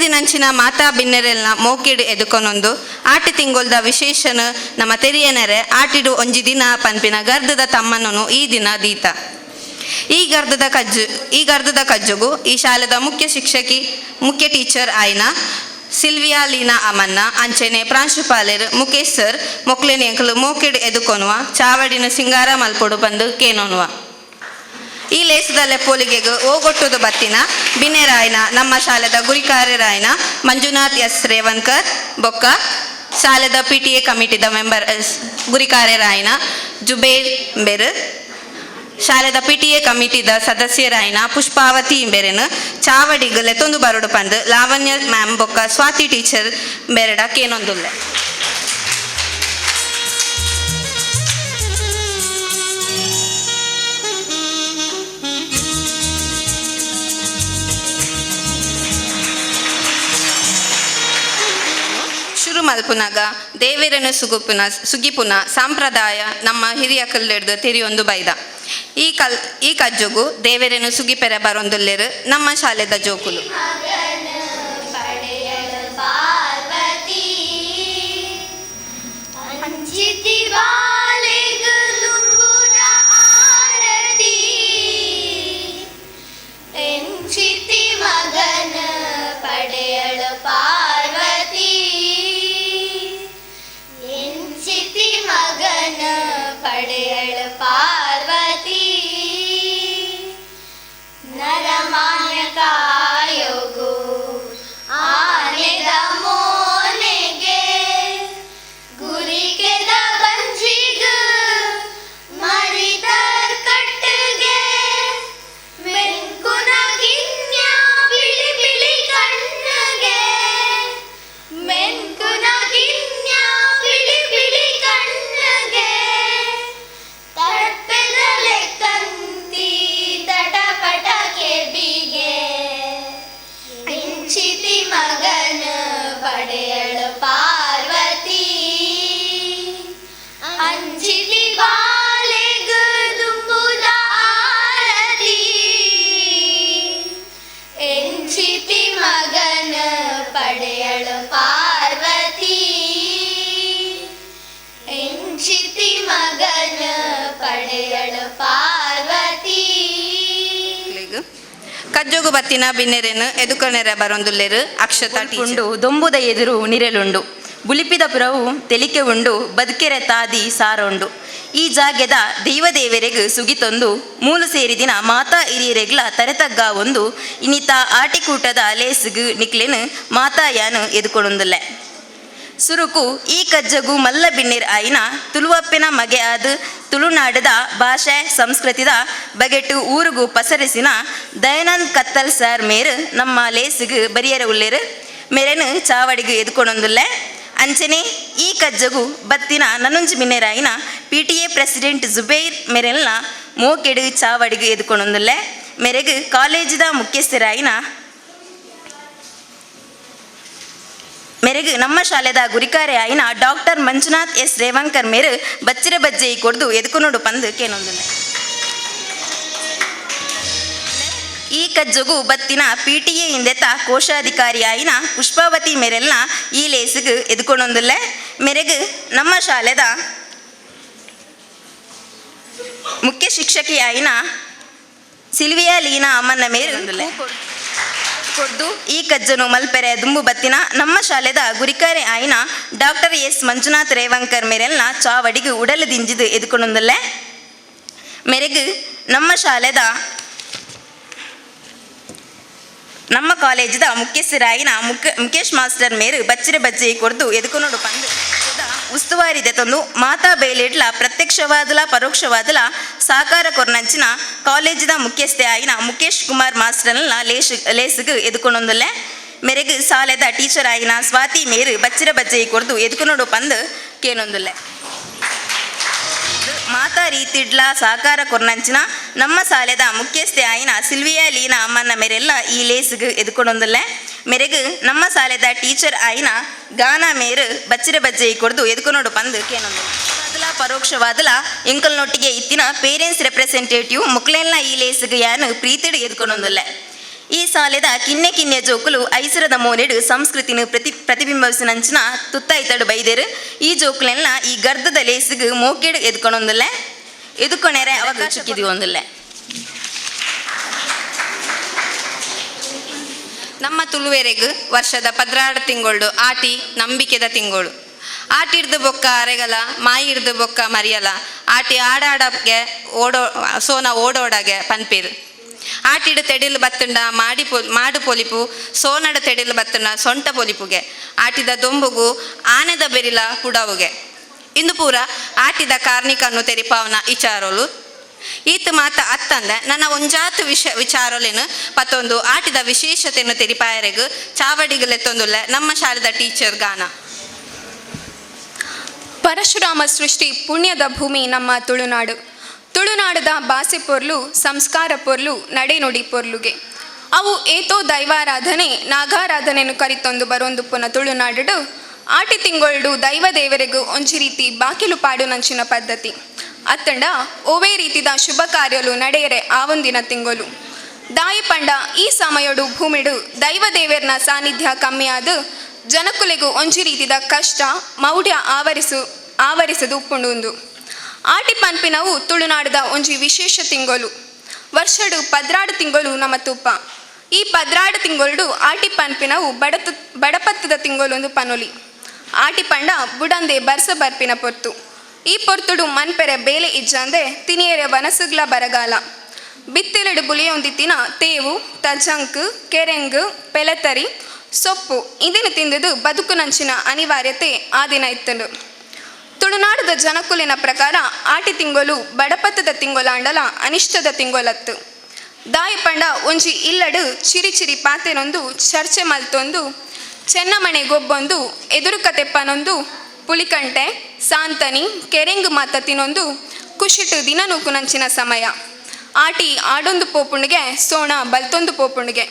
ಬತ್ತಿನಂಚಿನ ಮಾತಾ ಬಿನ್ನೆರೆಲ್ನ ಮೋಕೆಡ್ ಎದುಕೊನೊಂದು ಆಟಿ ತಿಂಗೊಲ್ದ ವಿಶೇಷನ ನಮ್ಮ ತೆರಿಯನರೆ ಆಟಿಡು ಒಂಜಿ ದಿನ ಪನ್ಪಿನ ಗರ್ದದ ತಮ್ಮನನು ಈ ದಿನ ದೀತ. ಈ ಗರ್ದದ ಕಜ್ಜುಗು ಈ ಶಾಲೆದ ಮುಖ್ಯ ಶಿಕ್ಷಕಿ, ಮುಖ್ಯ ಟೀಚರ್ ಆಯ್ನ ಸಿಲ್ವಿಯಾ ಲೀನಾ ಅಮನ್ನ, ಅಂಚೆನೆ ಪ್ರಾಂಶುಪಾಲೆರ್ ಮುಕೇಶ್ ಸರ್ ಮೊಕ್ಲೆನ್ ಎಂಕುಲು ಮೋಕೆಡ್ ಎದುಕೊನುವ. ಚಾವಡಿನ ಸಿಂಗಾರ ಮಲ್ಪೊಡು ಪಂದು ಕೇನೊನುವ. ಈ ಲೇಸದ ಲೆಪ್ಪೋಲಿಗೆಗ್ ಓಗೊಟ್ಟುದು ಬತ್ತಿನ ಬಿನ್ನೆರಾಯನ ನಮ್ಮ ಶಾಲೆದ ಗುರಿಕಾರರಾಯನ ಮಂಜುನಾಥ್ ಎಸ್ ರೇವನ್ಕರ್ ಬೊಕ್ಕ ಶಾಲೆದ ಪಿಟಿಎ ಕಮಿಟಿದ ಮೆಂಬರ್ ಗುರಿಕಾರರಾಯನ ಜುಬೇರ್ ಬೆರ್, ಶಾಲೆದ ಪಿಟಿಎ ಕಮಿಟಿದ ಸದಸ್ಯರಾಯಿನ ಪುಷ್ಪಾವತಿ ಇಂಬೆರೆನ್ ಚಾವಡಿಗ್ ಲೆತ್ತೊಂದು ಬರೊಡು ಪಂದ್ ಲಾವಣ್ಯ ಮ್ಯಾಮ್ ಬೊಕ್ಕ ಸ್ವಾತಿ ಟೀಚರ್ ಬೆರಡ ಕೇನೊಂದುಲ್ಲೆ. ಶುರು ಮಲ್ಪುನಗ ದೇವೆರನ್ನು ಸುಗುಪುನ ಸುಗಿಪುನ ಸಂಪ್ರದಾಯ ನಮ್ಮ ಹಿರಿಯ ಕಲ್ಲೆಡ್ದು ತೆರಿಯೊಂದು ಬೈದ. ಈ ಕಜ್ಜುಗು ದೇವೆರನ್ನು ಸುಗಿಪೆರೆ ಬರೊಂದುಲ್ಲೆರು ನಮ್ಮ ಶಾಲೆದ ಜೋಕುಲು. ಮಗನ ಪಡೆಯಲು ಪಾರ್ವತಿ, ಅಂಚಿತಿ ಬಾಲೆಗ್ ದುಂಬುದ ಆರತಿ. ಎಂಚಿತಿ ಮಗನ ಪಡೆಯಲು ಪಾರ್ವತಿ, ಎಂಚಿತಿ ಮಗನ ಪಡೆಯಲು ಪಾರ್ವತಿ. ನರಮಾನ್ಯ ಕಾಯೋಗು ಆನೆದ ಮೋನೆಗೆ, ಗುರಿಕೆದ ಬಂಜಿಗ ಮರಿತ ಕಟ್ಟಿಗೆ, ಮೆಂಕುನ ಗಿನ್ಯ ಬಿಳಿ ಬಿಳಿ ಕಣ್ಣಗೆ, ಮೆಂಕುನ ಗಿನ್ಯ ಬಿಳಿ ಬಿಳಿ ಕಣ್ಣಗೆ, ತಡ್ಪೆದ ಲೆಕ್ಕಂತಿ ತಟಪಟ ಕೆಬಿಗೆ. ಎಂಚಿತಿ ಮಗನ ಪಡೆಯಳು ಪಾರ್ವತಿ, ಅಂಚಿತಿ ಬಾಲೆಗ್ ದುಂಬುದ ಆರತಿ. ಎಂಚಿತಿ ಮಗನ ಪಡೆಯಳು ಪಾರ್ವತಿ, ಎಂಚಿತಿ ಮಗನ ಪಡೆಯಳು ಪಾರ್ವತಿ. ಕಜ್ಜೊಗು ಬತ್ತಿನ ಬಿನ್ನೆರೆನ್ ಎದುಕನೆರೆ ಬರೊಂದುಲ್ಲೆರು ಅಕ್ಷತಾ ಟೀಚರ್. ಉಂಡು ದೊಂಬುದ ಎದುರು ನಿರೆಲುಂಡು, ಬುಲಿಪಿದ ಪುರವು ತೆಲಿಕೆ ಉಂಡು, ಬದುಕೆರೆ ತಾದಿ ಸಾರುಂಡು. ಈ ಜಾಗೆದ ದೈವದೇವರೆಗ್ ಸುಗಿತೊಂದು ಮೂಲು ಸೇರಿದಿನ ಮಾತಾ ಹಿರಿಯರೆಗ್ಲ ತರೆತಗ್ಗ ಒಂದು ಇನಿತ ಆಟಿಕೂಟದ ಲೇಸುಗು ನಿಕ್ಲೆನ್ ಮಾತಾಯಾನು ಎದುಕೊಡೊಂದುಲ್ಲೆ. ಸುರುಕು ಈ ಕಜ್ಜಗು ಮಲ್ಲ ಬಿನ್ನಿರ್ ಆಯಿನ ತುಳುವಪ್ಪೆನ ಮಗೆ ಆದ ತುಳುನಾಡದ ಭಾಷೆ ಸಂಸ್ಕೃತಿದ ಬಗೆಟು ಊರುಗು ಪಸರಿಸಿನ ದಯಾನಂದ್ ಕತ್ತಲ್ ಸರ್ ಮೇರು ನಮ್ಮ ಲೇಸುಗು ಬರಿಯರ ಉಲ್ಲೇರು. ಮೇರೆನು ಚಾವಡಿಗು ಎದುಕೊಡೊಂದುಲ್ಲೆ. ಅಂಚನೆ ಈ ಕಜ್ಜಗು ಬತ್ತಿನ ನನೊಂಜಿ ಮಿನ್ನೆರಾಯಿನ ಪಿಟಿಎ ಪ್ರೆಸಿಡೆಂಟ್ ಜುಬೇರ್ ಮೆರೆಲ್ನ ಮೋಕೆಡು ಚಾವಡಿಗು ಎದುಕೊಡೊಂದುಲ್ಲೆ. ಮೆರೆಗು ಕಾಲೇಜಿದ ಮುಖ್ಯಸ್ಥರಾಯಿನ ಮೆರೆಗು ನಮ್ಮ ಶಾಲೆದ ಗುರಿಕಾರೆ ಆಯಿನ ಡಾಕ್ಟರ್ ಮಂಜುನಾಥ್ ಎಸ್ ರೇವಂಕರ್ ಮೇರು ಬಚ್ಚಿರ ಬಜ್ಜೆ ಕೊಡ್ದು ಎದುಕೊನೋಡು ಪಂದು ಕೇನೊಂದುಲ್ಲೆ. ಈ ಕಜ್ಜೊಗು ಬತ್ತಿನ ಪಿಟಿಎ ಇಂದೆತ ಕೋಶಾಧಿಕಾರಿ ಆಯಿನ ಪುಷ್ಪಾವತಿ ಮೆರೆಲ್ನ ಈ ಲೇಸುಗು ಎದುಕೊನೊಂದುಲ್ಲೆ. ಮೆರೆಗು ನಮ್ಮ ಶಾಲೆದ ಮುಖ್ಯ ಶಿಕ್ಷಕಿ ಆಯಿನ ಸಿಲ್ವಿಯಾ ಲೀನಾ ಅಮ್ಮನ ಮೇರು ಕೊಡ್ದು ಈ ಕಜ್ಜನು ಮಲ್ಪೆರೆ ದುಂಬು ಬತ್ತಿನ ನಮ್ಮ ಶಾಲೆದ ಗುರಿಕಾರೆ ಆಯಿನ ಡಾಕ್ಟರ್ ಎಸ್ ಮಂಜುನಾಥ್ ರೇವಂಕರ್ ಮೇರೆಲ್ನ ಚಾವಡಿಗು ಉಡಲು ದಿಂಜಿದು ಎದುಕೊನೊಂದುಲ್ಲೆ. ಮೆರೆಗು ನಮ್ಮ ಶಾಲೆದ ನಮ್ಮ ಕಾಲೇಜಿದ ಮುಖ್ಯಸ್ಥರಾಯಿನ ಮುಖೇಶ್ ಮಾಸ್ಟರ್ ಮೇರು ಬಚ್ಚಿರ ಬಜ್ಜೆ ಕೊರ್ದು ಎದುಕೊನೋಡು ಪಂದು ಉಸ್ತುವಾರಿ ದೆತೊಂದು ಮಾತಾ ಬೇಲೆಡ್ಲ ಪ್ರತ್ಯಕ್ಷವಾದಲ ಪರೋಕ್ಷವಾದಲ ಸಾಕಾರ ಕೊರ್ನಂಚಿನ ಕಾಲೇಜಿದ ಮುಖ್ಯಸ್ಥೆ ಆಯಿನ ಮುಖೇಶ್ ಕುಮಾರ್ ಮಾಸ್ಟರ್ನ ಲೇಸುಗು ಎದುಕೊನೊಂದುಲ್ಲೆ. ಮೆರೆಗು ಸಾಲೆದ ಟೀಚರ್ ಆಯಿನ ಸ್ವಾತಿ ಮೇರು ಬಚ್ಚಿರ ಬಜ್ಜೆ ಕೊರ್ದು ಎದುಕೊನೋಡು ಪಂದು ಕೇನೊಂದುಲ್ಲೆ. ಮಾತಾ ರೀತಿಡ್ಲ ಸಾಕಾರ ಕೊರ್ನಂಚಿನ ನಮ್ಮ ಸಾಲೆದ ಮುಖ್ಯಸ್ಥೆ ಆಯಿನ ಸಿಲ್ವಿಯಾ ಲೀನಾ ಅಮ್ಮನ ಮೇರೆಲ್ಲ ಈ ಲೇಸುಗು ಎದುಕೊಡೊಂದುಲ್ಲೆ. ಮೆರೆಗು ನಮ್ಮ ಸಾಲೆದ ಟೀಚರ್ ಆಯಿನ ಗಾನ ಮೇರು ಬಚ್ಚಿರ ಬಜ್ಜೆ ಕೊಡ್ದು ಎದುಕೊನೋಡು ಪಂದು ಕೇನೊಂದುಲ್ಲೆ. ಪರೋಕ್ಷವಾದಲ ಎಂಕಲ್ನೊಟ್ಟಿಗೆ ಇತ್ತಿನ ಪೇರೆಂಟ್ಸ್ ರೆಪ್ರೆಸೆಂಟೇಟಿವ್ ಮುಕ್ಲೆಲ್ಲ ಈ ಲೇಸುಗು ಯಾನು ಪ್ರೀತಿಡು ಎದುಕೊನೊಂದುಲ್ಲೆ. ಈ ಸಾಲೆದ ಕಿನ್ನೆ ಕಿನ್ನೆ ಜೋಕುಲು ಐಸರದ ಮೋನೆಡು ಸಂಸ್ಕೃತಿನ ಪ್ರತಿಬಿಂಬಿಸಿನಂಚಿನ ತುತ್ತಾಯ್ತಡು ಬೈದೇರು. ಈ ಜೋಕುಲೆಲ್ಲ ಈ ಗರ್ಧದ ಲೇಸಿಗೆ ಮೋಕೆಡು ಎದ್ಕೊಳೊಂದಿಲ್ಲ, ಎದುಕೊನೆರೆ ಅವಕಾಶ ಒಂದಿಲ್ಲ. ನಮ್ಮ ತುಳುವೆರೆಗ್ ವರ್ಷದ 12 ತಿಂಗಳು ಆಟಿ ನಂಬಿಕೆದ ತಿಂಗಳು. ಆಟಿಡ್ದು ಬೊಕ್ಕ ಅರೆಗಲ, ಮಾಯಿಡ್ದು ಬೊಕ್ಕ ಮರಿಯಲ, ಆಟಿ ಆಡಾಡಗೆ ಓಡೋ ಸೋನ ಓಡೋಡಗೆ ಪನ್ಪೇರು. ಆಟಿಡು ತೆಡಿಲು ಬತ್ತುಂಡ ಮಾಡಿ ಮಾಡು ಪೊಲಿಪು, ಸೋನಡ ತೆಡಿಲು ಬತ್ತುಂಡ ಸೊಂಟ ಪೊಲಿಪುಗೆ, ಆಟಿದ ದೊಂಬುಗು ಆನೆದ ಬೆರಿಲ ಪುಡವುಗೆ. ಇಂದು ಪೂರ ಆಟಿದ ಕಾರ್ಣಿಕನ್ನು ತೆರಿಪಾವನ ಇಚಾರೋಲು. ಈತ ಮಾತ ಅತ್ತಂದ ನನ್ನ ಒಂಜಾತು ವಿಚಾರಲೇನು ಪತ್ತೊಂದು ಆಟಿದ ವಿಶೇಷತೆಯನ್ನು ತೆರಿಪಾಯರೆಗು ಚಾವಡಿಗಲೆತ್ತೊಂದುಲ್ಲ ನಮ್ಮ ಶಾಲೆದ ಟೀಚರ್ ಗಾನ. ಪರಶುರಾಮ ಸೃಷ್ಟಿ ಪುಣ್ಯದ ಭೂಮಿ ನಮ್ಮ ತುಳುನಾಡು. ತುಳುನಾಡದ ಬಾಸೆ ಪೊರ್ಲು, ಸಂಸ್ಕಾರ ಪೊರ್ಲು, ನಡೆನುಡಿ ಪೊರ್ಲುಗೆ. ಅವು ಏತೋ ದೈವಾರಾಧನೆ ನಾಗಾರಾಧನೆಯನ್ನು ಕರಿತೊಂದು ಬರೊಂದು ಪುನ ತುಳುನಾಡು ಆಟಿ ತಿಂಗೊಳ್ಡು ದೈವ ದೇವರಿಗೂ ಒಂಜಿ ರೀತಿ ಬಾಕಿಲು ಪಾಡುನಂಚಿನ ಪದ್ಧತಿ ಅತ್ತಂಡ ಓವೇ ರೀತಿದ ಶುಭ ಕಾರ್ಯಲು ನಡೆಯರೆ ಆವೊಂದಿನ ತಿಂಗಳು. ದಾಯಿ ಪಂಡ ಈ ಸಮಯಡು ಭೂಮಿಡು ದೈವ ದೇವರ್ನ ಸಾನ್ನಿಧ್ಯ ಕಮ್ಮಿಯಾದ ಜನಕುಲೆಗೂ ಒಂಜಿ ರೀತಿದ ಕಷ್ಟ ಮೌಢ್ಯ ಆವರಿಸದು ಉಪ್ಪುಂಡುಂದು. ಆಟಿ ಪನ್ಪಿನವು ತುಳುನಾಡದ ಒಂಜಿ ವಿಶೇಷ ತಿಂಗಳು. ವರ್ಷಡು 12 ತಿಂಗಳು ನಮ್ಮ ತುಪ್ಪ. ಈ 12 ತಿಂಗಳು ಆಟಿ ಪನ್ಪಿನವು ಬಡಪತ್ತದ ತಿಂಗಳೊಂದು ಪನೊಲಿ. ಆಟಿ ಪಂಡ ಬುಡಂದೆ ಬರ್ಸ ಬರ್ಪಿನ ಪೊರ್ತು. ಈ ಪೊರ್ತುಡು ಮನ್ಪೆರೆ ಬೇಲೆ ಇಜ್ಜಂದೆ ತಿನಿಯರೆ ವನಸುಗ್ಲ ಬರಗಾಲ. ಬಿತ್ತಿಲಡು ಬುಲಿಯೊಂದಿತ್ತಿನ ತೇವು, ತಜಂಕ್, ಕೆರೆಂಗು, ಪೆಲತರಿ, ಸೊಪ್ಪು ಇಂದಿನ ತಿಂದದು ಬದುಕುನಂಚಿನ ಅನಿವಾರ್ಯತೆ ಆ ದಿನ ಇತ್ತಂಡು. ತುಳುನಾಡದ ಜನಕುಲಿನ ಪ್ರಕಾರ ಆಟಿ ತಿಂಗಳು ಬಡಪತ್ತದ ತಿಂಗೊಲಾಂಡಲ ಅನಿಷ್ಟದ ತಿಂಗೊಲತ್ತು. ದಾಯಿ ಪಂಡ ಒಂಜಿ ಇಲ್ಲಡು ಚಿರಿ ಚಿರಿ ಪಾತೆನೊಂದು ಚರ್ಚೆ ಮಲ್ತೊಂದು ಚೆನ್ನಮಣೆ ಗೊಬ್ಬೊಂದು ಎದುರು ಕತೆಪ್ಪನೊಂದು ಪುಲಿಕಂಟೆ ಸಾಂತನಿ ಕೆರೆಂಗು ಮಾತ ತಿನ್ನೊಂದು ಖುಷಿಟು ದಿನ ನೂಕುನಂಚಿನ ಸಮಯ. ಆಟಿ ಆಡೊಂದು ಪೋಪುಂಡಿಗೆ ಸೋಣ ಬಲ್ತೊಂದು ಪೋಪುಂಡಿಗೆ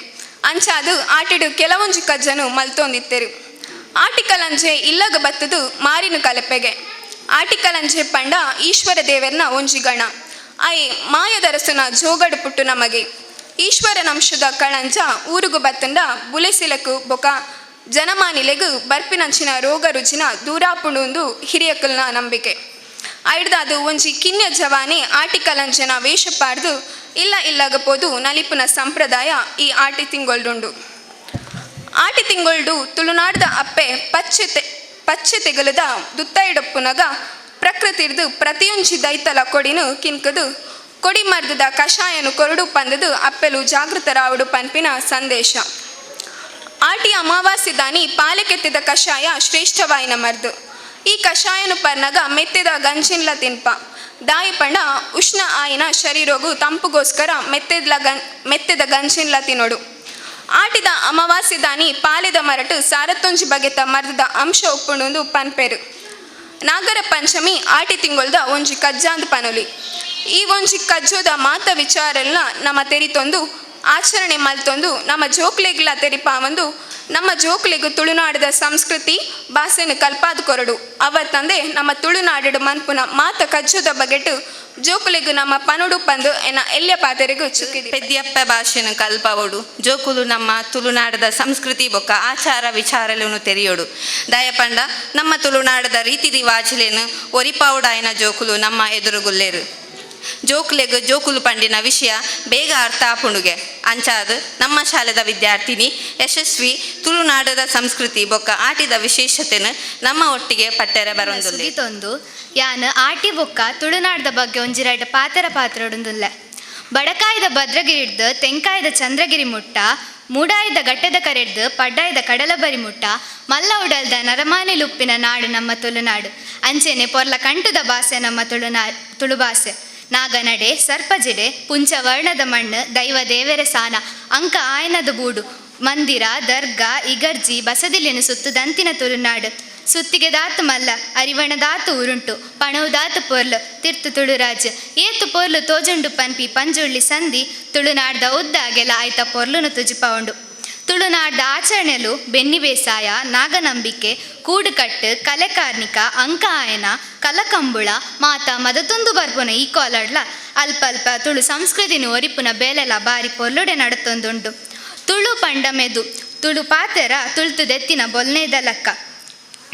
ಅಂಚಾದು ಆಟಿಡು ಕೆಲವೊಂಜಿ ಕಜ್ಜನು ಮಲ್ತೊಂದಿತ್ತೆರು. ಆಟಿ ಕಲಂಜೆ ಇಲ್ಲಗ ಬತ್ತದು ಮಾರಿನ ಕಲಪೆಗೆ. ಆಟಿ ಕಲಂಜೆ ಪಂಡ ಈಶ್ವರ ದೇವರ್ನ ಒಂಜಿ ಗಣ. ಆಯೆ ಮಾಯದರಸುನ ಜೋಗಡು ಪುಟ್ಟು ನಮಗೆ. ಈಶ್ವರನಂಶದ ಕಳಂಜ ಊರುಗು ಬತ್ತಂಡ ಬುಲೆಸಿಲಕು ಬೊಕ ಜನಮಾನಿಲೆಗು ಬರ್ಪಿನಂಚಿನ ರೋಗ ರುಜಿನ ದೂರಾಪುಂಡು ಹಿರಿಯಕಲ್ನ ನಂಬಿಕೆ. ಐಡ್ದಾದು ಒಂಜಿ ಕಿನ್ಯ ಜವಾನೆ ಆಟಿ ಕಲಂಜನ ವೇಷ ಪಾಡ್ದು ಇಲ್ಲ ಇಲ್ಲಗ ಪೋದು ನಲಿಪುನ ಸಂಪ್ರದಾಯ ಈ ಆಟಿ ತಿಂಗೊಳ್ಡುಂಡು. ಆಟಿ ತಿಂಗೊಳ್ಡು ತುಳುನಾಡ್ದ ಅಪ್ಪೆ ಪಚ್ಚೆ ತೆಗಲದ ದುತ್ತೈಡೊಪ್ಪುನಗ ಪ್ರಕೃತಿರ್ದು ಪ್ರತಿಯೊಂಜಿ ದೈತಲ ಕೊಡಿನು ಕಿನ್ಕದು ಕೊಡಿ ಮರ್ದದ ಕಷಾಯನು ಕೊರಡು ಪಂದದು ಅಪ್ಪೆಲು ಜಾಗೃತರಾವುಡು ಪನ್ಪಿನ ಸಂದೇಶ. ಆಟಿ ಅಮಾವಾಸ್ಯೆ ದಾನಿ ಪಾಲೆಕೆತ್ತಿದ ಕಷಾಯ ಶ್ರೇಷ್ಠವಾಯಿನ ಮರ್ದು. ಈ ಕಷಾಯನು ಪರ್ನಗ ಮೆತ್ತಿದ ಗಂಜಿನ್ಲ ತಿನ್ಪ. ದಾಯಿ ಪಂಡ ಉಷ್ಣ ಆಯಿನ ಶರೀರಗು ತಂಪುಗೋಸ್ಕರ ಮೆತ್ತಿದ ಗಂಜಿನ್ಲ ತಿನ್ನೋಡು. ಆಟಿದ ಅಮಾವಾಸ್ಯೆ ದಾನಿ ಪಾಲೆದ ಮರಟು ಸಾರತ್ತೊಂಜಿ ಬಗೆತ ಮರ್ದದ ಅಂಶ ಉಪ್ಪುಂಡು ಪನ್ಪೆರು. ನಾಗರ ಪಂಚಮಿ ಆಟಿ ತಿಂಗೊಳ್ದ ಒಂಜಿ ಕಜ್ಜಾಂದ್ ಪನೊಲಿ. ಈ ಒಂಜಿ ಕಜ್ಜೋದ ಮಾತ ವಿಚಾರಲ್ನ ನಮ್ಮ ತೆರಿತೊಂದು ಆಚರಣೆ ಮಲ್ತೊಂದು ನಮ್ಮ ಜೋಕ್ಲೆಗ್ಲ ತೆರಿಪಾವಂದು ನಮ್ಮ ಜೋಕ್ಲೆಗು ತುಳುನಾಡದ ಸಂಸ್ಕೃತಿ ಭಾಷೆನ ಕಲ್ಪಾದ ಕೊರಡು. ಅವತ್ತಂದೆ ನಮ್ಮ ತುಳುನಾಡು ಮನ್ಪುನ ಮಾತ ಕಜ್ಜೋದ ಬಗೆಟು ಜೋಕುಲೆಗು ನಮ್ಮ ಪನುಡು ಪಂದು ಎನ್ನ ಎಲ್ಯ ಪಾತೆರೆಗು ಚುಕ್ಕಿದಿ. ಪೆದ್ಯಪ್ಪ ಭಾಷೆನು ಕಲ್ಪವಡು ಜೋಕುಲು ನಮ್ಮ ತುಳುನಾಡದ ಸಂಸ್ಕೃತಿ ಬೊಕ್ಕ ಆಚಾರ ವಿಚಾರలను ತೆರೆಯೋಡು. ದಯಪಂಡ ನಮ್ಮ ತುಳುನಾಡದ ರೀತಿ ರಿವಾಜುಲೇನು ಒರಿಪಾವುಡಾಯನ ಜೋಕುಲು ನಮ್ಮ ಎದುರುಗುಲ್ಲೇರು. ಜೋಕುಲೆಗು ಜೋಕುಲು ಪಂಡಿನ ವಿಷಯ ಬೇಗ ಅರ್ಥ ಆಪುಂಡುಗೆ. ಅಂಚಾದ್ ನಮ್ಮ ಶಾಲೆದ ವಿದ್ಯಾರ್ಥಿನಿ ಯಶಸ್ವಿ ತುಳುನಾಡದ ಸಂಸ್ಕೃತಿ ಬೊಕ್ಕ ಆಟಿದ ವಿಶೇಷತೆನು ನಮ್ಮ ಒಟ್ಟಿಗೆ ಪಟ್ಟೆರೆ ಬರೊಂದುಲ್ಲೆ. ಸುಗಿತೊಂದು ಯಾನ್ ಆಟಿ ಬೊಕ್ಕ ತುಳುನಾಡದ ಬಗ್ಗೆ ಒಂಜಿ ರಡ್ಡ್ ಪಾತೆರ ಪಾತ್ರೊಡುಂದುಲ್ಲೆ. ಬಡಕಾಯ್ದ ಭದ್ರಗಿರಿಡ್ದು ತೆಂಕಾಯ್ದ ಚಂದ್ರಗಿರಿ ಮುಟ್ಟ, ಮೂಡಾಯ್ದ ಗಟ್ಟದ ಕರೆಡ್ದು ಪಡ್ಡಾಯ್ದ ಕಡಲಬರಿ ಮುಟ್ಟ, ಮಲ್ಲ ಉಡಲ್ದ ನರಮಾನಿ ಲುಪ್ಪಿನ ನಾಡು ನಮ್ಮ ತುಳುನಾಡು. ಅಂಚೆನೆ ಪೊರ್ಲ ಕಂಟುದ ಭಾಷೆ ನಮ್ಮ ತುಳುಭಾಷೆ. ನಾಗನಡೆ ಸರ್ಪಜಿಡೆ ಪುಂಚ ವರ್ಣದ ಮಣ್ಣು ದೈವ ದೇವರ ಸಾನ ಅಂಕ ಆಯನದ ಬೂಡು ಮಂದಿರ ದರ್ಗಾ ಇಗರ್ಜಿ ಬಸದಿಲಿನ ಸುತ್ತು ದಂತಿನ ತುಳುನಾಡು. ಸುತ್ತಿಗೆ ದಾತು ಮಲ್ಲ ಅರಿವಣ ದಾತು ಉರುಂಟು ಪಣವು ದಾತು ಪೊರ್ಲು ತಿರ್ತು ತುಳುರಾಜ್ ಏತು ಪೊರ್ಲು ತೋಜುಂಡು ಪನ್ಪಿ ಪಂಜುಳ್ಳಿ ಸಂಧಿ ತುಳುನಾಡ್ದ ಉದ್ದ ಅಗೆಲ ಆಯ್ತ ಪೊರ್ಲುನು ತುಜಿಪವುಂಡು. ತುಳುನಾಡ್ದ ಆಚರಣೆಲು ಬೆನ್ನಿ ಬೇಸಾಯ ನಾಗನಂಬಿಕೆ ಕೂಡುಕಟ್ಟು ಕಲೆಕಾರ್ನಿಕ ಅಂಕ ಆಯನ ಕಲಕಂಬುಳ ಮಾತ ಮದತೊಂದು ಬರ್ಪುನ ಈ ಕೋಲಾಡ್ಲ ಅಲ್ಪ ಅಲ್ಪ ತುಳು ಸಂಸ್ಕೃತಿನ ಒರಿಪುನ ಬೇಲೆಲ ಬಾರಿ ಪೊರ್ಲುಡೆ ನಡತೊಂದುಂಡು. ತುಳು ಪಂಡ ಮೆದು ತುಳು ಪಾತೆರ ತುಳ್ತುದೆತ್ತಿನ ಬೊಲ್ನೇದ ಲಕ್ಕ.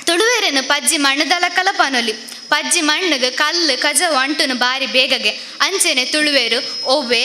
ತುಳುವೆರೆನು ಪಜ್ಜಿ ಮಣ್ಣುದಲಕ್ಕಲ ಪನೊಲಿ. ಪಜ್ಜಿ ಮಣ್ಣುಗ್ ಕಲ್ಲು ಕಜವು ಅಂಟುನು ಬಾರಿ ಬೇಗಗೆ. ಅಂಚೆನೆ ತುಳುವೆರು ಒವ್ವೆ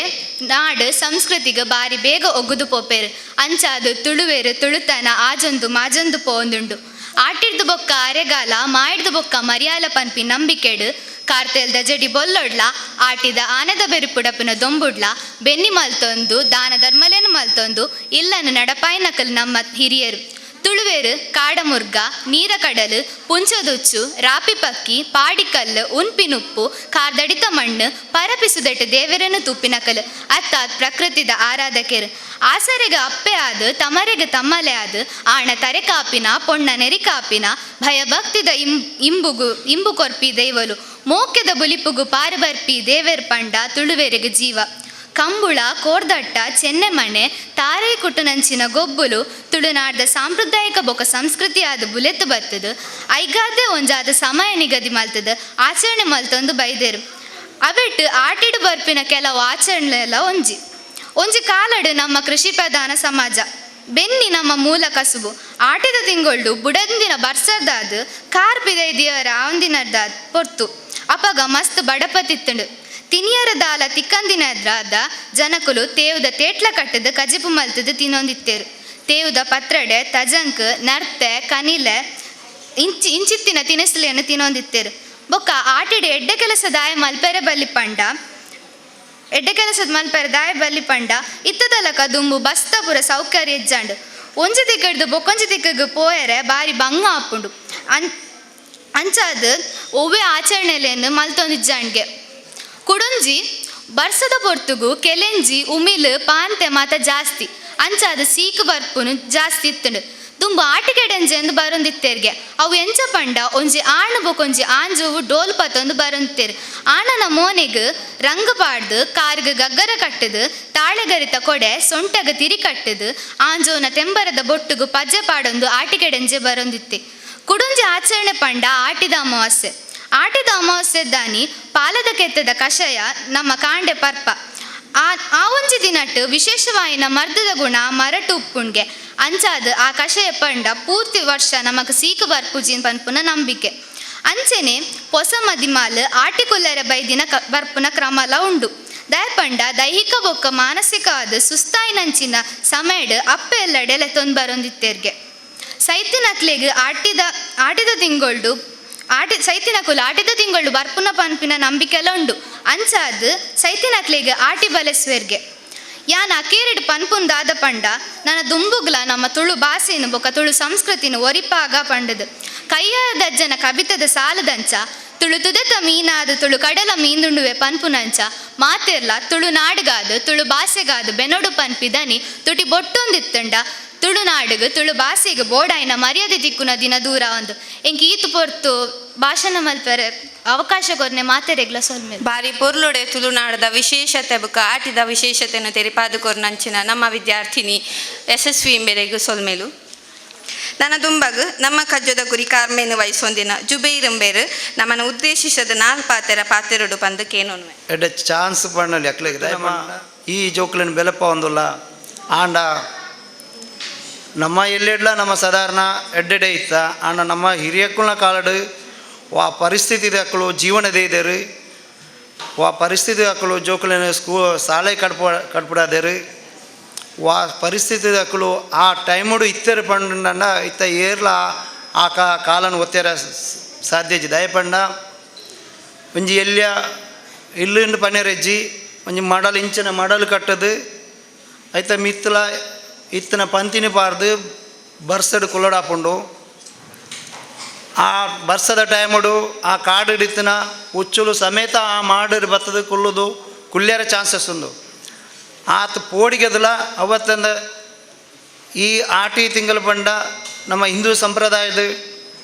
ನಾಡು ಸಂಸ್ಕೃತಿಗ್ ಬಾರಿ ಬೇಗ ಒಗ್ಗುದು ಪೋಪೆರ್. ಅಂಚಾದ್ ತುಳುವೆರು ತುಳುತನ ಆಜೊಂದು ಮಾಜೊಂದು ಪೋವೊಂದುಂಡು. ಆಟಿರ್ದು ಬೊಕ್ಕ ಅರೆಗಾಲ ಮಾಯಿಡ್ದು ಬೊಕ್ಕ ಮರಿಯಾಲ ಪನ್ಪಿ ನಂಬಿಕೆಡ್ ಕಾರ್ತೆಲ್ದ ಜಡಿ ಬೊಲ್ಲೊಡ್ಲ ಆಟಿದ ಆನೆದ ಬೆರಿಪುಡಪಿನ ದೊಂಬುಡ್ಲ ಬೆನ್ನಿ ಮಲ್ತೊಂದು ದಾನ ಧರ್ಮಲೇನು ಮಲ್ತೊಂದು ಇಲ್ಲನ್ನು ನಡಪಾಯಿನಕಲ್ ನಮ್ಮ ಹಿರಿಯರು. ತುಳುವೆರು ಕಾಡಮುರ್ಗ ನೀರ ಕಡಲು ಪುಂಚದುಚ್ಚು ರಾಪಿ ಪಕ್ಕಿ ಪಾಡಿಕಲ್ಲು ಉನ್ಪಿನುಪ್ಪು ಕಾರ್ದಡಿತ ಮಣ್ಣು ಪರಪಿಸುದೆಟ್ಟು ದೇವರನ್ನು ತೂಪಿನಕಲು ಅತ್ತಾತ್ ಪ್ರಕೃತಿದ ಆರಾಧಕೆರು. ಆಸರೆಗ ಅಪ್ಪೆ ಆದ್ ತಮರೆಗ ತಮ್ಮಲೆ ಆದ್ ಆಣ ತರೆ ಕಾಪಿನ ಪೊಣ್ಣ ನೆರಿ ಕಾಪಿನ ಭಯಭಕ್ತಿದ ಇಂಬುಗು ಇಂಬು ಕೊರ್ಪಿ ದೈವಲು ಮೋಕ್ಯದ ಬುಲಿಪುಗು ಪಾರುಬರ್ಪಿ ದೇವೆರ್ ಪಂಡ ತುಳುವೆರೆಗ್ ಜೀವ. ಕಂಬುಳ ಕೋರ್ದಟ್ಟ ಚೆನ್ನೆಮಣೆ ತಾರೆ ಕುಟ್ಟುನಂಚಿನ ಗೊಬ್ಬುಲು ತುಳುನಾಡ್ದ ಸಾಂಪ್ರದಾಯಿಕ ಬೊಕ ಸಂಸ್ಕೃತಿಯಾದ ಬುಲೆತು ಬತ್ತದು ಐಗಾದೆ ಒಂಜಾದ ಸಮಯ ನಿಗದಿ ಮಲ್ತದು ಆಚರಣೆ ಮಲ್ತೊಂದು ಬೈದೆರು. ಅವೆಟ್ ಆಟಿಡು ಬರ್ಪಿನ ಕೆಲವು ಆಚರಣೆಲ್ಲ ಒಂಜಿ ಒಂಜಿ ಕಾಲಡು ನಮ್ಮ ಕೃಷಿ ಪ್ರಧಾನ ಸಮಾಜ ಬೆನ್ನಿ ನಮ್ಮ ಮೂಲ ಕಸುಬು. ಆಟಿದ ತಿಂಗೊಳ್ಡು ಬುಡಂದಿನ ಬರ್ಸದಾದ ಕಾರ್ ಪಿದೈ ದಿಯರ ಆವಂದಿನದಾದ ಪೊರ್ತು ಅಪಗ ಮಸ್ತ್ ಬಡಪತಿತ್ತುಂಡು. ತಿನಿಯರ ದಾಲ ತಿಕ್ಕಂದಿನದ್ರಾದ ಜನಕುಲು ತೇವುದ ತೇಟ್ಲ ಕಟ್ಟದ ಕಜಿಪು ಮಲ್ತದ ತಿನ್ನೊಂದಿತ್ತೇರು. ತೇವುದ ಪತ್ರಡೆ ತಜಂಕ್ ನರ್ತೆ ಕನಿಲೆ ಇಂಚಿ ಇಂಚಿತ್ತಿನ ತಿನಿಸುಲೆಯನ್ನು ತಿನ್ನೊಂದಿತ್ತೇರು. ಬೊಕ್ಕ ಆಟಿಡು ಎಡ್ಡೆ ಕೆಲಸ ದಾಯ ಮಲ್ಪೆರೆ ಬಲ್ಲಿ ಪಂಡ ಎಡ್ಡೆ ಕೆಲಸದ ಮಲ್ಪೆರೆ ದಾಯ ಬಲ್ಲಿ ಪಂಡ ಇತ್ತದಲಕ ದುಂಬು ಬಸ್ತಪುರ ಸೌಕರ್ಯ ಇಜ್ಜಾಂಡು. ಒಂಜಿ ದಿಕ್ಕಡ್ದು ಬೊಕ್ಕೊಂಜಿ ದಿಕ್ಕಗ್ ಪೋಯರೆ ಬಾರಿ ಬಂಗ ಆಪುಂಡು. ಅಂಚಾದ್ ಒವ್ವೆ ಆಚರಣೆಲೇನು ಮಲ್ತೊಂದಿಜ್ಜಾಂಡ್ಗೆ. ಕುಡೊಂಜಿ ಬರ್ಸದ ಪೊರ್ತುಗು ಕೆಲೆಂಜಿ ಉಮಿಲ್ ಪಾಂತೆ ಮಾತ ಜಾಸ್ತಿ ಅಂಚಾದ ಸೀಕು ಬರ್ಪುನು ಜಾಸ್ತಿ ಇತ್ತುಂಡು. ದುಂಬು ಆಟಿಕೆಡೆಂಜೆ ಎಂದು ಬರೊಂದಿತ್ತೇರ್ಗೆ. ಅವು ಎಂಚ ಪಂಡ ಒಂಜಿ ಆಣು ಬೊಕೊಂಜಿ ಆಂಜೋವು ಡೋಲ್ ಪತ್ತೊಂದು ಬರೊಂದಿತ್ತೇರು. ಆಣನ ಮೋನೆಗ್ ರಂಗು ಪಾಡ್ದು ಕಾರ್ಗ್ ಗಗ್ಗರ ಕಟ್ಟದು ತಾಳೆಗರಿತ ಕೊಡೆ ಸೊಂಟಗ ತಿರಿ ಕಟ್ಟದು ಆಂಜೋನ ತೆಂಬರದ ಬೊಟ್ಟುಗು ಪಜ್ಜೆ ಪಾಡೊಂದು ಆಟಿಕೆಡೆಂಜೆ ಬರೊಂದಿತ್ತೆ. ಕುಡುಂಜಿ ಆಚರಣೆ ಪಂಡ ಆಟಿದ ಅಮಾವಾಸ್ಯೆ. ಆಟಿದ ಅಮಾವಾಸ್ಯೆ ದಾನಿ ಪಾಲದ ಕೆತ್ತದ ಕಷಾಯ ನಮ್ಮ ಕಾಂಡೆ ಪರ್ಪ ಆ ಆ ಒಂಜಿ ದಿನಟ್ಟು ವಿಶೇಷವಾಯಿನ ಮರ್ದದ ಗುಣ ಮರಟು ಉಪ್ಪುಣ್ಗೆ. ಅಂಚಾದ ಆ ಕಷಾಯ ಪಂಡ ಪೂರ್ತಿ ವರ್ಷ ನಮಕ್ ಸೀಕು ಬರ್ಪುಜಿನ್ ಪನ್ಪುನ ನಂಬಿಕೆ. ಅಂಚೆನೆ ಪೊಸ ಮದಿಮಾಲ್ ಆಟಿಕುಲ್ಲರ ಬೈದಿನ ಬರ್ಪುನ ಕ್ರಮಲ ಉಂಡು. ದಯಪಂಡ ದೈಹಿಕ ಬೊಕ್ಕ ಮಾನಸಿಕ ಆದ ಸುಸ್ತಾಯಿನಂಚಿನ ಸಮಯಡ್ ಅಪ್ಪೆ ಎಲ್ಲಡೆ ಲೆತ್ತೊಂದು ಬರೊಂದಿತ್ತೇರ್ಗೆ. ಸೈತಿನಕ್ಲೆಗ್ ಆಟಿದ ಆಟಿದ ತಿಂಗೊಳ್ಡು ಆಟಿ ಸೈತಿನಕುಲು ಆಟಿದ ತಿಂಗಳು ಬರ್ಪುನ ಪನ್ಪಿನ ನಂಬಿಕೆಲ ಉಂಡು. ಅಂಚಾದ್ ಸೈತಿನಕ್ಲೆಗ್ ಆಟಿ ಬಲೆಸ್ವೆರ್ಗೆ. ಯಾನ್ ಅಕೇರಿಡ್ ಪನ್ಪುನ್ ದಾದ ಪಂಡ ನನ ದುಂಬುಗ್ಲ ನಮ್ಮ ತುಳು ಭಾಷೆನು ಬೊಕ ತುಳು ಸಂಸ್ಕೃತಿನ ಒರಿಪಾಗ ಪಂಡದು ಕೈಯಾರದಜ್ಜನ ಕವಿತದ ಸಾಲದಂಚ ತುಳು ತುದೆತ ಮೀನಾದ ತುಳು ಕಡಲ ಮೀಂದುಂಡುವೆ ಪನ್ಪುನಂಚ ಮಾತೆರ್ಲ ತುಳು ನಾಡುಗಾದ ತುಳು ಭಾಷೆಗಾದ ಬೆನೊಡು ಪನ್ಪಿದನಿ ತುಟಿ ಬೊಟ್ಟೊಂದಿತ್ತಂಡ ತುಳುನಾಡುಗ್ ತುಳು ಭಾಷೆಗೆ ಬೋಡಾಯಿನ ಮರ್ಯಾದೆ ತಿಕ್ಕುನ ದಿನ ದೂರ ಒಂದು. ಎಂಕ್ ಈತ್ ಪೊರ್ತು ಭಾಷಣ ಮಲ್ಪರೆ ಅವಕಾಶ ಕೊರ್ನೆ ಮಾತೆರೆಗ್ಲ ಸೊಲ್ಮೆಲು. ಬಾರಿ ಪೊರ್ಲುಡೆ ತುಳುನಾಡದ ವಿಶೇಷತೆ ಬುಕ್ಕ ಆಟಿದ ವಿಶೇಷತೆಯನ್ನು ತೆರಿಪಾದು ಕೊರ್ನಂಚಿನ ನಮ್ಮ ವಿದ್ಯಾರ್ಥಿನಿ ಯಶಸ್ವಿ ಮೇರೆಗೂ ಸೊಲ್ಮೆಲು. ನನ್ನ ದುಂಬಗ್ ನಮ್ಮ ಕಜ್ಜದ ಗುರಿ ಕಾರ್ಮೇನು ವಯಸ್ಸೊಂದಿನ ಜುಬೇರಂಬೇರು ನಮ್ಮನ್ನು ಉದ್ದೇಶಿಸದ ನಾಲ್ ಪಾತೆರ ಪಾತೆರಡು ಪಂದು ಕೇನೋನ್ವೆ. ಎಡ್ಡೆ ಚಾನ್ಸ್ ಪಣ್ಣಲ್ಲಿ ಅಕ್ಲೆಗ್ ಈ ಜೋಕ್ಲೆನ್ ಬೆಲಪ ಒಂದುಲ್ಲ. ಆಂಡ ನಮ್ಮ ಎಲ್ಲೆಡ್ಲ ನಮ್ಮ ಸಾಧಾರಣ ಎಡ್ಡೆಡೆ ಇತ್ತ. ಆಂಡ ನಮ್ಮ ಹಿರಿಯಕ್ಕುಲ್ನ ಕಾಲಡ್ ವಾ ಪರಿಸ್ಥಿತಿ ಅಕ್ಕಲು ಜೀವನ ದೇದರು, ವಾ ಪರಿಸ್ಥಿತಿ ಅಕ್ಕಲು ಜೋಕುಲೆನ ಶಾಲೆ ಕಡ್ಪಡಾದೇರು, ವಾ ಪರಿಸ್ಥಿತಿ ಅಕ್ಕಲು ಆ ಟೈಮುಡು ಇತ್ತೆರು ಪಂಡ ಇತ್ತ ಏರ್ಲ ಆ ಕಾಲನ್ ಒತ್ತೆರ ಸಾಧ್ಯ ಇಜ್ಜಿ. ದಯಪಂಡ ಒಂಜಿ ಎಲ್ಯ ಇಲ್ಲುಂಡು ಪನೆರೆಜ್ಜಿ ಒಂಜಿ ಮಡಲ್ ಇಂಚಿನ ಮಡಲ್ ಕಟ್ಟದು ಐತ ಮಿತ್ತಲ ಇತ್ತನ ಪಂತಿನ ಪಾರ್ದು ಬರ್ಸಡ್ ಕುಲ್ಲಡಾಪುಂಡು. ಆ ಬರ್ಸದ ಟೈಮುಡು ಆ ಕಾಡು ಇತ್ತಿನ ಉಚ್ಚುಲು ಸಮೇತ ಆ ಮಾಡರು ಬತ್ತದ ಕುಲ್ಲುದು ಕುಲ್ಯರ ಚಾನ್ಸಸ್ ಉಂಡು. ಆತ ಪೋಡಿಗೆದಲ ಅವತ್ತಂದ ಈ ಆಟಿ ತಿಂಗಳು ಪಂಡ ನಮ್ಮ ಹಿಂದೂ ಸಂಪ್ರದಾಯದ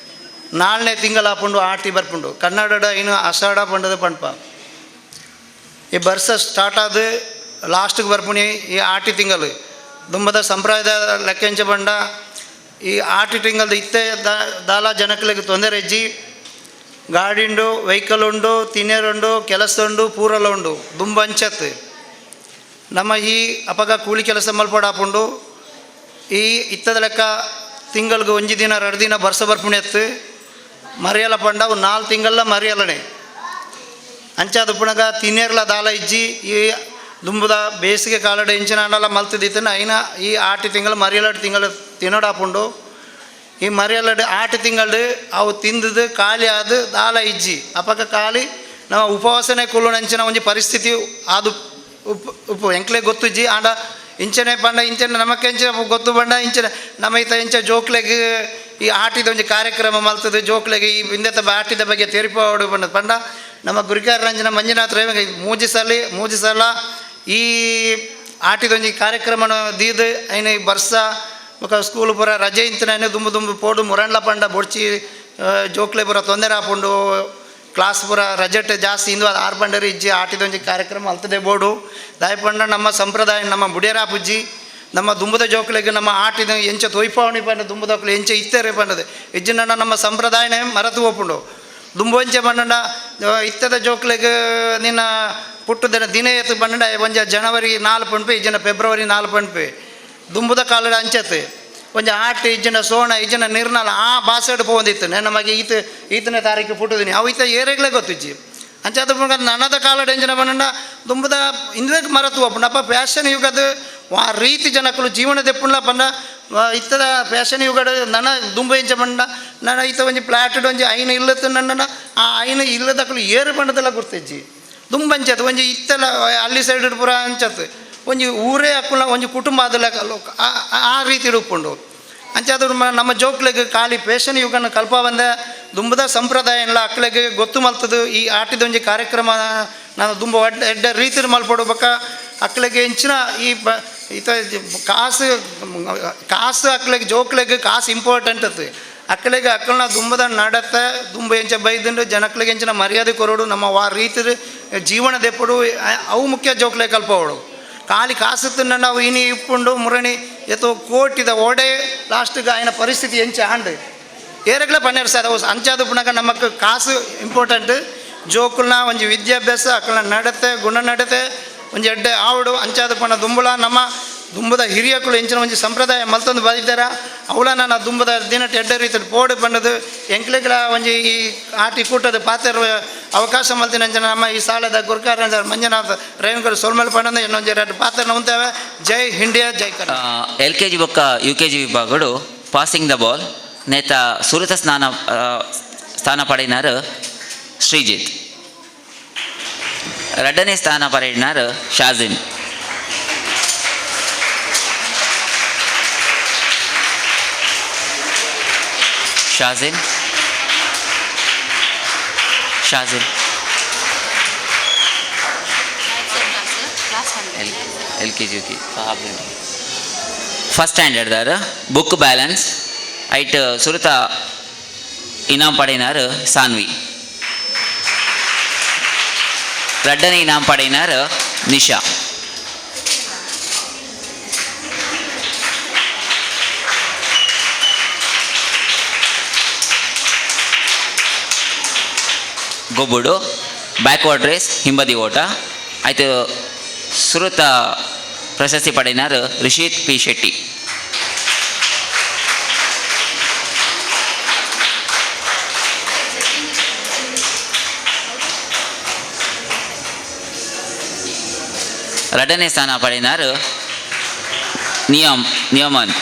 ನಾಲ್ನೇ ತಿಂಗಳು ಆಪುಂಡು ಆಟಿ ಬರ್ಪುಂಡು. ಕನ್ನಡದ ಇನ್ನು ಆಷಾಢ ಪಂಡದ ಪಂಪ ಈ ಬರ್ಸ ಸ್ಟಾರ್ಟ್ ಆದ ಲಾಸ್ಟ್ಗೆ ಬರ್ಪುಣಿ ಈ ಆಟಿ ತಿಂಗಳು. ದುಂಬದ ಸಂಪ್ರದಾಯ ಲೆಕ್ಕೆಂಚ ಪಂಡ ಈ ಆಟಿ ತಿಂಗಳದ ಇತ್ತೆ ದಾಲ ಜನಕ್ಲೆಗ್ ತೊಂದರೆ ಇಜ್ಜಿ. ಗಾಡಿ ಉಂಡು, ವೆಹಿಕಲ್ ಉಂಡು, ತಿನ್ಯರುಂಡು, ಕೆಲಸ ಉಂಡು, ಪೂರಲ ಉಂಡು. ದುಂಬ ಅಂಚತ್ ನಮ್ಮ ಈ ಅಪಗ ಕೂಲಿ ಕೆಲಸ ಮಲ್ಪಡಾಪುಂಡು. ಈ ಇತ್ತದ ಲೆಕ್ಕ ತಿಂಗಳಿಗೆ ಒಂಜಿ ದಿನ 2 ದಿನ ಬರ್ಸ ಬರ್ಪುಣೆತ್ತು ಮರಿಯಲ ಪಂಡ ಅವು 4 ತಿಂಗಳ ಮರಿಯಲನೆ ಅಂಚಾದ ಪುಣಗ ತಿನ್ನೇರ್ಲ ದಾಲ ಇಜ್ಜಿ ಈ ದುಂಬುದ ಬೇಸಿಗೆ ಕಾಲಡ ಇಂಚಿನ ಅಂಡಲ ಮಲ್ತದಿತ್ತನ ಐನ ಈ ಆಟಿ ತಿಂಗಳು ಮರಿಯಲಡು ತಿಂಗಳು ತಿನ್ನೋಡಾಪುಂಡು. ಈ ಮರಿಯಲಡು ಆಟಿ ತಿಂಗಳು ಅವು ತಿಂದದು ಖಾಲಿ ಆದ ದಾಲ ಇಜ್ಜಿ ಅಪಕ ಖಾಲಿ ನಮ್ಮ ಉಪವಾಸನೆ ಕುಲ್ಲುನಂಚಿನ ಒಂಜಿ ಪರಿಸ್ಥಿತಿ ಅದು ಉಪ್ಪು ಉಪ್ಪು ಎಂಕ್ಲೆ ಗೊತ್ತುಜ್ಜಿ. ಆಂಡ ಇಂಚನೆ ಪಂಡ ಇಂಚನೆ ನಮಕ್ಕೆ ಇಂಚ ಗೊತ್ತು ಬಂಡ ಇಂಚನೆ ನಮ್ಮ ಈತ ಇಂಚ ಜೋಕ್ಲೆಗ್ ಈ ಆಟಿದ ಒಂಜಿ ಕಾರ್ಯಕ್ರಮ ಮಲ್ತದೆ ಜೋಕ್ಲೆಗ್ ಈ ಇಂದೆತ ಆಟಿದ ಬಗ್ಗೆ ತೆರಿಪಾವಡು ಪಂಡ ಪಂಡ ನಮ್ಮ ಗುರಿಕಾರ ರಂಜನ ಮಂಜುನಾಥ ಮೂಜಿ ಸಲ ಈ ಆಟಿದ ಒಂಜಿ ಕಾರ್ಯಕ್ರಮನ ದೀದ್ ಐನ ಈ ಬರ್ಸ ಬೊಕ ಸ್ಕೂಲ್ ಪೂರ ರಜೆ ಇಂತನೆ ದುಂಬು ದುಂಬು ಪೋಡು ಮುರಂಡ್ಲ ಪಂಡ ಬೊಡ್ಚಿ ಜೋಕ್ಲೆ ಪೂರ ತೊಂದರೆ ಆಪುಂಡು ಕ್ಲಾಸ್ ಪೂರ ರಜೆಟ್ ಜಾಸ್ತಿ ಇಂದು ಅದು ಆರು ಪಂಡರು ಇಜ್ಜಿ ಆಟಿದ ಒಂಜಿ ಕಾರ್ಯಕ್ರಮ ಅಲ್ತದೆ ಬೋಡು. ದಾಯ ಪಂಡ ನಮ್ಮ ಸಂಪ್ರದಾಯ ನಮ್ಮ ಬುಡಿಯರಾಪುಜ್ಜಿ ನಮ್ಮ ದುಂಬುದ ಜೋಕ್ಲೆಗ್ ನಮ್ಮ ಆಟಿದ ಎಂಚ ತೊಯ್ಪಾವಣಿ ಪಂಡ ದುಂಬುದಕ್ಲು ಎಂಚ ಇತ್ತರೆ ಪಂಡದೆ ಇಜ್ಜಿನ ನಮ್ಮ ಸಂಪ್ರದಾಯನೇ ಮರತು ಹೋಪುಂಡು. ದುಂಬು ಎಂಚ ಪಂಡ ಇತ್ತದ ಜೋಕ್ಲೆಗ್ ನಿನ್ನ ಪುಟ್ಟುದನ ದಿನ ಎತ್ತು ಪಂಡ ಒಂಜ ಜನವರಿ 4 ಪಂಪೆ ಇಜ್ಜಿನ ಫೆಬ್ರವರಿ 4 ಪಂಪೆ ದುಂಬುದ ಕಾಲದ ಅಂಚತ್ತು ಒಂಜಿ ಆಟ ಇಜ್ಜಿನ ಸೋಣ ಇಜ್ಜಿನ ನಿರ್ನಾಲ ಆ ಬಾಸೆಡ್ ಪೋಂದಿತ್ತು ನಮಗೆ ಈತ ಈತನ ತಾರೀಕು ಪುಟ್ಟುದಿನಿ ಅವು ಈತ ಏರೆಗ್ಲೇ ಗೊತ್ತಿಜ್ಜಿ. ಅಂಚಾದ ನನದ ಕಾಲಡ್ ಎಂಚಿನ ಪಂಡ ದುಂಬುದ ಇಂದುವೆ ಮರತು ಒಪ್ಪುಂಡು. ಅಪ್ಪ ಫ್ಯಾಷನ್ ಯುಗದ ಆ ರೀತಿ ಜನಕ್ಕಲು ಜೀವನ ದೆಪ್ಪುಂಡ್ಲ ಪಂಡ ಇತ್ತದ ಫ್ಯಾಷನ್ ಯುಗಡ್ ನನ ದುಂಬು ಎಂಚ ಪಂಡ ನನ ಈತ ಒಂಜಿ ಪ್ಲಾಟೆಡ್ ಒಂಜಿ ಐನು ಇಲ್ಲತ್ತ ನನ್ನ ಆ ಐನು ಇಲ್ಲದಕ್ಕಲು ಏರು ಪಂಡದೆಲ್ಲ ಗುರ್ತಿಜ್ಜಿ. ದುಂಬು ಅಂಚತ್ತು ಒಂಜಿ ಇತ್ತಲ ಅಲ್ಲಿ ಸೈಡ್ ಪೂರ ಅಂಚತ್ತು ಒಂಜಿ ಊರೇ ಅಕ್ಕುಲ ಒಂಜಿ ಕುಟುಂಬ ಅದಲ್ಲ ಆ ರೀತಿ ಉಪ್ಪುಂಡು. ಅಂಚಾದ ನಮ್ಮ ಜೋಕ್ಲೆಗ್ ಖಾಲಿ ಫ್ಯಾಷನ್ ಯುಗನ ಕಲ್ಪ ಬಂದ ದುಂಬುದ ಸಂಪ್ರದಾಯ ಎಲ್ಲ ಅಕ್ಲೆಗ್ ಗೊತ್ತು ಮಲ್ತದು ಈ ಆಟಿದ ಒಂಜಿ ಕಾರ್ಯಕ್ರಮ ನಾನು ದುಂಬ ಎಡ್ಡ ರೀತಿಯಲ್ಲಿ ಮಲ್ಪಡು ಬೊಕ್ಕ ಅಕ್ಲೆಗ್ ಎಂಚಿನ ಈ ಈತ ಕಾಸು ಕಾಸು ಅಕ್ಲೆಗ್ ಜೋಕ್ಲೆಗ್ ಕಾಸು ಇಂಪಾರ್ಟೆಂಟ್ ಅತ್ತು ಅಕ್ಲೆಗ್ ಅಕ್ಕಲ್ನ ದುಂಬದ ನಡತೆ ದುಂಬ ಎಂಚ ಬೈದುಂಡು ಜನಕ್ಲೆಗ್ ಎಂಚಿನ ಮರ್ಯಾದೆ ಕೊರೋಡು ನಮ್ಮ ವಾ ರೀತಿ ಜೀವನ ದೆಪ್ಪಡು ಅವು ಮುಖ್ಯ ಜೋಕ್ಲೆ ಕಲ್ಪವಡು. ಖಾಲಿ ಕಾಸು ತಿನ್ನ ನಾವು ಇನಿ ಇಪ್ಪುಂಡು ಮುರಣಿ ಎತ್ತೋ ಕೋಟಿದ ಓಡೆ ಲಾಸ್ಟ್ಗೆ ఆయన ಪರಿಸ್ಥಿತಿ ಎಂಚ ಆಂಡ್ ಏರೆಗ್ಲ 12 ಸಾವಿರ ಅಂಚಾದ ಪುನಗ ನಮಕ್ ಕಾಸು ಇಂಪಾರ್ಟೆಂಟ್ ಜೋಕುಲ್ನ ಒಂಜಿ ವಿದ್ಯಾಭ್ಯಾಸ ಅಕ್ಕಲ್ನ ನಡತೆ ಗುಣ ನಡತೆ ಒಂಜಿ ಎಡ್ಡೆ ಆವಡು ಅಂಚಾದ ಪುನ ದುಂಬುಲ ನಮ್ಮ ದುಂಬುದ ಹಿರಿಯಕುಲು ಎಂಚಿನ ಒಂಜಿ ಸಂಪ್ರದಾಯ ಮಲ್ತೊಂದು ಬದಿದ್ದಾರ ಅವಳ ನನ್ನ ದುಂಬುದ ದಿನಟ್ ಎಡ್ಡೆ ರೀತಿಯಲ್ಲಿ ಪೋಡು ಪಂಡದು ಎಂಕ್ಲೆಗ್ಲ ಒಂಜಿ ಈ ಆಟಿ ಕೂಟದ ಪಾತ್ರ ಅವಕಾಶ ಮಲ್ತಿನ ಅಂಚನ ನಮ್ಮ ಈ ಸಾಲದ ಗುರ್ಕಾರ ಮಂಜುನಾಥ್ ರೇಣುಕರ್ ಸೋಲ್ಮೇಲ್ ಪಂಡದ ಇನ್ನೊಂದು ಎರಡು ಪಾತ್ರ ಉಂತೇವೆ. ಜೈ ಇಂಡಿಯಾ, ಜೈ ಕರ್ನಾಟಕ. ಎಲ್ ಕೆ ಜಿ ಬೊಕ್ಕ ಯು ಕೆ ಜಿ ವಿಭಾಗಡು ಪಾಸಿಂಗ್ the ball ನೇತ ಸುರತ ಸ್ಥಾನ ಪಡೆಯಿನಾರು ಶ್ರೀಜಿತ್, ರಡ್ಡನೇ ಸ್ಥಾನ ಪಡೆಯಿನಾರು Shajin. Shajin Shajin L K G U K first standard ದಾರ್ ಬುಕ್ ಬ್ಯಾಲೆನ್ಸ್ ಐಟ್ ಸುರುತ ಇನಾಮ್ ಪಡೆಯಿನಾರು ಸಾನ್ವಿ, ರಡ್ಡನೇ ಇನಾಮ್ ಪಡೆಯಿನಾರು ನಿಶಾ. ಗೊಬ್ಬುಡು ಬ್ಯಾಕ್ವರ್ಡ್ ರೇಸ್ ಹಿಂಬದಿ ಓಟ ಆಯ್ತು ಸುರುತ ಪ್ರಶಸ್ತಿ ಪಡೆಯಿನಾರು ರಿಷಿತ್ ಪಿ ಶೆಟ್ಟಿ. ರಡ್ಡನೇ ಸ್ಥಾನ ಪಡೆಯಿನಾರು ನಿಯಮನ್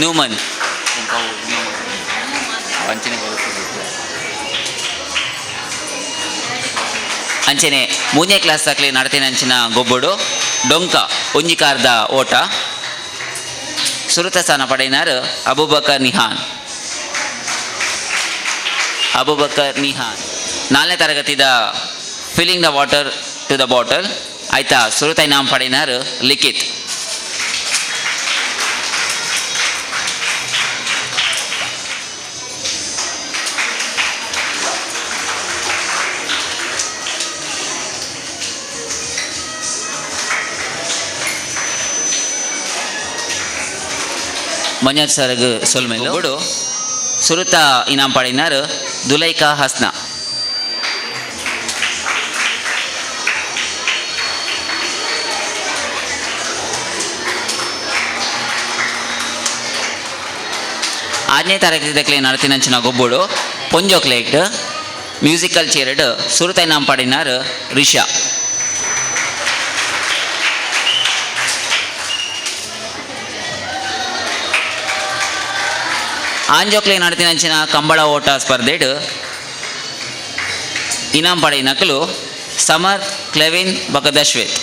ನ್ಯೂಮನ್. ಅಂಚನೆ ಮೂರನೇ ಕ್ಲಾಸ್ ದಾಖಲೆ ನಡತಿನ ಅಂಚಿನ ಗೊಬ್ಬುಡು ಡೊಂಕ ಒಂಜಿ ಕಾರ್ದ ಓಟ ಸುರುತ ಸ್ಥಾನ ಪಡೆಯಿನಾರು ಅಬುಬಕರ್ ನಿಹಾನ್. ಅಬುಬಕರ್ ನಿಹಾನ್. 4ನೇ ತರಗತಿದ filling the water to the bottle ಆಯ್ತಾ ಸುರುತ ಇನಾಮ್ ಪಡೆಯಿನಾರು ಲಿಖಿತ್. ಮಂಜುನಾಥ್ ಸರ್ಗ್ ಸೊಲ್ಮೆಲು ಸುರುತ ಇನಾಮ್ ಪಡೆಯಿನಾರು ದುಲೈಕಾ ಹಸ್ನಾ. ಆಜನೇ ತರಗತಿದಕ್ಲೆ ನಡತಿನಂಚಿನ ಗೊಬ್ಬುಡು ಪೊಂಜೋಕ್ಲೇಟ್ ಮ್ಯೂಸಿಕಲ್ ಚೇರ್ಡ್ ಸುರುತ ಇನಾಮ್ ಪಡಿನಾರ್ ರಿಷಾ. ಆಂಜೋಕ್ಲೆ ನಡತಿನಂಚಿನ ಕಂಬಳ ಓಟ ಸ್ಪರ್ಧೆಡ್ ಇನಾಮ್ ಪಡೆಯಿನಕಲು ಸಮರ್ಥ್, ಕ್ಲೆವಿನ್ ಬಕದಶ್ವೇತ್.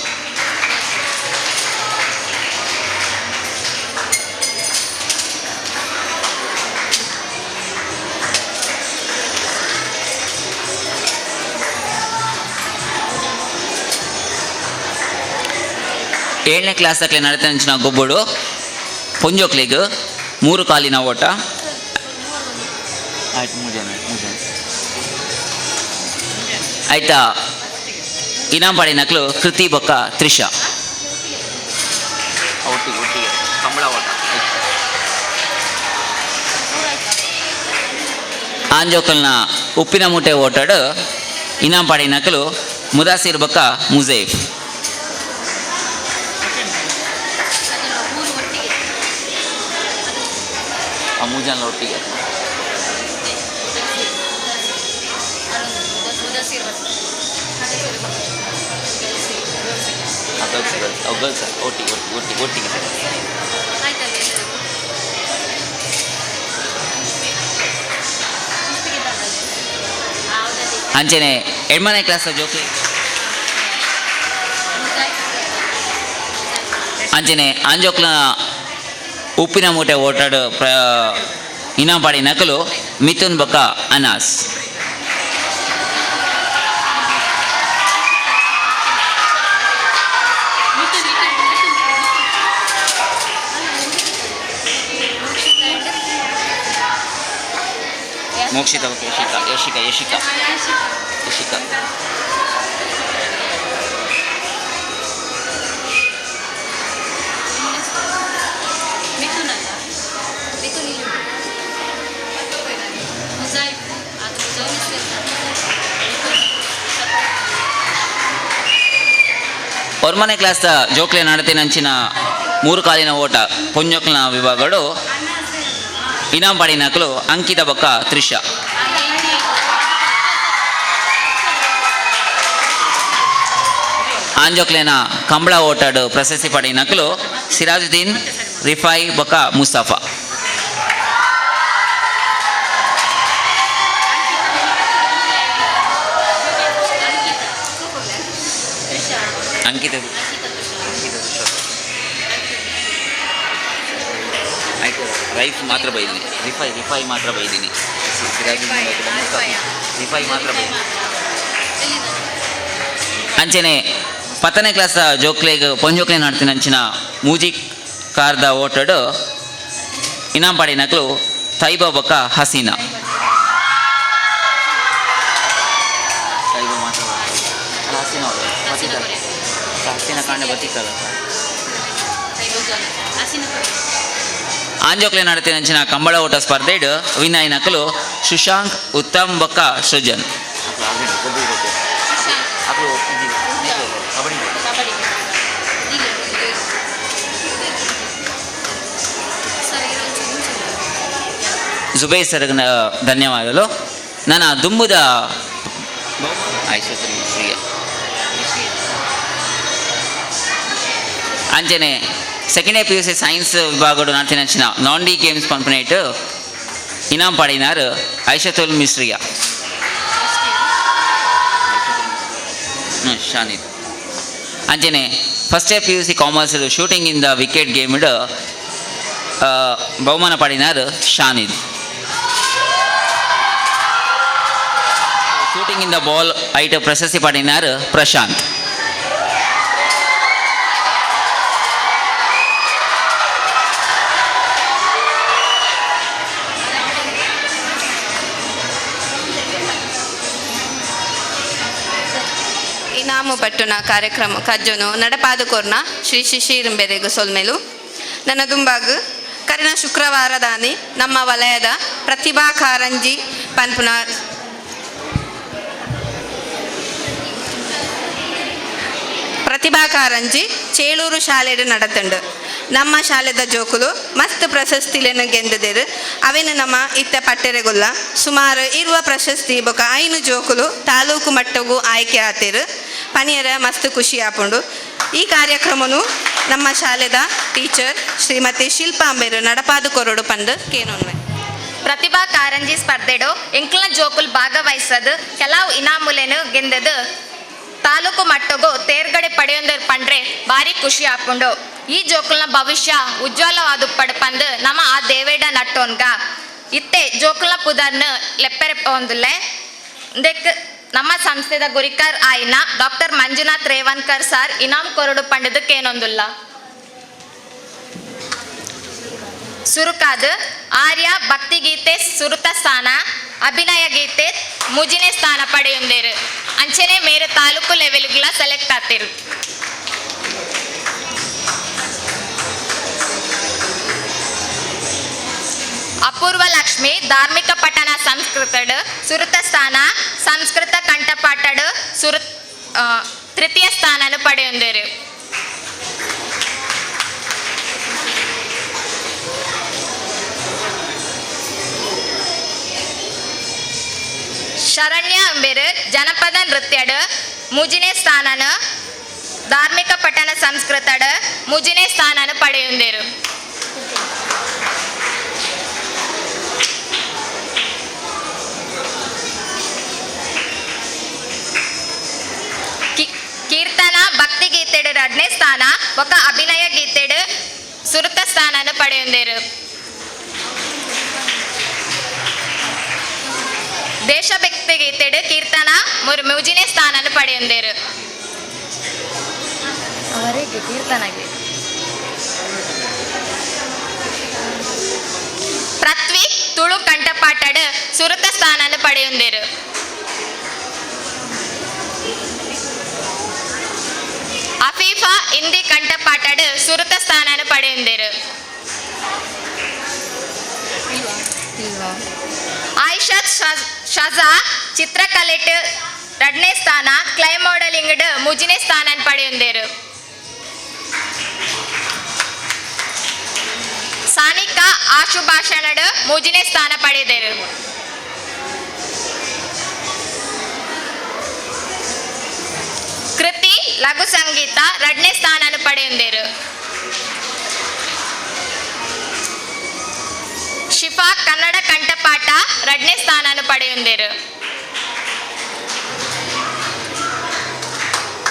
ಏಳನೇ ಕ್ಲಾಸ್ ದಾಖಲೆ ನಡತಿನಂಚಿನ ಗೊಬ್ಬುಡು ಪೊಂಜೋಕ್ಲೆಗ್ ಮೂರು ಕಾಲಿನ ಓಟ. ಆಯ್ತು, ಮೂರು ಜನ ಮೂರು ಜನ ಆಯ್ತಾ. ಇನಾಮ್ ಪಡೆಯಿನಕ್ಲು ಕೃತಿ ಬೊಕ್ಕ ತ್ರಿಷಾ. ಒಟ್ಟಿಗೆ ಒಟ್ಟಿಗೆ ಕಂಬಳ ಓಟ. ಆಂಜೋಕಲ್ನ ಉಪ್ಪಿನ ಮೂಟೆ ಓಟಾಡು ಇನಾಮ್ ಪಡೆಯಿನಕ್ಲು ಮುದಾಸಿರ್ ಬೊಕ್ಕ ಮುಜೈಫ್. ಆ ಮೂರು ಜನ ಒಟ್ಟಿಗೆ. ಗರ್ಲ್ಸ್ ಗರ್ಲ್ಸ್ ಗರ್ಲ್ಸ್ ಒಟ್ಟಿಗೆ ಒಟ್ಟಿಗೆ ಒಟ್ಟಿಗೆ ಒಟ್ಟಿಗೆ ಸರ್. ಅಂಚನೆ ಎಡ್ಮನೆ ಕ್ಲಾಸ್ ಜೋಕ್ಲಿ ಅಂಚನೆ ಆಂಜೋಕ್ಲ ಉಪ್ಪಿನ ಮೂಟೆ ಓಟಾಡು ಪ್ರ ಇನಾಮ್ ಪಡೆಯಿನಕಲು ಮಿಥುನ್ ಬೊಕ್ಕ ಅನಾಸ್. ಮೋಕ್ಷಿತ ಬೊಕ್ಕ ಯಶಿಕಾ ಯಶಿಕಾ ಯಶಿಕಾ ಯಶಿಕಾ. ಒರ್ಮನೆ ಕ್ಲಾಸ್ ಜೋಕ್ಲೆ ನಡತಿನಂಚಿನ ಮೂರು ಕಾಲಿನ ಓಟ ಪೊಂಜೋಕ್ಲಿನ ವಿಭಾಗಗಳು ಇನಾಮ್ ಪಡೆಯಿನಕಲು ಅಂಕಿತ ಬೊಕ್ಕ ತ್ರಿಷಾ. ಆಂಜೋಕ್ಲೆನ ಕಂಬಳ ಓಟಾಡು ಪ್ರಶಸ್ತಿ ಪಡೆಯಿನಕಲು ಸಿರಾಜುದ್ದೀನ್, ರಿಫಾಯ್ ಬೊಕ್ಕ ಮುಸ್ತಫಾ. ಅಂಕಿತ ಆಯ್ತು, ರೈಫ್ ಮಾತ್ರ ಬೈದೀನಿ, ರಿಫೈ ರಿಫೈ ಮಾತ್ರ ಬೈದೀನಿ, ಸಿರಾಜುದ್ದೀನ್ ಮುಸ್ತಫಾ ರಿಫೈ ಮಾತ್ರ ಬೈದೀನಿ. ಅಂಚನೆ ಪತ್ತನೇ ಕ್ಲಾಸ್ ಜೋಕ್ಲೆಗ್ ಪೊಂಜೋಕ್ಲೆ ನಡ್ತಿನ ಅಂಚಿನ ಮೂಜಿ ಕಾರ್ದ ಓಟಡು ಇನಾಮ್ ಪಡೆಯಿನಕಲು ತೈಬಾ ಬೊಕ್ಕ ಹಸೀನಾ. ತೈಬಾ ಮಾತ್ರ ಅಲ್ಲ, ಹಸೀನಾ ಅವರು ಹಸೀನಾ ಕಾಂಡ ಬತ್ತಿತ್ತಲ್ಲ. ಆಂಜೋಕ್ಲೆ ನಡತಿನ ಅಂಚಿನ ಕಂಬಳ ಓಟ ಸ್ಪರ್ಧೆಡ್ ವಿನಾಯಿನಕಲು ಸುಶಾಂಕ್, ಉತ್ತಮ್ ಬೊಕ್ಕ ಸೃಜನ್. ಜುಬೇರ್ ಸರ್ಗೆ ಧನ್ಯವಾದಗಳು. ನನ್ನ ದುಂಬುದ ಐಶ್ವರ್ಯ ಅಂಚನೆ second year P U C science ವಿಭಾಗಡು ನಡ್ತಿನಂಚಿನ ನಾನ್ ಡಿ ಗೇಮ್ಸ್ ಪಂಪನೇಟ್ ಇನಾಮ್ ಪಡೆಯಿನಾರ್ ಐಶತುಲ್ ಮಿಸ್ರಿಯಾ ಶಾನಿದ್. ಅಂಚನೆ first year P U C commerce shooting in the wicket ಗೇಮ್ಡ್ ಬಹುಮಾನ ಪಡೆಯಿನಾರ್ Shanid. Shooting in the ball ಐಟ್ ಪ್ರಶಸ್ತಿ ಪಡೆಯಿನಾರ್ ಪ್ರಶಾಂತ್. ಇನಾಮು ಪಟ್ಟುನ ಕಾರ್ಯಕ್ರಮ ಕಜ್ಜೊನು ನಡಪಾದುಕೊರ್ನ ಶ್ರೀ ಶಿಶಿರಿಂಬೆರೆಗು ಸೊಲ್ಮೆಲು. ನನ್ನ ದುಂಬಾಗು ಕರಿನ ಶುಕ್ರವಾರದಾನಿ ನಮ್ಮ ವಲಯದ ಪ್ರತಿಭಾ ಕಾರಂಜಿ ಪನ್ಪುನ ಪ್ರತಿಭಾ ಕಾರಂಜಿ ಚೇಳೂರು ಶಾಲೆಡ್ ನಡತುಂಡು. ನಮ್ಮ ಶಾಲೆದ ಜೋಕುಲು ಮಸ್ತ್ ಪ್ರಶಸ್ತಿಲೆನ್ ಗೆಂದದೆರ್. ಅವೆನ್ ನಮ್ಮ ಇತ್ತ ಪಟ್ಟೆರೆಗುಲ್ಲ ಸುಮಾರು 20 ಪ್ರಶಸ್ತಿ ಬೊಕ 5 ಜೋಕುಲು ತಾಲೂಕು ಮಟ್ಟಗು ಆಯ್ಕೆ ಆತೆರ್. ಪನಿಯರ ಮಸ್ತ್ ಖುಷಿ ಆಪುಂಡು. ಈ ಕಾರ್ಯಕ್ರಮನು ನಮ್ಮ ಶಾಲೆದ ಟೀಚರ್ ಶ್ರೀಮತಿ ಶಿಲ್ಪಾ ಅಂಬೇರು ನಡಪಾದು ಕೊರಡು ಪಂದು ಕೇನೊನ್ವೆ. ಪ್ರತಿಭಾ ಕಾರಂಜಿ ಸ್ಪರ್ಧೆಡು ಎಂಕ್ಲ ಜೋಕುಲ್ ಭಾಗವಹಿಸದು ಕೆಲವು ಇನಾಮುಲೆನು ಗೆಂದದು ತಾಲೂಕು ಮಟ್ಟಗು ತೇರ್ಗಡೆ ಪಡೆಯೊಂದರ್ ಪಂಡ್ರೆ ಭಾರಿ ಖುಷಿ ಆಪುಂಡು. ಈ ಜೋಕುಲ್ನ ಭವಿಷ್ಯ ಉಜ್ವಲವಾದ ಪಂದು ನಮ್ಮ ಆ ದೇವೇಡ ನಟ್ಟೋನ್ಗ ಇತ್ತೆ ಜೋಕುಲ್ನ ಪುದರ್ನ ಲೆಪ್ಪೆರೆ ಪೋಂದುಲ್ಲೆ. ಇಂದೆಕ್ ನಮ್ಮ ಸಂಸ್ಥೆದ ಗುರಿಕಾರ್ ಆಯಿನ ಡಾಕ್ಟರ್ ಮಂಜುನಾಥ್ ರೇವನ್ಕರ್ ಸರ್ ಇನಾಮ್ ಕೊರಡು ಪಂಡದು ಕೇನೊಂದುಲ್ಲ. ಸುರುಕಾದ್ ಆರ್ಯ ಭಕ್ತಿಗೀತೆ ಸುರುತ ಸ್ಥಾನ, ಅಭಿನಯ ಗೀತೆ ಮುಜಿನೆ ಸ್ಥಾನ ಪಡೆಯುಂದೇರು. ಅಂಚನೆ ಮೇರೆ ತಾಲೂಕು ಲೆವೆಲ್ಗ್ಲ ಸೆಲೆಕ್ಟ್ ಆತಿರು. ಅಪೂರ್ವ ಲಕ್ಷ್ಮಿ ಧಾರ್ಮಿಕ ಪಠಣ ಸಂಸ್ಕೃತಡ್ ಸುರುತ ಸ್ಥಾನ, ಸಂಸ್ಕೃತ ಕಂಠಪಾಠಡ್ ಸುರು ತೃತೀಯ ಸ್ಥಾನನು ಪಡೆಯುಂದೇರು. ಶರಣ್ಯ ಅಂಬೇರು ಜನಪದ ನೃತ್ಯಡ್ ಮುಜಿನೆ ಸ್ಥಾನನು, ಧಾರ್ಮಿಕ ಪಠಣ ಸಂಸ್ಕೃತಡ್ ಮುಜಿನೆ ಸ್ಥಾನನು ಪಡೆಯುಂದೇರು. ಕೀರ್ತನ ಭಕ್ತಿ ಗೀತೆಡ್ ಎರಡನೇ ಸ್ಥಾನ ಬೊಕ ಅಭಿನಯ ಗೀತೆಡ್ ಸುರುತ ಸ್ಥಾನನು ಪಡೆಯುಂದೇರು. ದೇಶಭಕ್ತಿ ಗೀತೆಡ್ ಕೀರ್ತನ ಮುಜಿನೆ ಸ್ಥಾನನು ಪಡೆಯುಂದೇರು. ಅವರಿಗೆ ಕೀರ್ತನಗೆ ಪೃಥ್ವಿ ತುಳು ಕಂಠಪಾಠಡ್ ಸುರುತ ಸ್ಥಾನನು ಪಡೆಯುಂದೇರು. ಅಫೀಫಾ ಹಿಂದಿ ಕಂಠಪಾಠಡ್ ಸುರುತ ಸ್ಥಾನನು ಪಡೆಯುಂದೇರು. ಆಯಿಷತ್ ಶಜಾ ಚಿತ್ರಕಲೆಟ್ ಎರಡನೇ ಸ್ಥಾನ, ಕ್ಲೈ ಮಾಡೆಲಿಂಗ್ ಮುಜಿನೆ ಸ್ಥಾನ ಪಡೆಯುಂದೇರು. ಸಾನಿಕಾ ಆಶುಭಾಷಣಡ್ ಮುಜಿನೆ ಸ್ಥಾನ ಪಡೆದರು. ಕೃತಿ ಲಘು ಸಂಗೀತ ಎರಡನೇ ಸ್ಥಾನ ಪಡೆಯುಂದೇರು. ಶಿಫಾ ಕನ್ನಡ ಕಂಠಪಾಠ ಎರಡನೇ ಸ್ಥಾನನು ಪಡೆಯುಂದೇರು.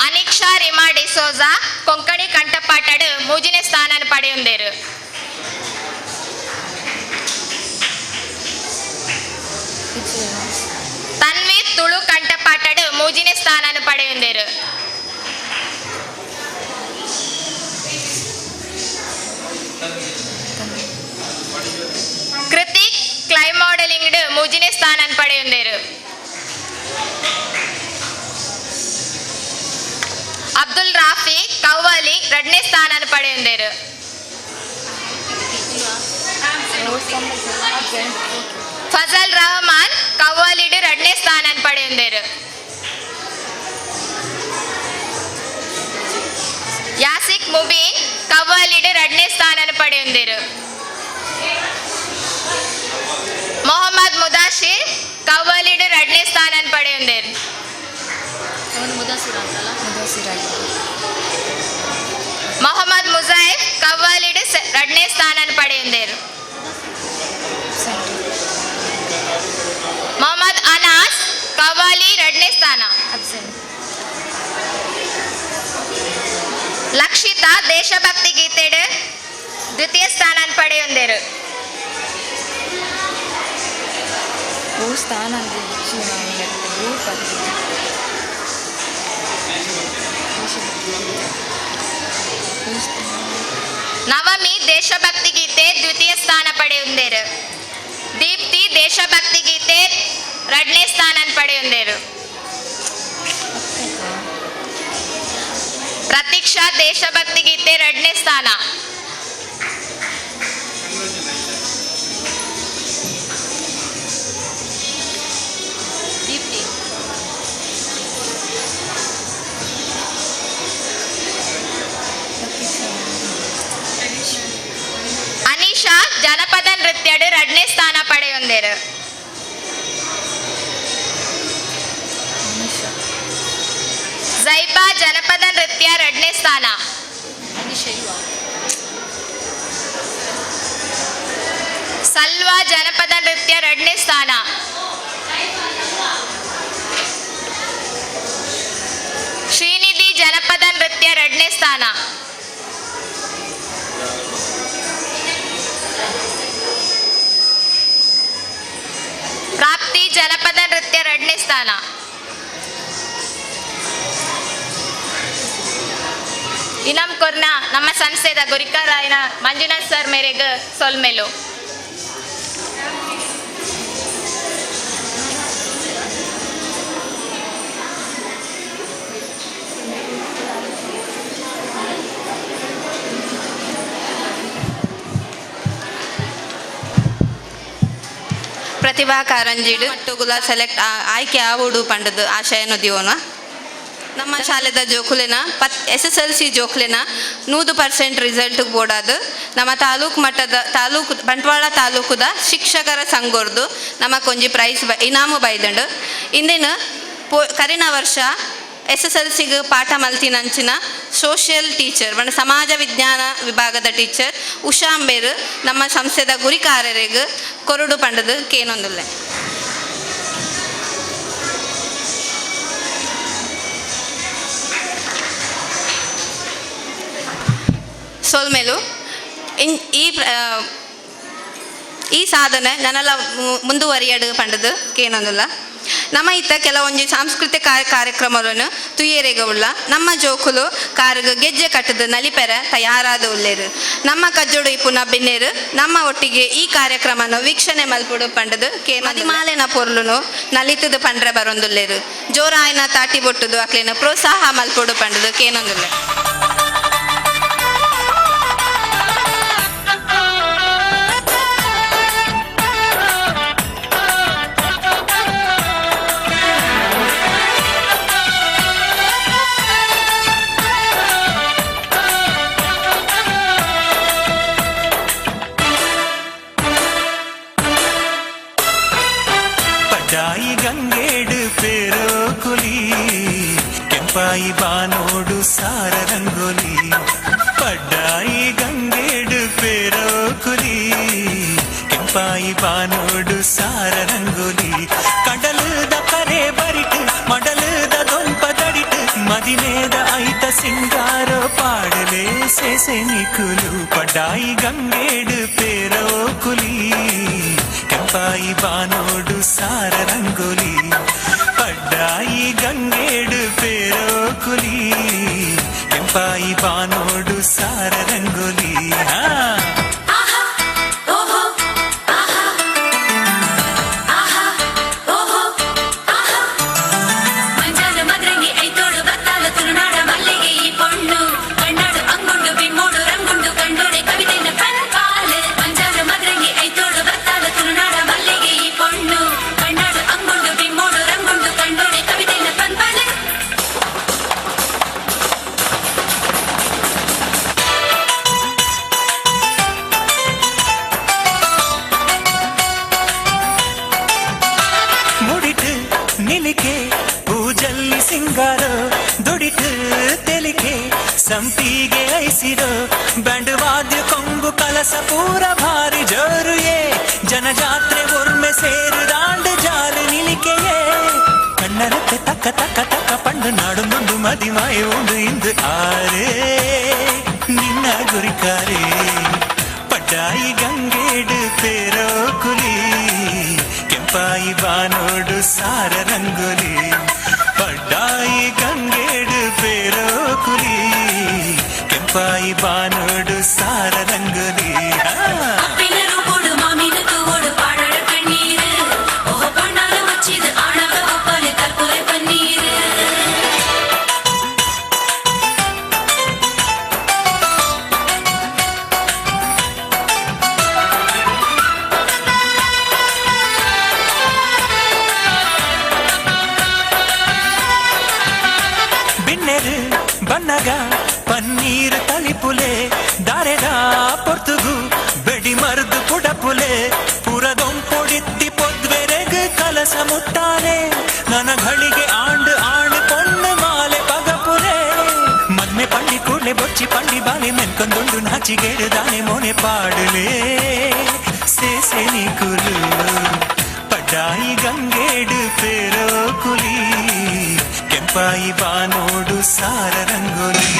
ಅನಿಕ್ಷಾ ರಿಮಾ ಡಿಸೋಜಾ ಕೊಂಕಣಿ ಕಂಠಪಾಠಡ್ ಮೂಜಿನೇ ಸ್ಥಾನನು ಪಡೆಯುಂದೇರು. ತನ್ವಿ ತುಳು ಕಂಠಪಾಠಡ್ ಮೂಜಿನೇ ಸ್ಥಾನನು ಪಡೆಯುಂದೇರು. ಕೃತಿ ಕ್ಲೈ ಮಾಡೆಲಿಂಗ್ ಮೂಜಿನೇ ಸ್ಥಾನ ಪಡೆಯುಂದೇರು. ಅಬ್ದುಲ್ ರಾಫಿ ಕವ್ವಾಲಿ ಎರಡನೇ ಸ್ಥಾನ ಪಡೆಯುಂದೇರು. ಫಜಲ್ ರಹಮಾನ್ ಕವ್ವಾಲಿಡ್ ಎರಡನೇ ಸ್ಥಾನ ಪಡೆಯುಂದೇರು. ಯಾಸಿಕ್ ಮುಬೀನ್ ಕವ್ವಾಲಿಡ್ ಎರಡನೇ ಸ್ಥಾನ ಪಡೆಯುಂದೇರು. ಮೊಹಮ್ಮದ್ ಮುದಾಶಿರ್ ಕವ್ವಾಲಿಡ್ ಎರಡನೇ ಸ್ಥಾನ ಪಡೆಯುಂದೇರು. ಮೊಹಮ್ಮದ್ ಮುಜಾಹಿದ್ ಕವ್ವಾಲಿಡ್ ಎರಡನೇ ಸ್ಥಾನ ಪಡೆಯುಂದೇರು. ಮೊಹಮ್ಮದ್ ಅನಾಸ್ ಕವ್ವಾಲಿ ಎರಡನೇ ಸ್ಥಾನ. ಲಕ್ಷಿತಾ ದೇಶಭಕ್ತಿ ಗೀತೆಡ್ ದ್ವಿತೀಯ ಸ್ಥಾನ ಪಡೆಯುಂದೇರು. ಸ್ಥಾನ ನವಮಿ ದೇಶಭಕ್ತಿ ಗೀತೆ ದ್ವಿತೀಯ ಸ್ಥಾನ ಪಡೆಯುಂದೇರು. ದೀಪ್ತಿ ದೇಶಭಕ್ತಿ ಗೀತೆ ಎರಡನೇ ಸ್ಥಾನ ಪಡೆಯುಂದೇರು. ಪ್ರತೀಕ್ಷಾ ದೇಶಭಕ್ತಿ ಗೀತೆ ಎರಡನೇ ಸ್ಥಾನ. ದೀಪ್ತಿ ನೃತ್ಯಡ್ ರಡ್ನೇ ಸ್ಥಾನ ಪಡೆಯೊಂದೇರು. ಜೈಬಾ ಜನಪದ ನೃತ್ಯ ರಡ್ನೇ ಸ್ಥಾನ. ಸಲ್ವಾ ಜನಪದ ನೃತ್ಯ ರಡ್ನೇ ಸ್ಥಾನ. ಶ್ರೀನಿಧಿ ಜನಪದ ನೃತ್ಯ ರಡ್ನೇ ಸ್ಥಾನ. ಪ್ರಾಪ್ತಿ ಜನಪದ ನೃತ್ಯ ರಡ್ನೇ ಸ್ಥಾನ. ಇನಾಮ್ ಕೊರ್ನ ನಮ್ಮ ಸಂಸ್ಥೆದ ಗುರಿಕಾರಾಯನ ಮಂಜುನಾಥ್ ಸರ್ ಮೇರೆಗೆ ಸೊಲ್ಮೆಲು. ಪ್ರತಿಭಾ ಕಾರಂಜಿಡ್ ಮಟ್ಟುಗುಲ ಸೆಲೆಕ್ಟ್ ಆಯ್ಕೆ ಆವುಡು ಪಂಡದು ಆಶಯನು ದಿವೋನ. ನಮ್ಮ ಶಾಲೆದ ಜೋಕುಲೆನ ಪತ್ ಎಸ್ ಎಸ್ ಎಲ್ ಸಿ ಜೋಕುಲೆನ 100% ರಿಸಲ್ಟ್ ಬೋಡಾದು ನಮ್ಮ ತಾಲೂಕು ಮಟ್ಟದ ತಾಲೂಕು ಬಂಟ್ವಾಳ ತಾಲೂಕುದ ಶಿಕ್ಷಕರ ಸಂಘರ್ದು ನಮ್ಮ ಕೊಂಜಿ ಪ್ರೈಸ್ ಇನಾಮು ಬೈದಂಡು. ಇಂದಿನ ಪೋ ಕರಿನ ವರ್ಷ ಎಸ್ ಎಸ್ ಎಲ್ ಸಿಗ್ ಪಾಠ ಮಲ್ತಿನಂಚಿನ ಸೋಷಿಯಲ್ ಟೀಚರ್ ಪಂಡ ಸಮಾಜ ವಿಜ್ಞಾನ ವಿಭಾಗದ ಟೀಚರ್ ಉಷಾ ಅಂಬೇರ್ ನಮ್ಮ ಸಂಸ್ಥೆದ ಗುರಿಕಾರರಿಗೆ ಕೊರಡು ಪಂಡದು ಕೇನೊಂದುಲ್ಲೆ. ಸೊಲ್ಮೆಲು ಇನ್ ಈ ಈ ಸಾಧನೆ ನನಲ ಮುಂದುವರಿಯಡು ಪಂಡದು ಕೇನೊಂದುಲ್ಲ. ನಮ್ಮ ಇತ್ತ ಕೆಲವೊಂಜಿ ಸಾಂಸ್ಕೃತಿಕ ಕಾರ್ಯಕ್ರಮಗಳನ್ನು ತುಯ್ಯರೆಗ ಉಳ್ಳ ನಮ್ಮ ಜೋಕುಲು ಕಾರುಗ ಗೆಜ್ಜೆ ಕಟ್ಟದು ನಲಿಪೆರ ತಯಾರಾದ ಉಲ್ಲೇರು. ನಮ್ಮ ಕಜ್ಜೋಡು ಇಪ್ಪುನ ಬಿನ್ನೇರು ನಮ್ಮ ಒಟ್ಟಿಗೆ ಈ ಕಾರ್ಯಕ್ರಮನ ವೀಕ್ಷಣೆ ಮಲ್ಪುಡು ಪಂಡದು ಕೆ ಮದಿಮಾಲೆನ ಪೊರ್ಲುನು ನಲಿತದು ಪಂಡ್ರೆ ಬರೊಂದುಲ್ಲೇರು. ಜೋರಾಯನ ತಾಟಿ ಬೊಟ್ಟುದು ಅಕ್ಲೇನ ಪ್ರೋತ್ಸಾಹ ಮಲ್ಪುಡು ಪಂಡದು ಕೇನೊಂದುಲ್ಲೆ. ಪಡ್ಡಾಯಿ ಗಂಗೇಡು ಪೇರೋ ಕುಲಿ, ಕೆಂಪಾಯಿ ಬಾನೋಡು ಸಾರ ರಂಗೋಲಿ. ಪಡ್ಡಾಯಿ ಗಂಗೇಡು ಪೇರೋ ಕುಲಿ, ಕೆಂಪಾಯಿ ಬಾನೋಡು ಸಾರ ರಂಗೋಲಿ. ಕಡಲದ ಕರೆ ಬರಿಟ್ ಮಡಲದ ದೊಂಪ ದಡಿಟ್ ಮದಿಮೇದ ಐತ ಸಿಂಗಾರ ಪಾಡಲೆ ಸೇಸೆ ನಿಕುಲು. ಪಡ್ಡಾಯಿ ಗಂಗೇಡು ಪೇರೋ ಕುಲಿ, ಕೆಂಪಾಯಿ ಬಾನೋಡು ಸಾರ ರಂಗೋಲಿ. ಪಡ್ಡಾಯಿ ಗಂಗೇಡು ಪೇರೋ ಕುಲಿ, ಕೆಂಪಾಯಿ ಬಾನೋಡು ಸಾರ ರಂಗೋಲಿ. ಹಾ ಮಂಜಾನ ಮದ್ರಂಗಿ ಐತೋಡು ಬತ್ತಾಲ ತುಳುನಾಡ ಮಲ್ಲಿಗೆ ಈ ಪೊಣ್ಣು. ಕಣ್ಣಾಡು ಅಂಗುಂಡು ಬಿಮ್ಮೋಡು ರಂಗುಂಡು ಕಂಡೋಡೆ ಕವಿತೆನ ಕಣ್ಪಾಲು. ಮಂಜಾನ ಮದ್ರಂಗಿ ಐತೋಡು ಬತ್ತಾಲ ತುಳುನಾಡ ಮಲ್ಲಿಗೆ ಈ ಪೊಣ್ಣು. ಕಣ್ಣಾಡು ಅಂಗುಂಡು ಬಿಮ್ಮೋಡು ರಂಗುಂಡು ಕಂಡೋಡೆ ಕವಿತೆನ ಪನ್ಪಾಲು. ಮುಡಿಟ್ ನಿಲಿಕೆ ಪೂಜಲ್ಲಿ ಸಿಂಗಾರ, ದುಡಿಟ್ ತೆಲಿಕೆ ಸಂಪಿಗೆ ಐಸಿರೋ. ಬ್ಯಾಂಡ್ ವಾದ್ಯ ಕೊಂಬು ಕಲಸ ಪೂರ ಭಾರಿ ಜೋರುಯೇ, ಜನಜಾತ್ರೆ ಒರ್ಮೆ ಸೇರು ದಾಂಡು ಜಾರು ನಿಲಿಕೆಯೇ. ಕಣ್ಣರತ್ತೆ ತಕ್ಕ ತಕ್ಕ ತಕ್ಕ ಪಂಡು ನಾಡುಂದುಂಡು ಮದಿಮಾಯ ಉಂಡು ಇಂದು ಆರೇ ನಿನ್ನ ಗುರಿಕಾರೇ. ಪಡ್ಡಾಯಿ ಗಂಗೇಡು ಪೇರೋ ಕುಲಿ, ಕೆಂಪಾಯಿ ಬಾನೋಡು ಸಾರ ರಂಗೋಲಿ. ಪಡ್ಡಾಯಿ ಗಂಗೇಡು ಪೇರೋ ಕುಲಿ, ಕೆಂಪಾಯಿ ಬಾನೋಡು ಸಾರ ರಂಗೋಲಿ. ಹಾ. ಅಪ್ಪಿನ ರೂಪೋಡು ಮಾಮಿನ ತೂವೋಡು ಪಾಡಾಡ ಕಣ್ಣೀರು. ಓಹ பொண்ணால வச்சிது ஆணாக ஒப்பாலு தற்கொலை பன்னீரு. ಬಿನ್ನೆರು ಬನ್ನಗ ಪನ್ನೀರ್ ತಲಿಪುಲೆ, ದಾರೆದ ಪೊರ್ತುಗು ಬೆಡಿ ಮರ್ದು ಪುಡಪುಲೆ. ಮುಟ್ಟಾಲೆ ನನ ಘಳಿಗೆ ಆಂಡ್ ಆಣ್ ಪೊಣ್ಣು ಮಾಲೆ ಪಗಪುರೆ ಮದ್ಮೆ ಪಂಡಿ ಕೂಡ್ಲೆ ಬೊಚ್ಚಿ ಪಂಡಿ ಬಾಲೆ ಮೆನ್ಕೊಂದುಂಡು ನಾಚಿಗೇಡು ದಾನೆ ಮೋನೆ ಪಾಡಲೆ ಸೇಸೆ ಕುಲು ಪಡ್ಡಾಯಿ ಗಂಗೇಡು ಪೇರೋ ಕುಲಿ ಕೆಂಪಾಯಿ ಬಾನೋಡು ಸಾರ ರಂಗೋಲಿ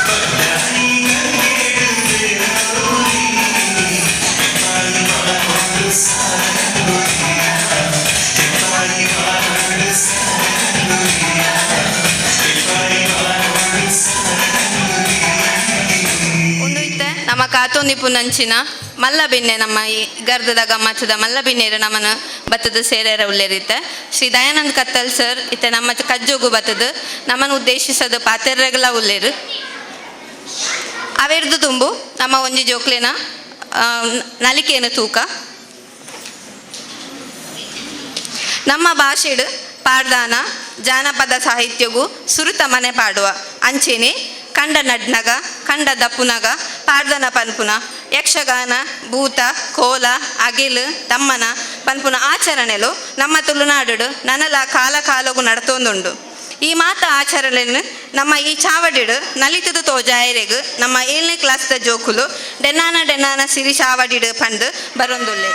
ಪಡ್ಡಾಯಿ ಗಂಗೇಡು ಪೇರೋ ಕುಲಿ ಕೆಂಪಾಯಿ ಬಾನೋಡು ಸಾರ ರಂಗೋಲಿ ಕೆಂಪಾಯಿ ಬಾನೋಡು ಸಾರ ರಂಗೋಲಿ ಕೆಂಪಾಯಿ ಬಾನೋಡು ಸಾರ ರಂಗೋಲಿ. ಉಂದು ಇತ್ತೆ ನಮ್ಮ ಕಾತೊಂದಿಪ್ಪುನಂಚಿನ ಮಲ್ಲ ಬಿನ್ನೆ ನಮ್ಮ ಈ ಗರ್ದದ ಗಮ್ಮತ್ತದ ಮಲ್ಲ ಬಿನ್ನೆರು ನಮ್ಮನ ಬತ್ತದ ಸೇರೇರ ಉಲ್ಲೇರಿತ್ತೆ ಶ್ರೀ ದಯಾನಂದ್ ಕತ್ತಲ್ ಸರ್ ಇತ್ತೆ ನಮ್ಮ ಕಜ್ಜೋಗು ಬತ್ತದ ನಮ್ಮನ್ನು ಉದ್ದೇಶಿಸದ ಪಾತೆರ್ರೆಗಳ ಉಲ್ಲೇರು. ಅವೆರ್ದು ತುಂಬು ನಮ್ಮ ಒಂಜಿ ಜೋಕ್ಲೆನ ನಲಿಕೆಯನ್ನು ತೂಕ. ನಮ್ಮ ಭಾಷೆಡ್ ಪಾಡ್ದಾನ ಜಾನಪದ ಸಾಹಿತ್ಯಗೂ ಸುರುತ ಮನೆ ಪಾಡುವ ಅಂಚೆನೆ ಕಂಡ ನಡ್ನಗ ಕಂಡ ದಪ್ಪುನಗ ಪಾಡ್ದನ ಪನ್ಪುನ ಯಕ್ಷಗಾನ ಭೂತ ಕೋಲ ಅಗಿಲು ತಮ್ಮನ ಪನ್ಪುನ ಆಚರಣೆಲು ನಮ್ಮ ತುಳುನಾಡು ನನಲ ಕಾಲ ಕಾಲಗೂ ನಡತೊಂದುಂಡು. ಈ ಮಾತ ಆಚರಣೆಯನ್ನು ನಮ್ಮ ಈ ಚಾವಡಿಡು ನಲಿತದ ತೋಜಾಯರೆಗು ನಮ್ಮ 7ನೇ ಕ್ಲಾಸ್ದ ಜೋಕುಲು ಡೆನ್ನಾನ ಡೆನ್ನಾನ ಸಿರಿ ಚಾವಡಿಡು ಪಂದು ಬರೊಂದುಲ್ಲೆ.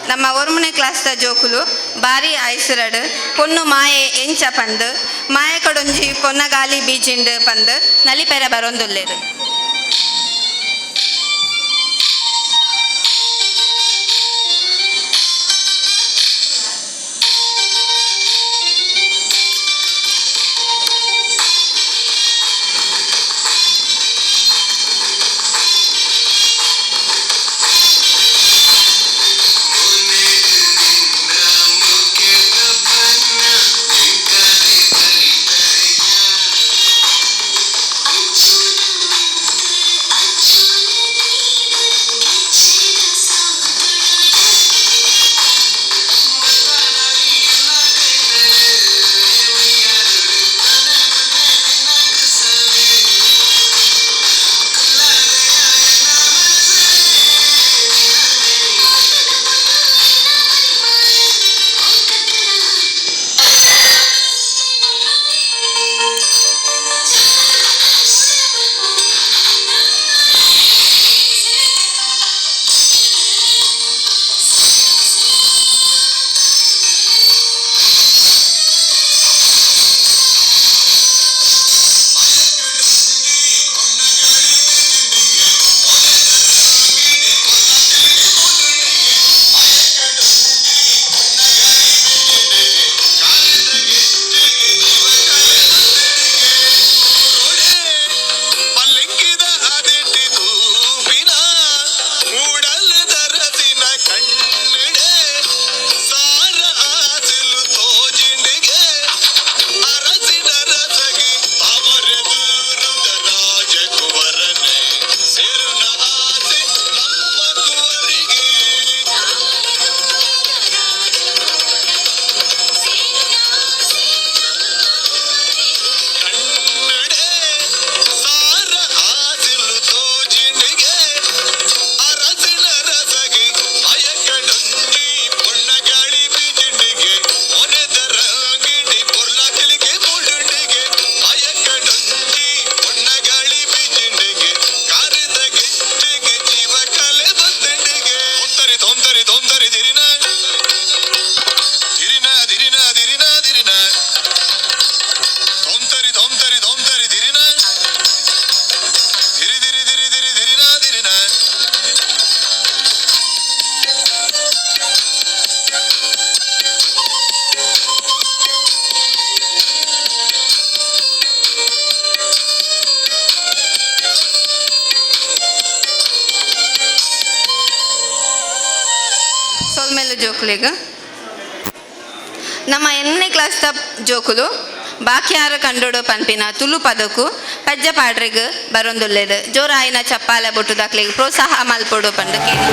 ನಮ್ಮ ಒರ್ಮನೆ ಕ್ಲಾಸ್ದ ಜೋಕುಲು ಬಾರಿ ಐಸರಡು ಪೊನ್ನು ಮಾಯೆ ಎಂಚ ಪಂದು ಮಾಯ ಕಡೊಂಜಿ ಪೊನ್ನಗಾಲಿ ಬೀಜಿಂಡು ಪಂದು ನಲಿಪೆರ ಬರೊಂದುಲ್ಲೇರು. ಜೋಕುಲೆಗ್. ನಮ್ಮ ಎಣ್ಣೆ ಕ್ಲಾಸ್ದ ಜೋಕುಲು ಬಾಕ್ಯಾರ ಕಂಡೋಡು ಪನ್ಪಿನ ತುಳು ಪದಕು ಪಜ್ಜ ಪಾಡ್ರೆಗ್ ಬರೊಂದುಲ್ಲೆರ್. ಜೋರಾಯಿನ ಚಪ್ಪಾಲೆ ಬೊಟ್ಟುದಕ್ಲೆಗ್ ಪ್ರೋತ್ಸಾಹ ಮಲ್ಪೊಡು ಪಂದ್ ಕೇಳಿ.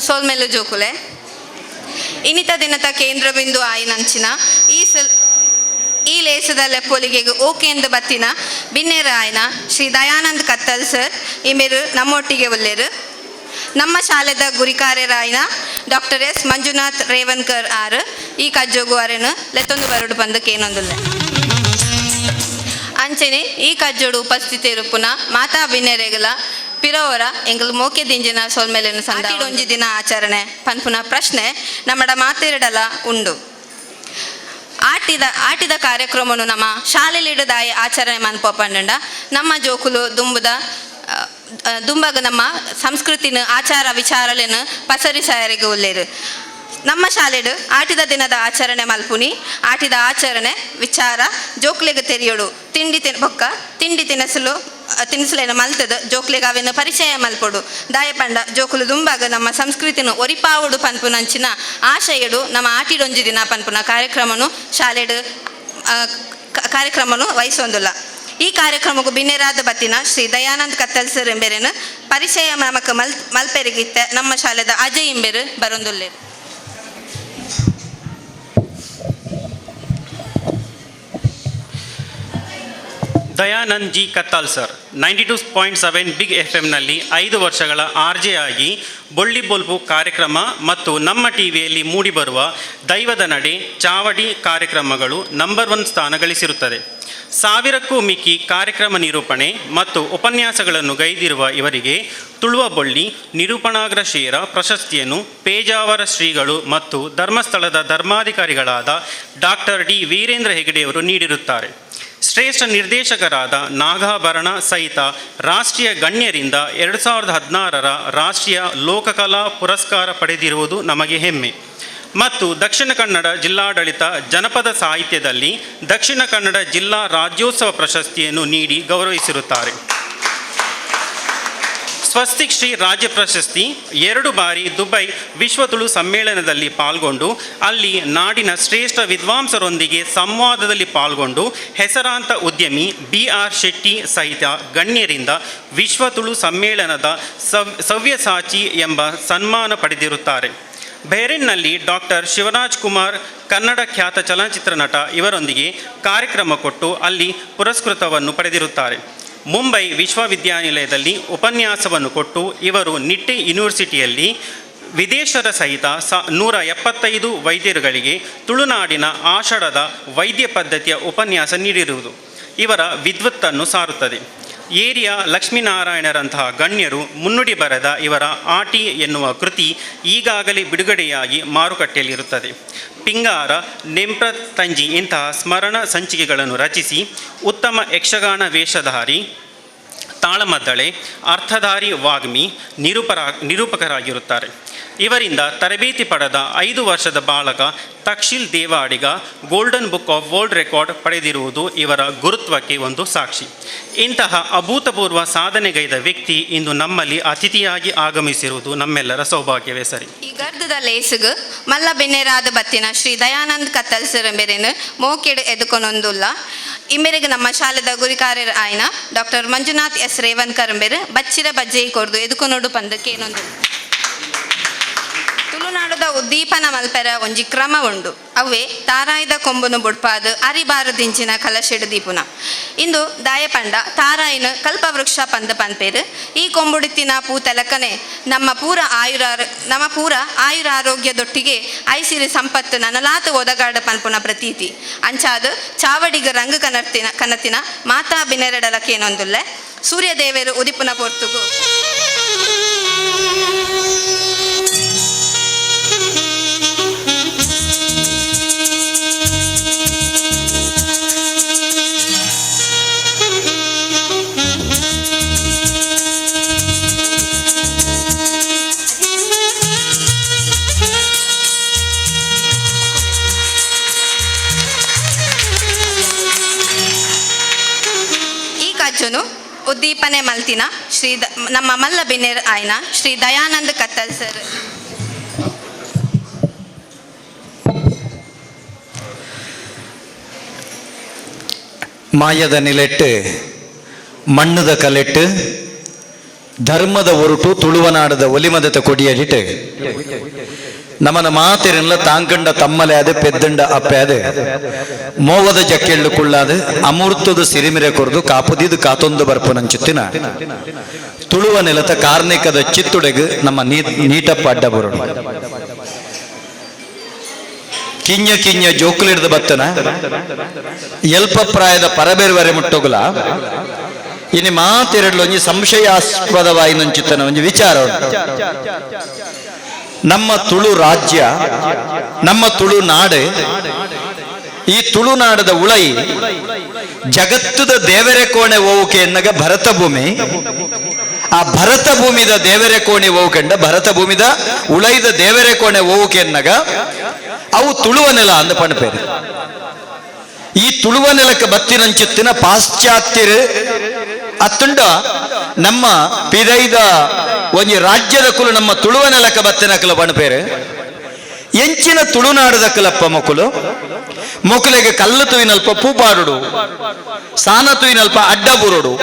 ಸೋಲ್ಮೆಲ್ಲು ಜೋಕುಲೆ. ಇನ್ನಿತ ದಿನತ ಕೇಂದ್ರ ಬಿಂದು ಆಯಿನಂಚಿನ ಈ ಸಲ್ ಈ ಲೇಸದ ಲೆಪ್ಪೊಲಿಗೆಗ್ ಓಕೆಂದು ಬತ್ತಿನ ಬಿನ್ನೇರ ಆಯ್ನ ಶ್ರೀ ದಯಾನಂದ್ ಕತ್ತಲ್ ಸರ್ ಇಮೇರು ನಮ್ಮೊಟ್ಟಿಗೆ ಒಲ್ಲೇರು. ನಮ್ಮ ಶಾಲೆದ ಗುರಿಕಾರ್ಯರಾಯಿನ ಡಾಕ್ಟರ್ ಎಸ್ ಮಂಜುನಾಥ್ ರೇವನ್ಕರ್ ಆರ್ ಈ ಕಜ್ಜೋಗು ಅರೆನು ಲೆತ್ತೊಂದು ಬರಡು ಬಂದು ಕೇನೊಂದುಲ್ಲೆ. ಅಂಚನೆ ಈ ಕಜ್ಜೋಡು ಉಪಸ್ಥಿತಿ ಇರುಪುನ ಮಾತಾ ಬಿನ್ನೆರೆಗಲ ಪಿರೋವರ ಎಂಗಲ್ ಮೋಕೆ ದಿಂಜಿನ ಸೊಲ್ಮೆಲೆನು ಸಂದ ಒಂಜಿ ದಿನ ಆಚರಣೆ ಪನ್ಪುನ ಪ್ರಶ್ನೆ ನಮ್ಮಡ ಮಾತೆರಡಲ ಉಂಡು. ಆಟಿದ ಆಟಿದ ಕಾರ್ಯಕ್ರಮನು ನಮ್ಮ ಶಾಲೆಲಿಡದಾಯಿ ಆಚರಣೆ ಮನ್ಪೋ ಪಂಡ ನಮ್ಮ ಜೋಕುಲು ದುಂಬುದ ದುಂಬಗ ನಮ್ಮ ಸಂಸ್ಕೃತಿನ ಆಚಾರ ವಿಚಾರಲೆನು ಪಸರಿಸಾಯರಿಗೆ ಉಲ್ಲೇರು. ನಮ್ಮ ಶಾಲೆಡು ಆಟಿದ ದಿನದ ಆಚರಣೆ ಮಲ್ಪುನಿ ಆಟಿದ ಆಚರಣೆ ವಿಚಾರ ಜೋಕ್ಲೆಗ್ ತೆರಿಯೋಡು ತಿಂಡಿ ತಿನ್ ಬೊಕ್ಕ ತಿಂಡಿ ತಿನಸಲು ತಿನಿಸುಲೇನ ಮಲ್ತದ ಜೋಕ್ಲೆಗ್ ಅವೆನ ಪರಿಚಯ ಮಲ್ಪೊಡು. ದಾಯ ಪಂಡ ಜೋಕುಲು ದುಂಬಾಗ ನಮ್ಮ ಸಂಸ್ಕೃತಿನ ಒರಿಪಾವುಡು ಪನ್ಪುನಂಚಿನ ಆಶಯಡು ನಮ್ಮ ಆಟಿಡೊಂಜಿ ದಿನ ಪನ್ಪುನ ಕಾರ್ಯಕ್ರಮನು ಶಾಲೆಡು ಕಾರ್ಯಕ್ರಮನು ವಹಿಸೊಂದುಲ್ಲ. ಈ ಕಾರ್ಯಕ್ರಮಕ್ಕೂ ಬಿನ್ನೆರಾದ ಬತ್ತಿನ ಶ್ರೀ ದಯಾನಂದ್ ಕತ್ತಲ್ ಸರ್ ಎಂಬೆರೆನು ಪರಿಚಯ ನಮಕ್ ಮಲ್ಪೆರಿಗಿತ್ತ ನಮ್ಮ ಶಾಲೆದ Ajay ಇಂಬೆರು ಬರೊಂದುಲ್ಲೇರು. Dayanand G Kattal sir 92.7 big F ಎಂನಲ್ಲಿ 5 ವರ್ಷಗಳ ಆರ್ ಜೆ ಆಗಿ ಬೊಳ್ಳಿ ಬೊಲ್ಪು ಕಾರ್ಯಕ್ರಮ ಮತ್ತು ನಮ್ಮ ಟಿವಿಯಲ್ಲಿ ಮೂಡಿಬರುವ ದೈವದ ನಡೆ ಚಾವಡಿ ಕಾರ್ಯಕ್ರಮಗಳು ನಂಬರ್ 1 ಸ್ಥಾನ ಗಳಿಸಿರುತ್ತದೆ. 1000ಕ್ಕೂ ಮಿಕ್ಕಿ ಕಾರ್ಯಕ್ರಮ ನಿರೂಪಣೆ ಮತ್ತು ಉಪನ್ಯಾಸಗಳನ್ನು ಗೈದಿರುವ ಇವರಿಗೆ ತುಳುವ ಬೊಳ್ಳಿ ನಿರೂಪಣಾಗ್ರ ಶೇರ ಪ್ರಶಸ್ತಿಯನ್ನು ಪೇಜಾವರ ಶ್ರೀಗಳು ಮತ್ತು ಧರ್ಮಸ್ಥಳದ ಧರ್ಮಾಧಿಕಾರಿಗಳಾದ ಡಾಕ್ಟರ್ ಡಿ ವೀರೇಂದ್ರ ಹೆಗಡೆಯವರು ನೀಡಿರುತ್ತಾರೆ. ಶ್ರೇಷ್ಠ ನಿರ್ದೇಶಕರಾದ ನಾಗಾಭರಣ ಸಹಿತ ರಾಷ್ಟ್ರೀಯ ಗಣ್ಯರಿಂದ 2016ರ ರಾಷ್ಟ್ರೀಯ ಲೋಕಕಲಾ ಪುರಸ್ಕಾರ ಪಡೆದಿರುವುದು ನಮಗೆ ಹೆಮ್ಮೆ. ಮತ್ತು ದಕ್ಷಿಣ ಕನ್ನಡ ಜಿಲ್ಲಾಡಳಿತ ಜನಪದ ಸಾಹಿತ್ಯದಲ್ಲಿ ದಕ್ಷಿಣ ಕನ್ನಡ ಜಿಲ್ಲಾ ರಾಜ್ಯೋತ್ಸವ ಪ್ರಶಸ್ತಿಯನ್ನು ನೀಡಿ ಗೌರವಿಸಿರುತ್ತಾರೆ. ಸ್ವಸ್ತಿಕ್ ಶ್ರೀ ರಾಜ್ಯ ಪ್ರಶಸ್ತಿ 2 ಬಾರಿ ದುಬೈ ವಿಶ್ವ ತುಳು ಸಮ್ಮೇಳನದಲ್ಲಿ ಪಾಲ್ಗೊಂಡು ಅಲ್ಲಿ ನಾಡಿನ ಶ್ರೇಷ್ಠ ವಿದ್ವಾಂಸರೊಂದಿಗೆ ಸಂವಾದದಲ್ಲಿ ಪಾಲ್ಗೊಂಡು ಹೆಸರಾಂತ ಉದ್ಯಮಿ ಬಿ.ಆರ್. ಶೆಟ್ಟಿ ಸಹಿತ ಗಣ್ಯರಿಂದ ವಿಶ್ವ ತುಳು ಸಮ್ಮೇಳನದ ಸವ್ಯಸಾಚಿ ಎಂಬ ಸನ್ಮಾನ ಪಡೆದಿರುತ್ತಾರೆ. ಬಹರೇನ್ನಲ್ಲಿ ಡಾಕ್ಟರ್ ಶಿವರಾಜ್ ಕುಮಾರ್ ಕನ್ನಡ ಖ್ಯಾತ ಚಲನಚಿತ್ರ ನಟ ಇವರೊಂದಿಗೆ ಕಾರ್ಯಕ್ರಮ ಕೊಟ್ಟು ಅಲ್ಲಿ ಪುರಸ್ಕೃತವನ್ನು ಪಡೆದಿರುತ್ತಾರೆ. ಮುಂಬೈ ವಿಶ್ವವಿದ್ಯಾನಿಲಯದಲ್ಲಿ ಉಪನ್ಯಾಸವನ್ನು ಕೊಟ್ಟು ಇವರು ನಿಟ್ಟೆ ಯೂನಿವರ್ಸಿಟಿಯಲ್ಲಿ ವಿದೇಶದ ಸಹಿತ 175 ವೈದ್ಯರುಗಳಿಗೆ ತುಳುನಾಡಿನ ಆಷಾಢದ ವೈದ್ಯ ಪದ್ಧತಿಯ ಉಪನ್ಯಾಸ ನೀಡಿರುವುದು ಇವರ ವಿದ್ವತ್ತನ್ನು ಸಾರುತ್ತದೆ. ಏರಿಯಾ ಲಕ್ಷ್ಮೀನಾರಾಯಣರಂತಹ ಗಣ್ಯರು ಮುನ್ನುಡಿ ಬರೆದ ಇವರ ಆಟಿ ಎನ್ನುವ ಕೃತಿ ಈಗಾಗಲೇ ಬಿಡುಗಡೆಯಾಗಿ ಮಾರುಕಟ್ಟೆಯಲ್ಲಿರುತ್ತದೆ. ಪಿಂಗಾರ, ನೆಂಪ್ರತಂಜಿ ಇಂತಹ ಸ್ಮರಣ ಸಂಚಿಕೆಗಳನ್ನು ರಚಿಸಿ ಉತ್ತಮ ಯಕ್ಷಗಾನ ವೇಷಧಾರಿ, ತಾಳಮದ್ದಳೆ, ಅರ್ಥಧಾರಿ ವಾಗ್ಮಿ, ನಿರೂಪಕರಾಗಿರುತ್ತಾರೆ. ಇವರಿಂದ ತರಬೇತಿ ಪಡೆದ 5 ವರ್ಷದ ಬಾಲಕ Takshil Devadiga golden book of world record ಪಡೆದಿರುವುದು ಇವರ ಗುರುತ್ವಕ್ಕೆ ಒಂದು ಸಾಕ್ಷಿ. ಇಂತಹ ಅಭೂತಪೂರ್ವ ಸಾಧನೆಗೈದ ವ್ಯಕ್ತಿ ಇಂದು ನಮ್ಮಲ್ಲಿ ಅತಿಥಿಯಾಗಿ ಆಗಮಿಸಿರುವುದು ನಮ್ಮೆಲ್ಲರ ಸೌಭಾಗ್ಯವೇ ಸರಿ. ಈ ಗರ್ದದ ಲೇಸುಗು ಮಲ್ಲ ಬೆನ್ನೆರಾದ ಬತ್ತಿನ ಶ್ರೀ ದಯಾನಂದ್ ಕತ್ತಲ್ ಸರ್ ಎಂಬೆರೇನು ಮೋಕೆಡು ಎದುಕೊನೊಂದುಲ್ಲ. ಇಮ್ಮೆರೆಗ್ ನಮ್ಮ ಶಾಲೆದ ಗುರಿಕಾರ್ಯರ ಆಯ್ನ ಡಾಕ್ಟರ್ ಮಂಜುನಾಥ್ ಎಸ್ ರೇವನ್ಕರ್ ಎಂಬೆರು ಬಚ್ಚಿರ ಬಜ್ಜೆಯಿ ಕೊರ್ದು ಎದುಕೊನೊಡು ಪಂದಕ್ಕೇನೊಂದು. ತುಳುನಾಡುದ ಉದ್ದೀಪನ ಮಲ್ಪೆರ ಒಂಜಿ ಕ್ರಮ ಉಂಡು. ಅವೇ ತಾರಾಯ್ದ ಕೊಂಬುನು ಬುಡ್ಪಾದು ಅರಿಬಾರದಿಂಚಿನ ಕಲಶೆಡು ದೀಪುನ. ಇಂದು ದಾಯಪಂಡ ತಾರಾಯಿನ ಕಲ್ಪವೃಕ್ಷ ಪಂದ ಪನ್ಪೇರು. ಈ ಕೊಂಬುಡಿತ್ತಿನ ಪೂತಲಕನೆ ನಮ್ಮ ಪೂರ ಆಯುರಾರೋಗ್ಯದೊಟ್ಟಿಗೆ ಐಸಿರಿ ಸಂಪತ್ತು ನನಲಾತ ಒದಗಾಡ ಪನ್ಪುನ ಪ್ರತೀತಿ. ಅಂಚಾದು ಚಾವಡಿಗ ರಂಗ ಕನತಿನ ಮಾತಾ ಬಿನೆರಡಲಕೇನೊಂದುಲ್ಲೆ ಸೂರ್ಯದೇವರು ಉದಿಪುನ ಪೊರ್ತುಗು. ಉದ್ದೀಪನೆ ಮಲ್ತಿನ ಶ್ರೀ ನಮ್ಮ ಮಲ್ಲ ಬಿನ್ನೆರ್ ಆಯ್ನ ಶ್ರೀ ದಯಾನಂದ್ ಕತ್ತಲ್ ಸರ್. ಮಾಯದ ನಿಲೆಟ್ಟು ಮಣ್ಣದ ಕಲೆಟ್ಟು ಧರ್ಮದ ಒರುಟು ತುಳುವನಾಡದ ಒಲಿಮದತ ಕೊಡಿಯಡಿಟ್ಟು ನಮನ ಮಾತಿರಲ್ಲ ತಾಂಕಂಡ ತಮ್ಮಲೆ ಅದೆ ಪೆದ್ದಂಡ ಅಪ್ಪೆ ಅದೆ ಮೋವದ ಜಕ್ಕೆಳ್ಳು ಕುಳ್ಳಾದ ಅಮೂರ್ತದ ಸಿರಿಮಿರೆ ಕೊರ್ದು ಕಾಪುದಿದು ಕಾತೊಂದು ಬರ್ಪುನಂಚುತ್ತಿನ ತುಳುವ ನೆಲತ ಕಾರ್ಣಿಕದ ಚಿತ್ತುಡೆಗು ನಮ್ಮ ನೀಟಪ್ಪ ಅಡ್ಡ ಬರೋಡು. ಕಿಂಜ ಕಿಂಜ ಜೋಕುಲಿಡ್ದ ಬತ್ತನ ಎಲ್ಪ ಪ್ರಾಯದ ಪರಬೇರ್ವರೆ ಮುಟ್ಟೋಗುಲ ಇನಿ ಮಾತೆರಡ್ಲು ಒಂಜಿ ಸಂಶಯಾಸ್ಪದವಾಯಿನಂಚಿತ್ತನ ಒಂಜಿ ವಿಚಾರ. ನಮ್ಮ ತುಳು ರಾಜ್ಯ, ನಮ್ಮ ತುಳುನಾಡು, ಈ ತುಳುನಾಡದ ಉಳೈ ಜಗತ್ತದ ದೇವರೆ ಕೋಣೆ ಓವುಕೆ ಎನ್ನಗ ಭರತ ಭೂಮಿ. ಆ ಭರತ ಭೂಮಿದ ದೇವರೆ ಕೋಣೆ ಓವುಕೆಂಡ ಭರತ ಭೂಮಿದ ಉಳೈದ ದೇವರೆ ಕೋಣೆ ಓವುಕೆ ಎನ್ನಗ ಅವು ತುಳುವ ನೆಲ ಅಂದ ಪಣಪೇರು. ಈ ತುಳುವ ನೆಲಕ್ಕೆ ಬತ್ತಿನಂಚುತ್ತಿನ ಪಾಶ್ಚಾತ್ಯರು ಅತ್ತುಂಡ ನಮ್ಮ ಪಿದೈದ ಒಂಜಿ ರಾಜ್ಯದ ಕುಲು ನಮ್ಮ ತುಳುವ ನೆಲಕ್ಕೆ ಬತ್ತಿನ ಕುಲ ಪಣಪೇರು. ಎಂಚಿನ ತುಳುನಾಡದ ಕುಲಪ್ಪ ಮೊಕುಲು ಮೊಕುಲೆಗೆ ಕಲ್ಲು ತುಯಿನಲ್ಪ ಪೂಪಾಡುಡು, ಸಾನ ತುಯಿನಲ್ಪ ಅಡ್ಡ ಬುರುಡು,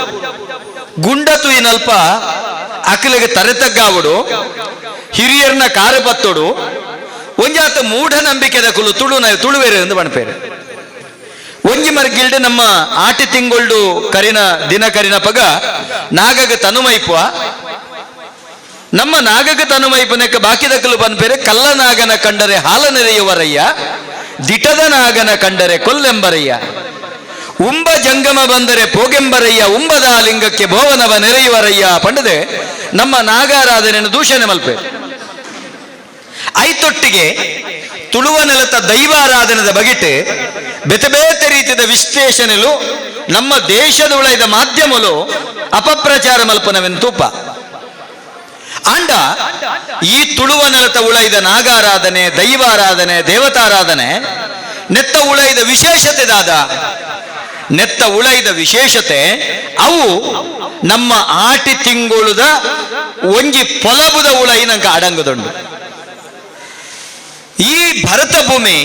ಗುಂಡ ತುಯಿನಲ್ಪ ಅಕಲೆಗೆ ತರೆತಗ್ಗಾವುಡು, ಹಿರಿಯರ್ನ ಕಾರು ಬತ್ತೋಡು, ಒಂಜಾತ ಮೂಢನಂಬಿಕೆದ ಕುಲು ತುಳುವೇರು ಎಂದು ಪಣಪೇರು. ಒಂಜಿ ಮರ್ಗಿಲ್ಡ್ ನಮ್ಮ ಆಟಿ ತಿಂಗೊಳ್ಡು ಕರಿನ ದಿನ ಕರಿನ ಪಗ ನಾಗಗ ತನುಮೈಪುವ ನಮ್ಮ ನಾಗಗ ತನುಮೈಪನಕ್ಕೆ ಬಾಕಿದಕಲು ಪನ್ಪೇರೆ ಕಲ್ಲ ನಾಗನ ಕಂಡರೆ ಹಾಲ ನೆರೆಯುವರಯ್ಯ, ದಿಟದ ನಾಗನ ಕಂಡರೆ ಕೊಲ್ಲೆಂಬರಯ್ಯ, ಉಂಬ ಜಂಗಮ ಬಂದರೆ ಪೋಗೆಂಬರಯ್ಯ, ಉಂಬದ ಲಿಂಗಕ್ಕೆ ಭೋವನವ ನೆರೆಯುವರಯ್ಯ ಪಂಡದೆ ನಮ್ಮ ನಾಗಾರಾಧನೆಯನ್ನು ದೂಷಣೆ ಮಲ್ಪೆ. ಐತೊಟ್ಟಿಗೆ ತುಳುವ ನೆಲತ ದೈವಾರಾಧನೆದ ಬಗೆಟೆ ಬೇತೆ ಬೇತೆ ರೀತಿಯ ವಿಶ್ಲೇಷಣೆಲು ನಮ್ಮ ದೇಶದ ಉಳೈದ ಮಾಧ್ಯಮಲು ಅಪಪ್ರಚಾರ ಮಲ್ಪನವೆನ್ ತೂಪ. ಆಂಡ ಈ ತುಳುವ ನೆಲತ ಉಳೈದ ನಾಗಾರಾಧನೆ, ದೈವಾರಾಧನೆ, ದೇವತಾರಾಧನೆ ನೆತ್ತ ಉಳೈದ ವಿಶೇಷತೆ ದಾದ, ನೆತ್ತ ಉಳೈದ ವಿಶೇಷತೆ ಅವು ನಮ್ಮ ಆಟಿ ತಿಂಗುಳುದ ಒಂಜಿ ಪೊಲಬುದ ಉಳೈ ನಂಗೆ ಅಡಂಗದುಂಡು. ಈ ಭರತ ಭೂಮಿ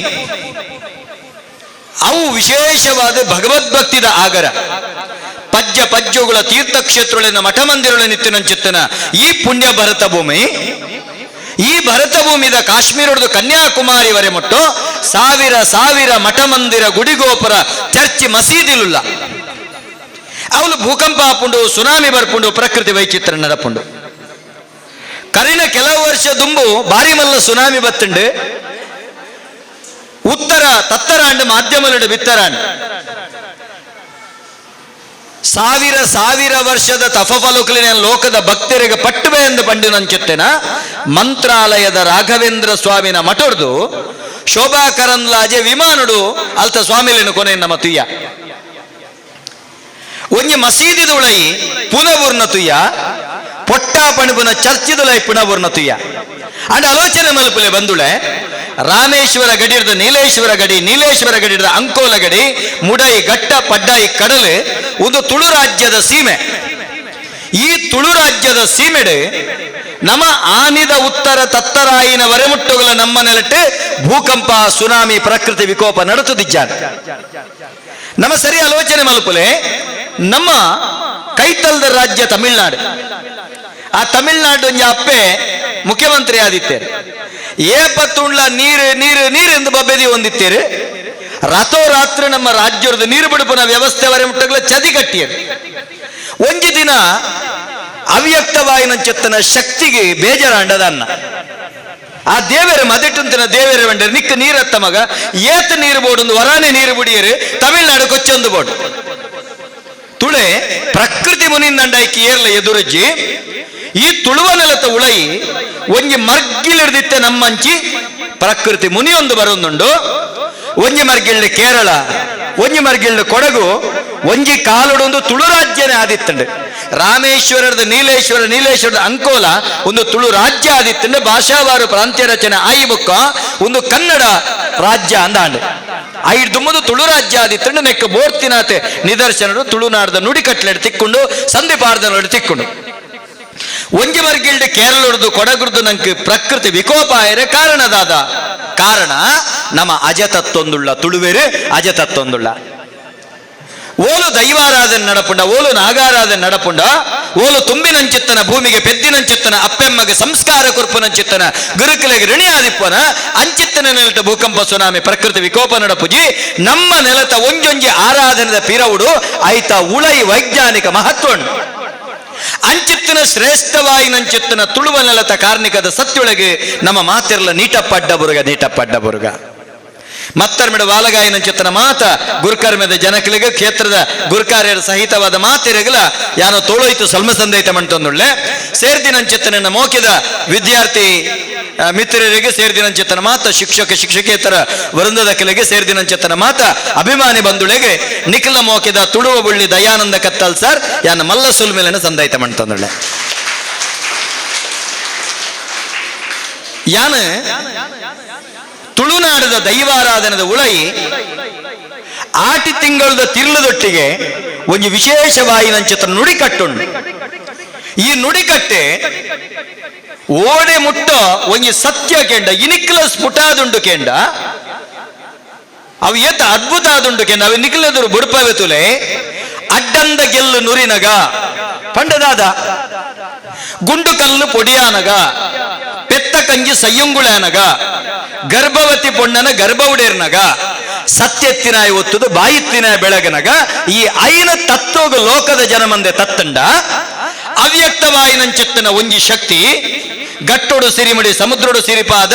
ಅವು ವಿಶೇಷವಾದ ಭಗವದ್ಭಕ್ತಿದ ಆಗರ, ಪಜ್ಜ ಪಜ್ಜುಗಳ ತೀರ್ಥಕ್ಷೇತ್ರಗಳಿನ ಮಠ ಮಂದಿರಗಳ ನಿತ್ತಿನಂಚಿತ್ತನ ಈ ಪುಣ್ಯ ಭರತ ಭೂಮಿ. ಈ ಭರತ ಭೂಮಿದ ಕಾಶ್ಮೀರದ ಕನ್ಯಾಕುಮಾರಿವರೆ ಮುಟ್ಟು ಸಾವಿರ ಸಾವಿರ ಮಠ ಮಂದಿರ, ಗುಡಿಗೋಪುರ, ಚರ್ಚ್, ಮಸೀದಿಲುಲ್ಲ. ಅವಳು ಭೂಕಂಪ ಆಪುಂಡು, ಸುನಾಮಿ ಬರ್ಪುಂಡು, ಪ್ರಕೃತಿ ವೈಚಿತ್ರ ನಡಪುಂಡು. ಕರಿನ ಕೆಲವು ವರ್ಷ ದುಂಬು ಬಾರಿ ಮಲ್ಲ ಸುನಾಮಿ ಬತ್ತುಂಡು. ಉತ್ತರ ತತ್ತರಾಂಡು ಮಾಧ್ಯಮಲುಡು ಬಿತ್ತರಾಂಡು ಸಾವಿರ ಸಾವಿರ ವರ್ಷದ ತಫಫಲುಕಲಿನ ಲೋಕದ ಭಕ್ತರಿಗೆ ಪಟ್ಟುವೆ ಎಂದು ಪಂಡು ನಂಚುತ್ತೇನ ಮಂತ್ರಾಲಯದ ರಾಘವೇಂದ್ರ ಸ್ವಾಮಿನ ಮಠರ್ದು ಶೋಭಾ ಕರಂದ್ಲಾಜೆ ವಿಮಾನುಡು ಅಲ್ತ ಸ್ವಾಮಿಲೇನು ಕೊನೆ ನಮ್ಮ ತುಯ್ಯ. ಒಂಜಿ ಮಸೀದಿದುಳೈ ಪುನಬುರ್ನ ತುಯ್ಯ, ಪೊಟ್ಟ ಪಣಬುನ ಚರ್ಚಿದುಳೈ ಪುನಬುರ್ನ ತುಯ್ಯ. ಅಂಡ್ ಆಲೋಚನೆ ಮಲ್ಪುಲೆ ಬಂದುಳೆ ರಾಮೇಶ್ವರ ಗಡಿರ್ದ ನೀಲೇಶ್ವರ ಗಡಿ, ನೀಲೇಶ್ವರ ಗಡಿರ್ದ ಅಂಕೋಲ ಗಡಿ, ಮುಡೈ ಗಟ್ಟ ಪಡ್ಡಾಯಿ ಕಡಲು ಒಂದು ತುಳು ರಾಜ್ಯದ ಸೀಮೆ. ಈ ತುಳು ರಾಜ್ಯದ ಸೀಮೆಡು ನಮ್ಮ ಆನಿದ ಉತ್ತರ ತತ್ತರಾಯಿನ ವರೆಮುಟ್ಟುಗಳ ನಮ್ಮ ನೆಲಟ್ಟು ಭೂಕಂಪ, ಸುನಾಮಿ, ಪ್ರಕೃತಿ ವಿಕೋಪ ನಡೆಸುತ್ತಿದ್ದಾನೆ. ನಮ್ಮ ಸರಿ ಆಲೋಚನೆ ಮಲ್ಪುಲೆ ನಮ್ಮ ಕೈತಲ್ದ ರಾಜ್ಯ ತಮಿಳ್ನಾಡು. ಆ ತಮಿಳ್ನಾಡು ಒಂಜಿ ಅಪ್ಪೆ ಮುಖ್ಯಮಂತ್ರಿ ಆದಿತ್ತೇರು ಏಪತ್ತುಂಡ್ಲ ನೀರು ನೀರು ನೀರು ಎಂದು ಬಬ್ಬೆದಿ ಹೊಂದಿತ್ತೇರು. ರಾತ್ರೋರಾತ್ರಿ ನಮ್ಮ ರಾಜ್ಯದ ನೀರು ಬಿಡುಪನ ವ್ಯವಸ್ಥೆ ವರೆ ಮುಟ್ಟಗಳ ಚದಿ ಕಟ್ಟಿಯರು. ಒಂಜಿ ದಿನ ಅವ್ಯಕ್ತವಾಯಿನ ಚೆತ್ತನ ಶಕ್ತಿಗೆ ಬೇಜಾರಾಂಡದನ್ನ ಆ ದೇವರ ಮದೆಟುಂತಿನ ದೇವರ ಬಂಡರು ನಿಕ್ಕ ನೀರತ್ತ ಮಗ ಏತ ನೀರು ಬೋಡೊಂದು ವರಾನೆ ನೀರು ಬಿಡಿಯರು ತಮಿಳ್ನಾಡು ಕೊಚ್ಚೊಂದು ಬೋಡು. ತುಳೆ ಪ್ರಕೃತಿ ಮುನಿಂದಂಡಾಯ್ಕೆ ಏರ್ಲ ಎದುರಜ್ಜಿ ಈ ತುಳುವ ನೆಲತ ಉಳೈ ಒಂಜಿ ಮರ್ಗಿಲಿಡ್ದಿತ್ತೆ ನಮ್ಮಂಚಿ ಪ್ರಕೃತಿ ಮುನಿಯೊಂದು ಬರೊಂದುಂಡು. ಒಂಜಿ ಮರ್ಗಿಲ್ಡು ಕೇರಳ, ಒಂಜಿ ಮರ್ಗಿಲ್ಡು ಕೊಡಗು, ಒಂಜಿ ಕಾಲುಡೊಂದು ತುಳು ರಾಜ್ಯನೇ ಆದಿತ್ತಂಡು. ರಾಮೇಶ್ವರದ ನೀಲೇಶ್ವರ, ನೀಲೇಶ್ವರದ ಅಂಕೋಲ ಒಂದು ತುಳು ರಾಜ್ಯ ಆದಿತ್ತಂಡು. ಭಾಷಾವಾರು ಪ್ರಾಂತ್ಯ ರಚನೆ ಆಯಿ ಬುಕ್ಕ ಒಂದು ಕನ್ನಡ ರಾಜ್ಯ ಅಂದಾಂಡು. ಐದು ದುಮ್ಮದು ತುಳು ರಾಜ್ಯ ಆದಿತ್ತಂಡು. ನೆಕ್ಕ ಬೋರ್ತಿನಾತೆ ನಿದರ್ಶನರು ತುಳುನಾಡದ ನುಡಿಕಟ್ಲೆಡ್ ತಿಕ್ಕೊಂಡು ಸಂಧಿಪಾರ್ದ ನೋಡಿ ತಿಕ್ಕೊಂಡು. ಒಂಜಿ ಮರ್ಗಿಲ್ಡು ಕೇರಳದ್ದು ಕೊಡಗುರ್ದು ನಂಗೆ ಪ್ರಕೃತಿ ವಿಕೋಪ ಆಯರೆ ಕಾರಣದಾದ ಕಾರಣ ನಮ್ಮ ಅಜತತ್ತೊಂದುಳ್ಳ ತುಳುವೇರು ಅಜತತ್ತೊಂದುಳ್ಳ. ಓಲು ದೈವಾರಾಧನೆ ನಡಪುಂಡ, ಓಲು ನಾಗಾರಾಧನೆ ನಡಪುಂಡ, ಓಲು ತುಂಬಿನಂಚಿತ್ತನ ಭೂಮಿಗೆ ಪೆದ್ದಿನಂಚಿತ್ತನ ಅಪ್ಪೆಮ್ಮಗೆ ಸಂಸ್ಕಾರ ಕೊರ್ಪುನಂಚಿತ್ತನ ಗುರುಕುಲೆಗೆ ಋಣಿ ಆದಿಪ್ಪನ ಅಂಚಿತ್ತನ ನೆಲತ ಭೂಕಂಪ ಸುನಾಮಿ ಪ್ರಕೃತಿ ವಿಕೋಪ ನಡಪುಜಿ ನಮ್ಮ ನೆಲತ ಒಂಜೊಂಜಿ ಆರಾಧನೆದ ಪಿರವುಡು ಐತ ಉಳೈ ವೈಜ್ಞಾನಿಕ ಮಹತ್ವ ಅಂಚಿತ್ತನ ಶ್ರೇಷ್ಠವಾಯಿನಂಚಿತ್ತನ ತುಳುವ ನೆಲತ ಕಾರ್ಣಿಕದ ಸತ್ಯೊಳಗೆ ನಮ್ಮ ಮಾತಿರಲ ನೀಟಪ್ಪಡ್ಡ ಬುರುಗ, ನೀಟಪ್ಪಡ್ಡ ಬುರುಗ. ಮತ್ತರ್ಮಿಡ ವಾಲಗಾಯಿನಂಚಿತ್ತನ ಮಾತ ಗುರುಕರ್ಮದ ಜನಕಲಿಗೆ ಕ್ಷೇತ್ರದ ಗುರುಕಾರ್ಯರ ಸಹಿತವಾದ ಮಾತಿರಗಲ ಯಾನೋ ತೋಳೋಯ್ತು ಸಲ್ಮ ಸಂದೈತ ಮಂಟೊಂದುಳ್ಳೆ ಸೇರ್ದಿನಂಚಿತ್ತನ ಮೋಕಿದ ವಿದ್ಯಾರ್ಥಿ ಮಿತ್ರರಿಗೆ ಸೇರ್ದಿನಂಚಿತ್ತನ ಮಾತ ಶಿಕ್ಷಕ ಶಿಕ್ಷಕೇತರ ವೃಂದದ ಕೆಲೆಗೆ ಸೇರ್ದಿನಂಚಿತ್ತನ ಮಾತ ಅಭಿಮಾನಿ ಬಂಧುಳೆಗೆ ನಿಖಿಲ ಮೋಕಿದ ತುಳುವ ಬುಳ್ಳಿ ದಯಾನಂದ ಕತ್ತಲ್ ಸರ್ ಯಾನ ಮಲ್ಲ ಸುಲ್ಮೇಲನ ಸಂದೈತ ಮಂಟೊಂದುಳ್ಳೆ. ಯಾನ ತುಳುನಾಡದ ದೈವಾರಾಧನದ ಉಳೈ ಆಟಿ ತಿಂಗಳದ ತಿರ್ಲದೊಟ್ಟಿಗೆ ಒಂದು ವಿಶೇಷವಾಯಿನಂಚಿತ ನುಡಿಕಟ್ಟುಂಡು. ಈ ನುಡಿಕಟ್ಟೆ ಓಡೆ ಮುಟ್ಟ ಒಂಜಿ ಸತ್ಯ ಕೆಂಡ ಇನಿಕ್ಲ ಸ್ಫುಟಾದುಂಡು ಕೆಂಡ ಅವು ಏತ ಅದ್ಭುತ ಆದುಂಡು ಕೆಂಡ ಅವು ನಿಕ್ಲದರು ಬುಡ್ಪವೆ ತುಲೆ ಅಡ್ಡಂದ ಗೆಲ್ಲು ನುರಿನಗ ಪಂಡದಾದ ಗುಂಡು ಕಲ್ಲು ಪೊಡಿಯಾನಗ ಪೆತ್ತ ಕಂಜಿ ಸಯ್ಯುಂಗುಳಾನಗ ಗರ್ಭವತಿ ಪೊಣ್ಣನ ಗರ್ಭವುಡೇರ್ನಗ ಸತ್ಯತ್ತಿನಾಯ ಒತ್ತುದು ಬಾಯಿತ್ತಿನಾಯ ಬೆಳಗನಗ ಈ ಐನ ತತ್ವಗ ಲೋಕದ ಜನಮಂದೆ ತತ್ತಂಡ ಅವ್ಯಕ್ತವಾಯಿನಂಚೆತ್ತನ ಒಂಜಿ ಶಕ್ತಿ ಗಟ್ಟೋಡು ಸಿರಿಮಡಿ ಸಮುದ್ರೋಡು ಸಿರಿಪಾದ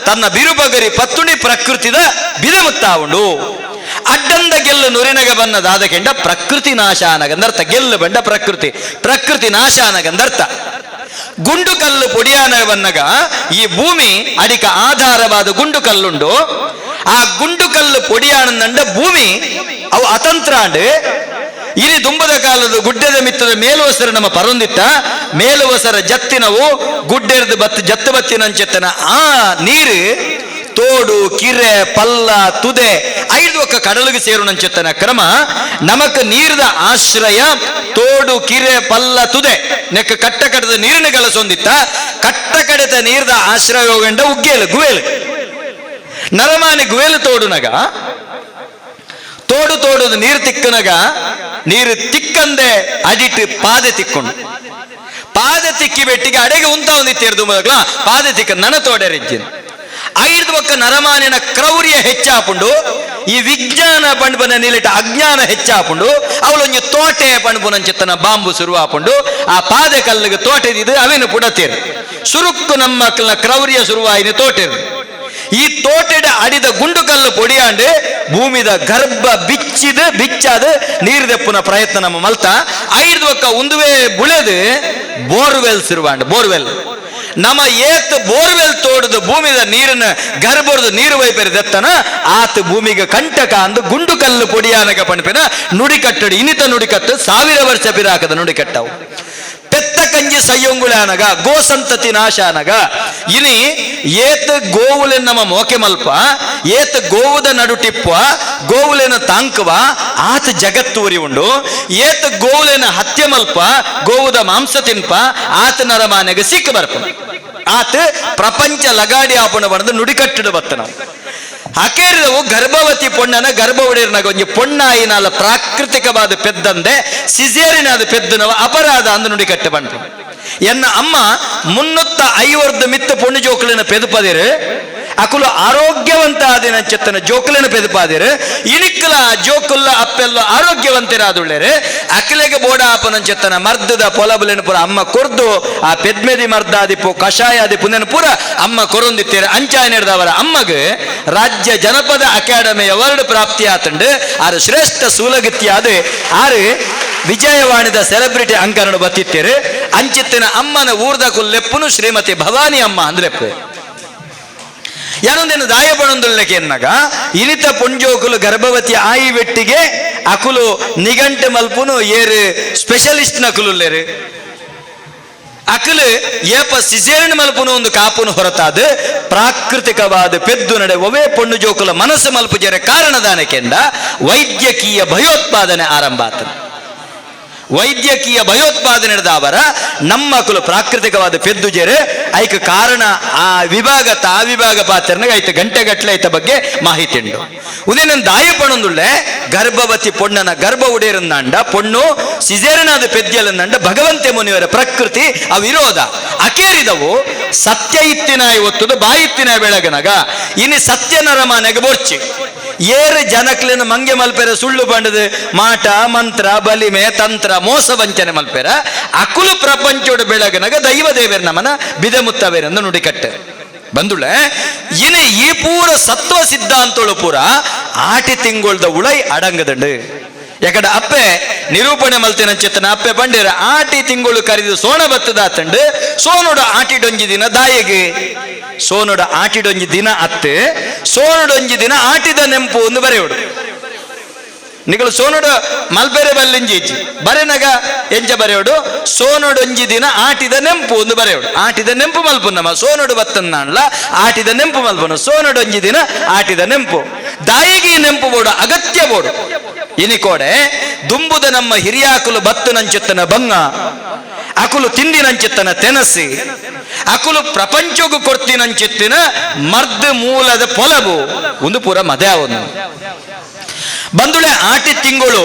ತನ್ನ ಬಿರುಬಗರಿ ಪತ್ತುಣಿ ಪ್ರಕೃತಿದ ಬಿದೆಮುತ್ತಾವುಂಡು ಅಡ್ಡಂದ ಗೆಲ್ಲು ನುರಿನಗ ಬನ್ನ ದಾದಕೆಂಡ ಪ್ರಕೃತಿ ನಾಶ ಅನಗಂದರ್ಥ. ಗೆಲ್ಲು ಬಂಡ ಪ್ರಕೃತಿ, ಪ್ರಕೃತಿ ನಾಶ ಅನಗಂದರ್ಥ. ಗುಂಡು ಕಲ್ಲು ಪೊಡಿಯಾನ ಬನ್ನಗ ಈ ಭೂಮಿ ಅಡಿಕ ಆಧಾರವಾದ ಗುಂಡು ಕಲ್ಲುಂಡು. ಆ ಗುಂಡು ಕಲ್ಲು ಪೊಡಿಯಾನಂದ ಭೂಮಿ ಅವು ಅತಂತ್ರಾಂಡು. ಇನಿ ದುಂಬದ ಕಾಲದ ಗುಡ್ಡದ ಮಿತ್ತದ ಮೇಲುವಸರ ನಮ್ಮ ಪರೊಂದಿತ್ತ ಮೇಲುವಸರ ಜತ್ತಿನವು ಗುಡ್ಡೆರ್ದು ಬತ್ತು ಜತ್ತು ಬತ್ತಿನಂಚೆತ್ತನ ಆ ನೀರು ತೋಡು ಕಿರೆ ಪಲ್ಲ ತುದೆ ಐದು ಒಕ್ಕ ಕಡಲಿಗೆ ಸೇರುನಂಚೆತ್ತನ ಕ್ರಮ. ನಮಕ್ ನೀರದ ಆಶ್ರಯ ತೋಡು ಕಿರೆ ಪಲ್ಲ ತುದೆ ನೆಕ್ಕ ಕಟ್ಟ ಕಟ್ಟದ ನೀರಿನ ಗಲಸೊಂದಿತ್ತ ಕಟ್ಟ ಕಡೆತ ನೀರದ ಆಶ್ರಯ ಹೋಗಂಡ ಉಗ್ಗೇಲು ಗುವೇಲು ನರಮಾನಿ ಗುವೇಲು ತೋಡುನಗ ತೋಡು ತೋಡುದು ನೀರು ತಿಕ್ಕನಗ ನೀರು ತಿಕ್ಕಂದೆ ಅಡಿಟ್ಟು ಪಾದೆ ತಿಕ್ಕೊಂಡು ಪಾದೆ ತಿಕ್ಕಿ ಬೆಟ್ಟಿಗೆ ಅಡೆಗೆ ಉಂತ ಒಂದಿತ್ತೇರ್ದು ಮೊದಲ ಪಾದೆ ತಿಕ್ಕ ನನ ತೋಡೆರಿಜ್ಜಿನ ಐದು ಪಕ್ಕ ನರಮಾನಿನ ಕ್ರೌರ್ಯ ಹೆಚ್ಚಾಪುಂಡು. ಈ ವಿಜ್ಞಾನ ಪಂಡ್ಪನ ನಿಲಿಟ ಅಜ್ಞಾನ ಹೆಚ್ಚಾಪುಂಡು. ಅವಳೊಂಜಿ ತೋಟೆ ಪಂಡ್ಪುನಂಚಿತ್ತನ ಬಾಂಬು ಶುರುವಾಪುಂಡು. ಆ ಪಾದೆ ಕಲ್ಲಿಗೆ ತೋಟೆದಿದ್ದು ಅವೇನು ಪುಡತೇರು ಸುರುಕ್ಕು ನಮ್ಮ ಕ್ರೌರ್ಯ ಶುರುವಾಯಿನ ತೋಟೆರು. ಈ ತೋಟೆಡ ಅಡಿದ ಗುಂಡು ಕಲ್ಲು ಪೊಡಿಯಾಂಡು ಭೂಮಿದ ಗರ್ಭ ಬಿಚ್ಚಿದ ಬಿಚ್ಚಾದ ನೀರು ದೆಪ್ಪುನ ಪ್ರಯತ್ನ ನಮ್ಮ ಮಲ್ತ ಐದು ಒಕ್ಕ ಉಂದುವೆ ಬುಳೆದು ಬೋರ್ವೆಲ್ ಶುರುವಾಂಡು. ಬೋರ್ವೆಲ್ ನಮ್ಮ ಏತ್ ಬೋರ್ವೆಲ್ ತೋಡದು ಭೂಮಿದ ನೀರನ್ನ ಗರ್ಭದ ನೀರು ವೈಪೇರಿ ದತ್ತನ ಆತ ಭೂಮಿಗೆ ಕಂಟಕ ಅಂದು ಗುಂಡು ಕಲ್ಲು ಪೊಡಿಯಾನಗ ಪಣಪಿನ ನುಡಿಕಟ್ಟಡು ಇನಿತ ನುಡಿಕಟ್ಟು 1000 ವರ್ಷ ಪಿರಾಕದ ನುಡಿಕಟ್ಟವು. ಪೆತ್ತ ಕಂಜಿ ಸಯ್ಯೊಂಗುಳಾನಗ ಗೋಸಂತತಿ ನಾಶ ಅನಗ ಇನಿ ಏತ್ ಗೋವುಲೆ ನಮ್ಮ ಮೋಕೆ ಮಲ್ಪ ಏತ್ ಗೋವುದ ನಡುಟಿಪ್ಪ ಗೋವುಲೇನ ತಾಂಕುವ ಆತ ಜಗತ್ತೂರಿ ಉಂಡು. ಏತ್ ಗೋವುಲೇನ ಹತ್ಯೆ ಮಲ್ಪ ಗೋವುದ ಮಾಂಸ ತಿನ್ಪ ಆತ ನರಮಾನೆಗೆ ಸಿಕ್ಕ ಬರ್ಪ ಆತ ಪ್ರಪಂಚ ಲಗಾಡಿ ಆಪಣ ಬಣ್ಣದ ನುಡಿಕಟ್ಟಿಡು ಬತ್ತ ನಾವು. ಅಕೇರಿದವು ಗರ್ಭವತಿ ಪೊಣ್ಣನ ಗರ್ಭ ಒಡೆಯರ್ನಾಗ ಒಂಜಿ ಪೊಣ್ಣಾಯಿನಾಲ ಪ್ರಾಕೃತಿಕವಾದ ಪೆದ್ದಂದೆ ಸಿಸೇರಿನಾದ ಪೆದ್ದನವ ಅಪರಾಧ ಅಂದು ನುಡಿಕಟ್ಟೆ ಬಂಡು. ಎನ್ನ ಅಮ್ಮ 350 ಮಿತ್ತ ಪೊಣ್ಣು ಜೋಕುಲಿನ ಪೆದುಪದಿರು ಅಕುಲು ಆರೋಗ್ಯವಂತ ಆದಿನ ಚೆತ್ತನ ಜೋಕುಲಿನ ಪೆದುಪಾದಿರು ಇನಿಕ್ಕಲ ಜೋಕುಲ್ಲ ಅಪ್ಪೆಲ್ಲ ಆರೋಗ್ಯವಂತರಾದುಳ್ಳೇರು ಅಕಿಲೆಗೆ ಬೋಡ ಆಪನ ಚೆತ್ತನ ಮರ್ದದ ಪೊಲಬುಲಿನ ಪೂರ ಅಮ್ಮ ಕೊರ್ದು ಆ ಪೆದ್ಮೆದಿ ಮರ್ದಾದಿಪ್ಪು ಕಷಾಯಾದಿಪ್ಪು ನೆನ ಪೂರ ಅಮ್ಮ ಕೊರೊಂದಿತ್ತೇರು. ಅಂಚಾಯ ನಡೆದವರ ಅಮ್ಮಗ ರಾಜ್ಯ ಜನಪದ ಅಕಾಡೆಮಿ ಅವಾರ್ಡ್ ಪ್ರಾಪ್ತಿ ಆತಂಡು. ಆರು ಶ್ರೇಷ್ಠ ಸೂಲಗಿತ್ತಿಯಾದ ಆರು ವಿಜಯವಾಣಿದ ಸೆಲೆಬ್ರಿಟಿ ಅಂಕರಣ ಬತ್ತಿತ್ತೇರು. ಅಂಚಿತ್ತಿನ ಅಮ್ಮನ ಊರ್ದ ಕುಲ್ಲೆಪ್ಪುನು ಶ್ರೀಮತಿ ಭವಾನಿ ಅಮ್ಮ ಅಂದ್ರೆಪ್ಪು. ಯಾನೊಂದೇನು ದಾಯಪಣೊಂದುಳ್ಳಕ್ಕೆ ಎನ್ನಗ ಇನಿತ ಪುಂಜೋಕುಲು ಗರ್ಭವತಿ ಆಯಿ ಬೆಟ್ಟಿಗೆ ಅಕುಲು ನಿಗಂಟೆ ಮಲ್ಪುನು ಏರು ಸ್ಪೆಷಲಿಸ್ಟ್ ನಕುಲುಲ್ಲೇರು ಅಕಲು ಏಪ ಸಿಸೇರಿನ ಮಲ್ಪುನು ಒಂದು ಕಾಪುನು ಹೊರತಾದ ಪ್ರಾಕೃತಿಕವಾದ ಪೆದ್ದು ನಡೆ ಒವೇ ಪೊಣ್ಣು ಜೋಕುಲ ಮನಸ್ಸು ಮಲ್ಪು ಜರೆ ಕಾರಣದಾನಕ್ಕೆಂದ ವೈದ್ಯಕೀಯ ಭಯೋತ್ಪಾದನೆ ಆರಂಭ ಆತನು. ವೈದ್ಯಕೀಯ ಭಯೋತ್ಪಾದನೆ ಅವರ ನಮ್ಮ ಕುಲ ಪ್ರಾಕೃತಿಕವಾದ ಪೆದ್ದು ಜೆರೆ ಐಕ ಕಾರಣ ಆ ವಿಭಾಗ ತಾ ವಿಭಾಗ ಪಾತ್ರನಾಗ ಐತ ಗಂಟೆಗಟ್ಟಲೆ ಐತ ಬಗ್ಗೆ ಮಾಹಿತಿ ಉಂಡು. ಉದೇನನ್ ದಾಯಪಣೊಂದುಳ್ಳೆ ಗರ್ಭವತಿ ಪೊಣ್ಣನ ಗರ್ಭ ಉಡೇರಂದಾಂಡ ಪೊಣ್ಣು ಸಿಜೇರನಾದ ಪೆದ್ಯಲಂದಾಂಡ ಭಗವಂತೆ ಮುನಿಯವರ ಪ್ರಕೃತಿ ಅವಿರೋಧ ಅಕೇರಿದವು ಸತ್ಯ ಇತ್ತಿನ ಒತ್ತುದು ಬಾಯಿತ್ತಿನ ಬೆಳಗನಗ ಇನಿ ಸತ್ಯ ನರಮಾನೆಗೆ ಬೋರ್ಚಿ ಏರು ಜನಕ್ಲಿನ ಮಂಗೆ ಮಲ್ಪೆರ ಸುಳ್ಳು ಬಂಡದು ಮಾಟ ಮಂತ್ರ ಬಲಿಮೆ ತಂತ್ರ ಮೋಸ ವಂಚನೆ ಮಲ್ಪೆರ ಅಕುಲು ಪ್ರಪಂಚೋಡು ಬೆಳಗನಗ ದೈವ ದೇವರ ನಮನ ಬಿದೆಮುತ್ತವೇರೆಂದು ನುಡಿಕಟ್ಟೆ ಬಂದುಳೆ. ಇನಿ ಈ ಪೂರ ಸತ್ವ ಸಿದ್ಧಾಂತೋಳು ಪೂರ ಆಟಿ ತಿಂಗೊಳ್ದ ಉಳೈ ಅಡಂಗದಂಡು. ಯಾಕಂದ್ರೆ ಅಪ್ಪೆ ನಿರೂಪಣೆ ಮಲ್ತಿನ ಚೇತನ ಅಪ್ಪೆ ಬಂಡಿರ ಆಟಿ ತಿಂಗಳು ಕರೆದು ಸೋಣ ಬತ್ತದ ತಂಡು ಸೋನೋಡು ಆಟಿಡೊಂಜಿ ದಿನ ದಾಯಿಗೆ ಸೋನೋಡು ಆಟಿಡೊಂಜಿ ದಿನ ಅತ್ತೆ ಸೋನೋಡೊಂಜಿ ದಿನ ಆಟಿದ ನೆಂಪು ಒಂದು ಬರೆಯೋಡು. ನಿಗಳು ಸೋನೋಡು ಮಲ್ಪೆರೆ ಬಲ್ಲಿಂಜಿ ಬರೆನಗ ಎಂಚ ಬರೆಯೋಡು ಸೋನೋಡೊಂಜಿ ದಿನ ಆಟಿದ ನೆಂಪು ಒಂದು ಬರೆಯೋಡು. ಆಟಿದ ನೆಂಪು ಮಲ್ಪುನಮ್ಮ ಸೋನೋಡು ಬತ್ತನ್ನಾಣ್ಲ ಆಟಿದ ನೆಂಪು ಮಲ್ಪುನ ಸೋನೋಡೊಂಜಿ ದಿನ ಆಟಿದ ನೆಂಪು ದಾಯಿಗೆ ನೆಂಪು ಬೋಡು ಅಗತ್ಯ ಬೋಡು. ಇನಿಕೋಡೆ ದುಂಬುದ ನಮ್ಮ ಹಿರಿಯಾಕುಲು ಬತ್ತು ನಂಚುತ್ತನ ಬಂಗ ಅಕುಲು ತಿಂದಿನಂಚಿತ್ತನ ತೆನಸಿ ಅಕುಲು ಪ್ರಪಂಚಗೂ ಕೊಡ್ತಿನಂಚಿತ್ತಿನ ಮರ್ದ ಮೂಲದ ಪೊಲಬು ಒಂದು ಪೂರ ಮದೆ ಅವನು ಬಂದುಳೆ. ಆಟಿ ತಿಂಗಳು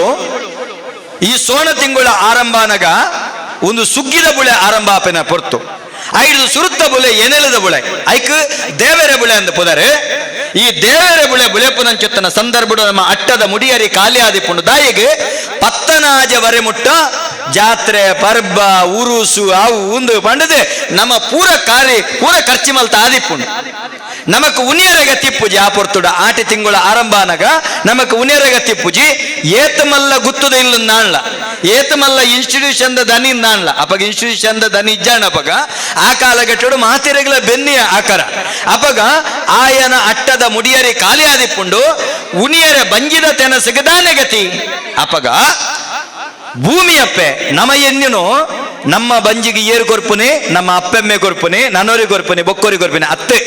ಈ ಸೋಣ ತಿಂಗಳ ಆರಂಭನಗ ಒಂದು ಸುಗ್ಗಿದ ಬುಳೆ ಆರಂಭ ಆಪೆನ ಪೊರ್ತು ಐದು ಸುರುತ್ತ ಬುಳೆ ಎನೆಲದ ಬುಳೆ ಐಕ್ ದೇವರ ಬುಳೆ ಅಂದ ಪುದರೆ. ಈ ದೇವರ ಬುಳೆ ಬುಳೆಪುನಂಚೆತ್ತನ ಸಂದರ್ಭಡು ನಮ್ಮ ಅಟ್ಟದ ಮುಡಿಯರಿ ಖಾಲಿ ಆದಿಪ್ಪುಂಡು. ದಾಯಿಗೆ ಪತ್ತನಾಜ ವರೆ ಮುಟ್ಟ ಜಾತ್ರೆ ಪರ್ಬ ಉರುಸು ಅವು ಉಂದು ಪಂಡದೆ ನಮ್ಮ ಪೂರ ಕಾರ್ಯ ಪೂರ ಖರ್ಚು ಮಲ್ತ ಆದಿಪ್ಪುಂಡು. ನಮಕ್ ಉನಿಯರಗ ತಿಪ್ಪುಜಿ ಆ ಪೊರ್ತುಡ ಆಟಿ ತಿಂಗಳ ಆರಂಭ ಆನಗ ನಮಕ್ ಉನಿಯರಗ ತಿಪ್ಪುಜಿ. ಏತಮಲ್ಲ ಗುತ್ತದ ಇಲ್ಲ ನಾಣ್ಲ, ಏತಮಲ್ಲ ಇನ್ಸ್ಟಿಟ್ಯೂಷನ್ ದನಿ ನಾಣ್ಲ. ಅಪಗ ಇನ್ಸ್ಟಿಟ್ಯೂಷನ್ ದನಿ ಇಜ್ಜಾಣ. ಅಪಗ ಆ ಕಾಲಗಟ್ಟಡು ಮಾತಿರಗಳ ಬೆನ್ನಿಯ ಆಕಾರ. ಅಪಗ ಆಯನ ಅಟ್ಟದ ಮುಡಿಯರಿ ಖಾಲಿ ಆದಿಪ್ಪುಂಡು. ಉನಿಯರ ಬಂಜಿದ ತೆನಸಿಗೆ ದಾನೆ ಗತಿ. ಅಪಗ ಭೂಮಿಯಪ್ಪೆ ನಮ ಎನ್ನಿನು ನಮ್ಮ ಬಂಜಿಗೆ ಏರು ಕೊರ್ಪುನೆ, ನಮ್ಮ ಅಪ್ಪೆಮ್ಮೆ ಕೊರ್ಪುನೆ, ನನೋರಿ ಕೊರ್ಪುನೆ, ಬೊಕ್ಕೋರಿ ಕೊರ್ಪುನೆ. ಅತ್ತೆ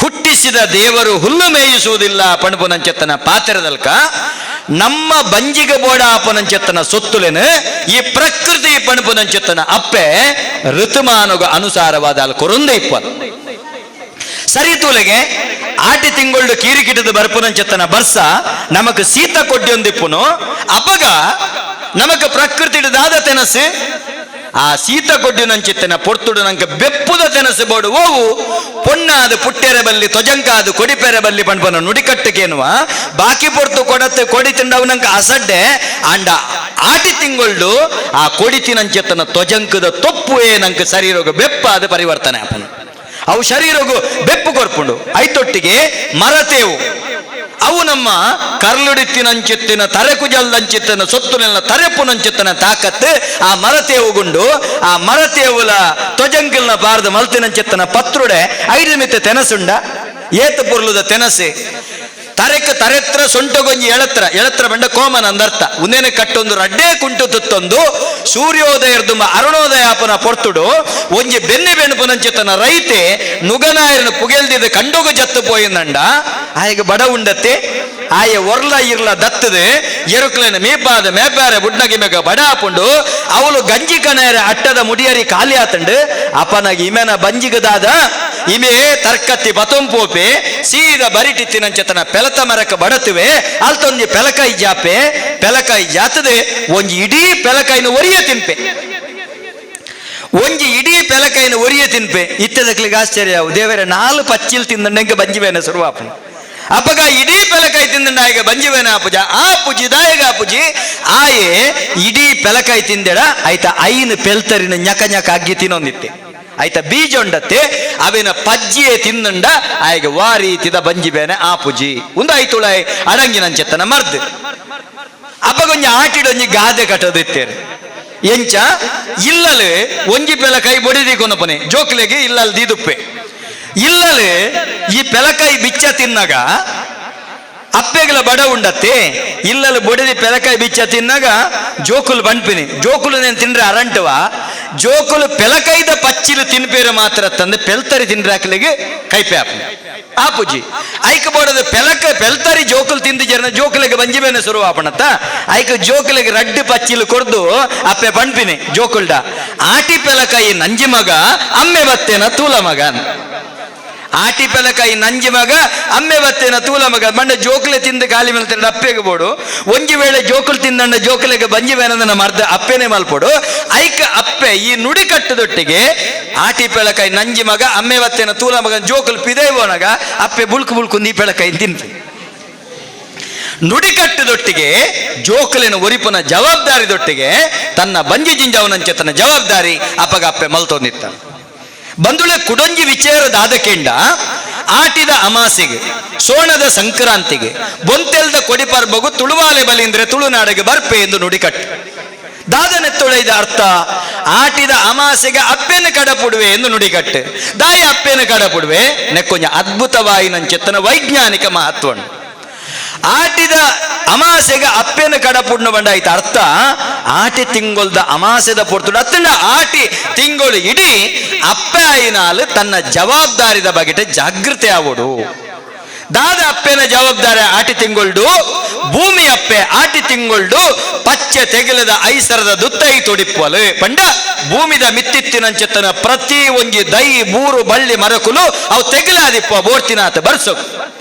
ಹುಟ್ಟಿಸಿದ ದೇವರು ಹುಲ್ಲು ಮೇಯಿಸುವುದಿಲ್ಲ ಪಣಪುನಂಚೆತ್ತನ ಪಾತ್ರದಲ್ಕ ನಮ್ಮ ಬಂಜಿಗೆ ಬೋಡಾಪನಂಚೆತ್ತನ ಸೊತ್ತುಲೆನು ಈ ಪ್ರಕೃತಿ ಪಣಪುನಂಚೆತ್ತನ ಅಪ್ಪೆ ಋತುಮಾನಗ ಅನುಸಾರವಾದ ಅಲ್ಲಿ ಕೊರೊಂದೇ ಇಪ್ಪ ಸರಿ ತೂಲೆಗೆ. ಆಟಿ ತಿಂಗಳು ಕೀರಿಕಿಟದ ಬರ್ಪುನಂಚೆತ್ತನ ಬರ್ಸ ನಮಕ್ ಸೀತ ಕೊಡ್ಡಿಯೊಂದಿಪ್ಪುನು. ಅಪಗ ನಮಕ್ ಪ್ರಕೃತಿ ದಾದ ತೆನಸು ಆ ಸೀತ ಕೊಡ್ಡಿನಂಚಿತ್ತನ ಪೊರ್ತುಡು ನಂಗೆ ಬೆಪ್ಪುದ ತೆನಸು ಬೋಡು ಓವು ಪೊಣ್ಣಾದ ಪುಟ್ಟೆರೆ ಬಲ್ಲಿ ತೊಜಂಕಾದ ಕೊಡಿಪೆರೆ ಬಲ್ಲಿ ಪಣ್ಪನ ನುಡಿಕಟ್ಟುಕೇನುವ. ಬಾಕಿ ಪೊರ್ತು ಕೊಡತ್ತೆ ಕೊಡಿ ತಿಂಡವು ನಂಗೆ ಅಸಡ್ಡೆ. ಅಂಡ ಆಟಿ ತಿಂಗೊಳ್ಡು ಆ ಕೊಡಿ ತಿನಂಚೆತ್ತನ ತೊಜಂಕದ ತೊಪ್ಪುವೇ ನಂಗೆ ಶರೀರೋಗ ಬೆಪ್ಪಾದ ಪರಿವರ್ತನೆ ಆಪನು. ಅವು ಶರೀರಗು ಬೆಪ್ಪು ಕೊರ್ಪುಂಡು. ಐತೊಟ್ಟಿಗೆ ಮರತೇವು ಅವು ನಮ್ಮ ಕರ್ಲುಡಿತ್ತಿನಂಚಿತ್ತಿನ ತರೆಕುಜಲ್ದಂಚಿತ್ತನ ಸೊತ್ತುನೆಲ್ಲ ತರೆಪುನಂಚಿತ್ತನ ತಾಕತ್ತು ಆ ಮರತೇವುಗುಂಡು. ಆ ಮರತೇವುಲ ತೊಜಂಕಿಲ್ನ ಬಾರ್ದ ಮಲ್ತಿನಂಚಿತ್ತನ ಪತ್ರುಡೆ ಐದು ಮಿತ್ತ ತೆನಸುಂಡ ಏತ ಪೊರ್ಲುದ ತೆನಸೆ ತರೆಕ ತರೆತ್ರ ಸೊಂಟಗೊಂಜಿ ಎಳತ್ರ ಎಳತ್ರ ಬಂಡ ಕೋಮನ ಅಂದರ್ಥ. ಉಂದೇನೆ ಕಟ್ಟೊಂದು ರಡ್ಡೇ ಕುಂಟು ತುತ್ತೊಂದು ಸೂರ್ಯೋದಯರ್ದುಂಬ ಅರುಣೋದಯಾಪನ ಪೊರ್ತುಡು ಒಂಜಿ ಬೆನ್ನಿ ಬೆಣ್ಣುಪುನಂಚಿತನ ರೈತೆ ನುಗನಾಯರನ ಪುಗೆಲ್ದಿದ ಕಂಡೋಗ ಜತ್ತು ಪೋಯಿಂದಂಡ ಆಯಗ ಬಡ ಉಂಡತ್ತೆ ಆಯ ಒರ್ಲ ಇರ್ಲ ದತ್ತದೆ ಎರುಕ್ಲೇನ ಮೀಪಾದ ಮೇಪಾರೆ ಬುಡ್ನಗಿ ಮೇಗ ಬಡ ಆಪುಂಡು. ಅವಳು ಗಂಜಿ ಕಣೇರ ಅಟ್ಟದ ಮುಡಿಯರಿ ಖಾಲಿ ಆತಂಡು. ಅಪನಗಿ ಇಮೆನ ಬಂಜಿಗದಾದ ಇಮೆ ತರ್ಕತ್ತಿ ಬತೊಂಪೋಪೆ ಸೀದ ಬರಿಟಿತ್ತಿನಂಚತನ ಪೆಲತ ಮರಕ ಬಡತುವೆ ಅಲ್ತೊಂಜಿ ಪೆಲಕಾಯಿ ಜಾಪೆ ಪೆಲಕಾಯಿ ಜಾತದೆ ಒಂಜಿ ಇಡೀ ಪೆಲಕಾಯಿನ ಒರಿಯ ತಿನ್ಪೆ ಒಂಜಿ ಇಡೀ ಪೆಲಕಾಯಿನ ಒರಿಯ ತಿನ್ಪೆ. ಇತ್ತದಕ್ಲಿಗೆ ಆಶ್ಚರ್ಯ ದೇವರ ನಾಲು ಪಚ್ಚಿಲ್ ತಿಂದಂಗೆ ಬಂಜಿವೇನ ಶುರುವಾಪನು. ಅಪಗ ಇಡೀ ಪೆಲಕಾಯಿ ತಿಂದಂಡ ಆಯಗ ಬಂಜಿವೇನ ಆಪುಜ ಆ ಪುಜಿ ದಾಯಗ ಪುಜಿ ಆಯೆ ಇಡೀ ಪೆಲಕಾಯಿ ತಿಂದೆಡ ಆಯ್ತಾ ಐನು ಪೆಲ್ತರಿನ ñಕ ñಕ ಅಗ್ಗಿ ತಿನ್ನೊಂದಿತ್ತೆ ಆಯ್ತಾ ಬೀಜ ಉಂಡತ್ತೆ ಅವಿನ ಪಜ್ಜಿಯೇ ತಿಂದಂಡ ಆಯಗ ವಾರೀತಿದ ಬಂಜಿ ಬೇನೆ ಆ ಪುಜಿ ಒಂದು ಆಯ್ತುಳಾಯ್ ಅಡಂಗಿನಂಚೆತ್ತನ ಮರ್ದು. ಅಪಗೊಂಜಿ ಆಟಿಡೊಂಜಿ ಗಾದೆ ಕಟ್ಟೋದಿತ್ತೇರು ಎಂಚ ಇಲ್ಲಲು ಒಂಜಿ ಪೆಲಕಾಯಿ ಬೊಡಿದಿ ಕೊನಪನೆ ಜೋಕ್ಲೆಗೆ ಇಲ್ಲಲ್ ದೀದುಪ್ಪೆ ಇಲ್ಲಲು ಈ ಪೆಲಕಾಯಿ ಬಿಚ್ಚ ತಿನ್ನಾಗ ಅಪ್ಪೆಗಳ ಬಡ ಉಂಡತ್ತೆ ಇಲ್ಲಲು ಬೊಡಿದಿ ಪೆಲಕಾಯಿ ಬಿಚ್ಚ ತಿನ್ನಾಗ ಜೋಕುಲು ಬಂಡ್ಪಿನಿ ಜೋಕುಲು ನೇನು ತಿಂದ್ರೆ ಅರಂಟುವ ಜೋಕುಲು ಪೆಲಕಾಯ್ದ ಪಚ್ಚಿಲು ತಿನ್ಪೇರು ಮಾತ್ರ ತಂದು ಪೆಲ್ತರಿ ತಿಂದ್ರೆ ಹಾಕ್ಲಿಗೆ ಕೈಪೆ ಆಪು ಆಪುಜಿ ಐಕ್ ಬೋಡದ ಪೆಲಕ ಪೆಲ್ತರಿ ಜೋಕುಲು ತಿಂದು ಜನ ಜೋಕುಲಿಗೆ ಬಂಜಿ ಬೇನೆ ಶುರು ಆಪಣತ್ತ ಐಕ್ ಜೋಕುಲಿಗೆ ರಡ್ಡು ಪಚ್ಚಿಲು ಕೊರ್ದು ಅಪ್ಪೆ ಬಂಡ್ಪಿನಿ ಜೋಕುಲ್ಡ ಆಟಿ ಪೆಲಕಾಯಿ ನಂಜಿ ಮಗ ಅಮ್ಮೆ ಬತ್ತೇನ ತೂಲ ಮಗ ಆಟಿ ಪೆಲಕಾಯಿ ನಂಜಿ ಮಗ ಅಮ್ಮೆ ಬತ್ತೇನ ತೂಲ ಮಗ ಮಂಡ ಜೋಕುಲೆ ತಿಂದು ಖಾಲಿ ಮೇಲೆ ತಿಂದು ಅಪ್ಪೆಗೆ ಬೋಡು ಒಂಜಿ ವೇಳೆ ಜೋಕುಲು ತಿಂದಂಡ ಜೋಕುಲೆಗೆ ಬಂಜಿ ಬೇನಂದ ಮರ್ದ ಅಪ್ಪೆನೆ ಮಲ್ಪೋಡು ಐಕ ಅಪ್ಪೆ ಈ ನುಡಿ ಕಟ್ಟದೊಟ್ಟಿಗೆ ಆಟಿ ಪೆಲಕಾಯಿ ನಂಜಿ ಮಗ ಅಮ್ಮೆ ಬತ್ತೇನ ತೂಲ ಮಗ ಜೋಕುಲು ಪಿದೈಬೋನಗ ಅಪ್ಪೆ ಬುಳ್ಕು ಬುಳ್ಕು ನೀ ಪೆಲಕಾಯಿ ತಿನ್ಪಿ. ನುಡಿಕಟ್ಟದೊಟ್ಟಿಗೆ ಜೋಕುಲಿನ ಒರಿಪನ ಜವಾಬ್ದಾರಿದೊಟ್ಟಿಗೆ ತನ್ನ ಬಂಜಿ ಜಿಂಜಾವನಂಚೆ ತನ್ನ ಜವಾಬ್ದಾರಿ ಅಪ್ಪಗ ಅಪ್ಪೆ ಮಲ್ತೊಂದಿತ್ತ. ಬಂದುಳೆ ಕುಡೊಂಜಿ ವಿಚಾರದಾದಕೆಂಡ ಆಟಿದ ಅಮಾಸೆಗೆ ಸೋಣದ ಸಂಕ್ರಾಂತಿಗೆ ಬೊಂತೆಲ್ದ ಕೊಡಿಪರ್ಬಗು ತುಳುವಾಲೆ ಬಲಿಂದ್ರೆ ತುಳುನಾಡಿಗೆ ಬರ್ಪೆ ಎಂದು ನುಡಿಕಟ್ಟು. ದಾದನೆತ್ತೊಳೆದ ಅರ್ಥ ಆಟಿದ ಅಮಾಸೆಗೆ ಅಪ್ಪೆನ ಕಡಪುಡುವೆ ಎಂದು ನುಡಿಕಟ್ಟು. ದಾಯ ಅಪ್ಪೆನ ಕಡಪುಡುವೆ ನೆಕ್ಕೊಂಜ ಅದ್ಭುತವಾಯಿನಂಚೆತ್ತನ ವೈಜ್ಞಾನಿಕ ಮಹತ್ವನು. ಆಟಿದ ಅಮಾಸೆಗೆ ಅಪ್ಪೆನ ಕಡಪುಡ್ನ ಬಂಡಾಯ್ತ ಅರ್ಥ ಆಟಿ ತಿಂಗೊಲ್ದ ಅಮಾಸೆದ ಪೊರ್ತುಡು ಅತ್ತಂಡ ಆಟಿ ತಿಂಗಳು ಇಡೀ ಅಪ್ಪೆ ಆಯಿನಾಲು ತನ್ನ ಜವಾಬ್ದಾರಿದ ಬಗೆಟ ಜಾಗೃತಿ ಆವೋಡು. ದಾದ ಅಪ್ಪೆನ ಜವಾಬ್ದಾರಿ ಆಟಿ ತಿಂಗೊಳ್ಡು ಭೂಮಿ ಅಪ್ಪೆ ಆಟಿ ತಿಂಗೊಳ್ಡು ಪಚ್ಚೆ ತೆಗೆಲದ ಐಸರದ ದುತ್ತೈ ತೊಡಿಪ್ಪಲು ಪಂಡ ಭೂಮಿದ ಮಿತ್ತಿತ್ತಿನಂಚೆತ್ತನ ಪ್ರತಿ ಒಂಜಿ ದೈ ಬೂರು ಬಳ್ಳಿ ಮರಕುಲು ಅವು ತೆಗಲಾದಿಪ್ಪ ಬೋರ್ತಿನಾತ ಬರ್ಸು.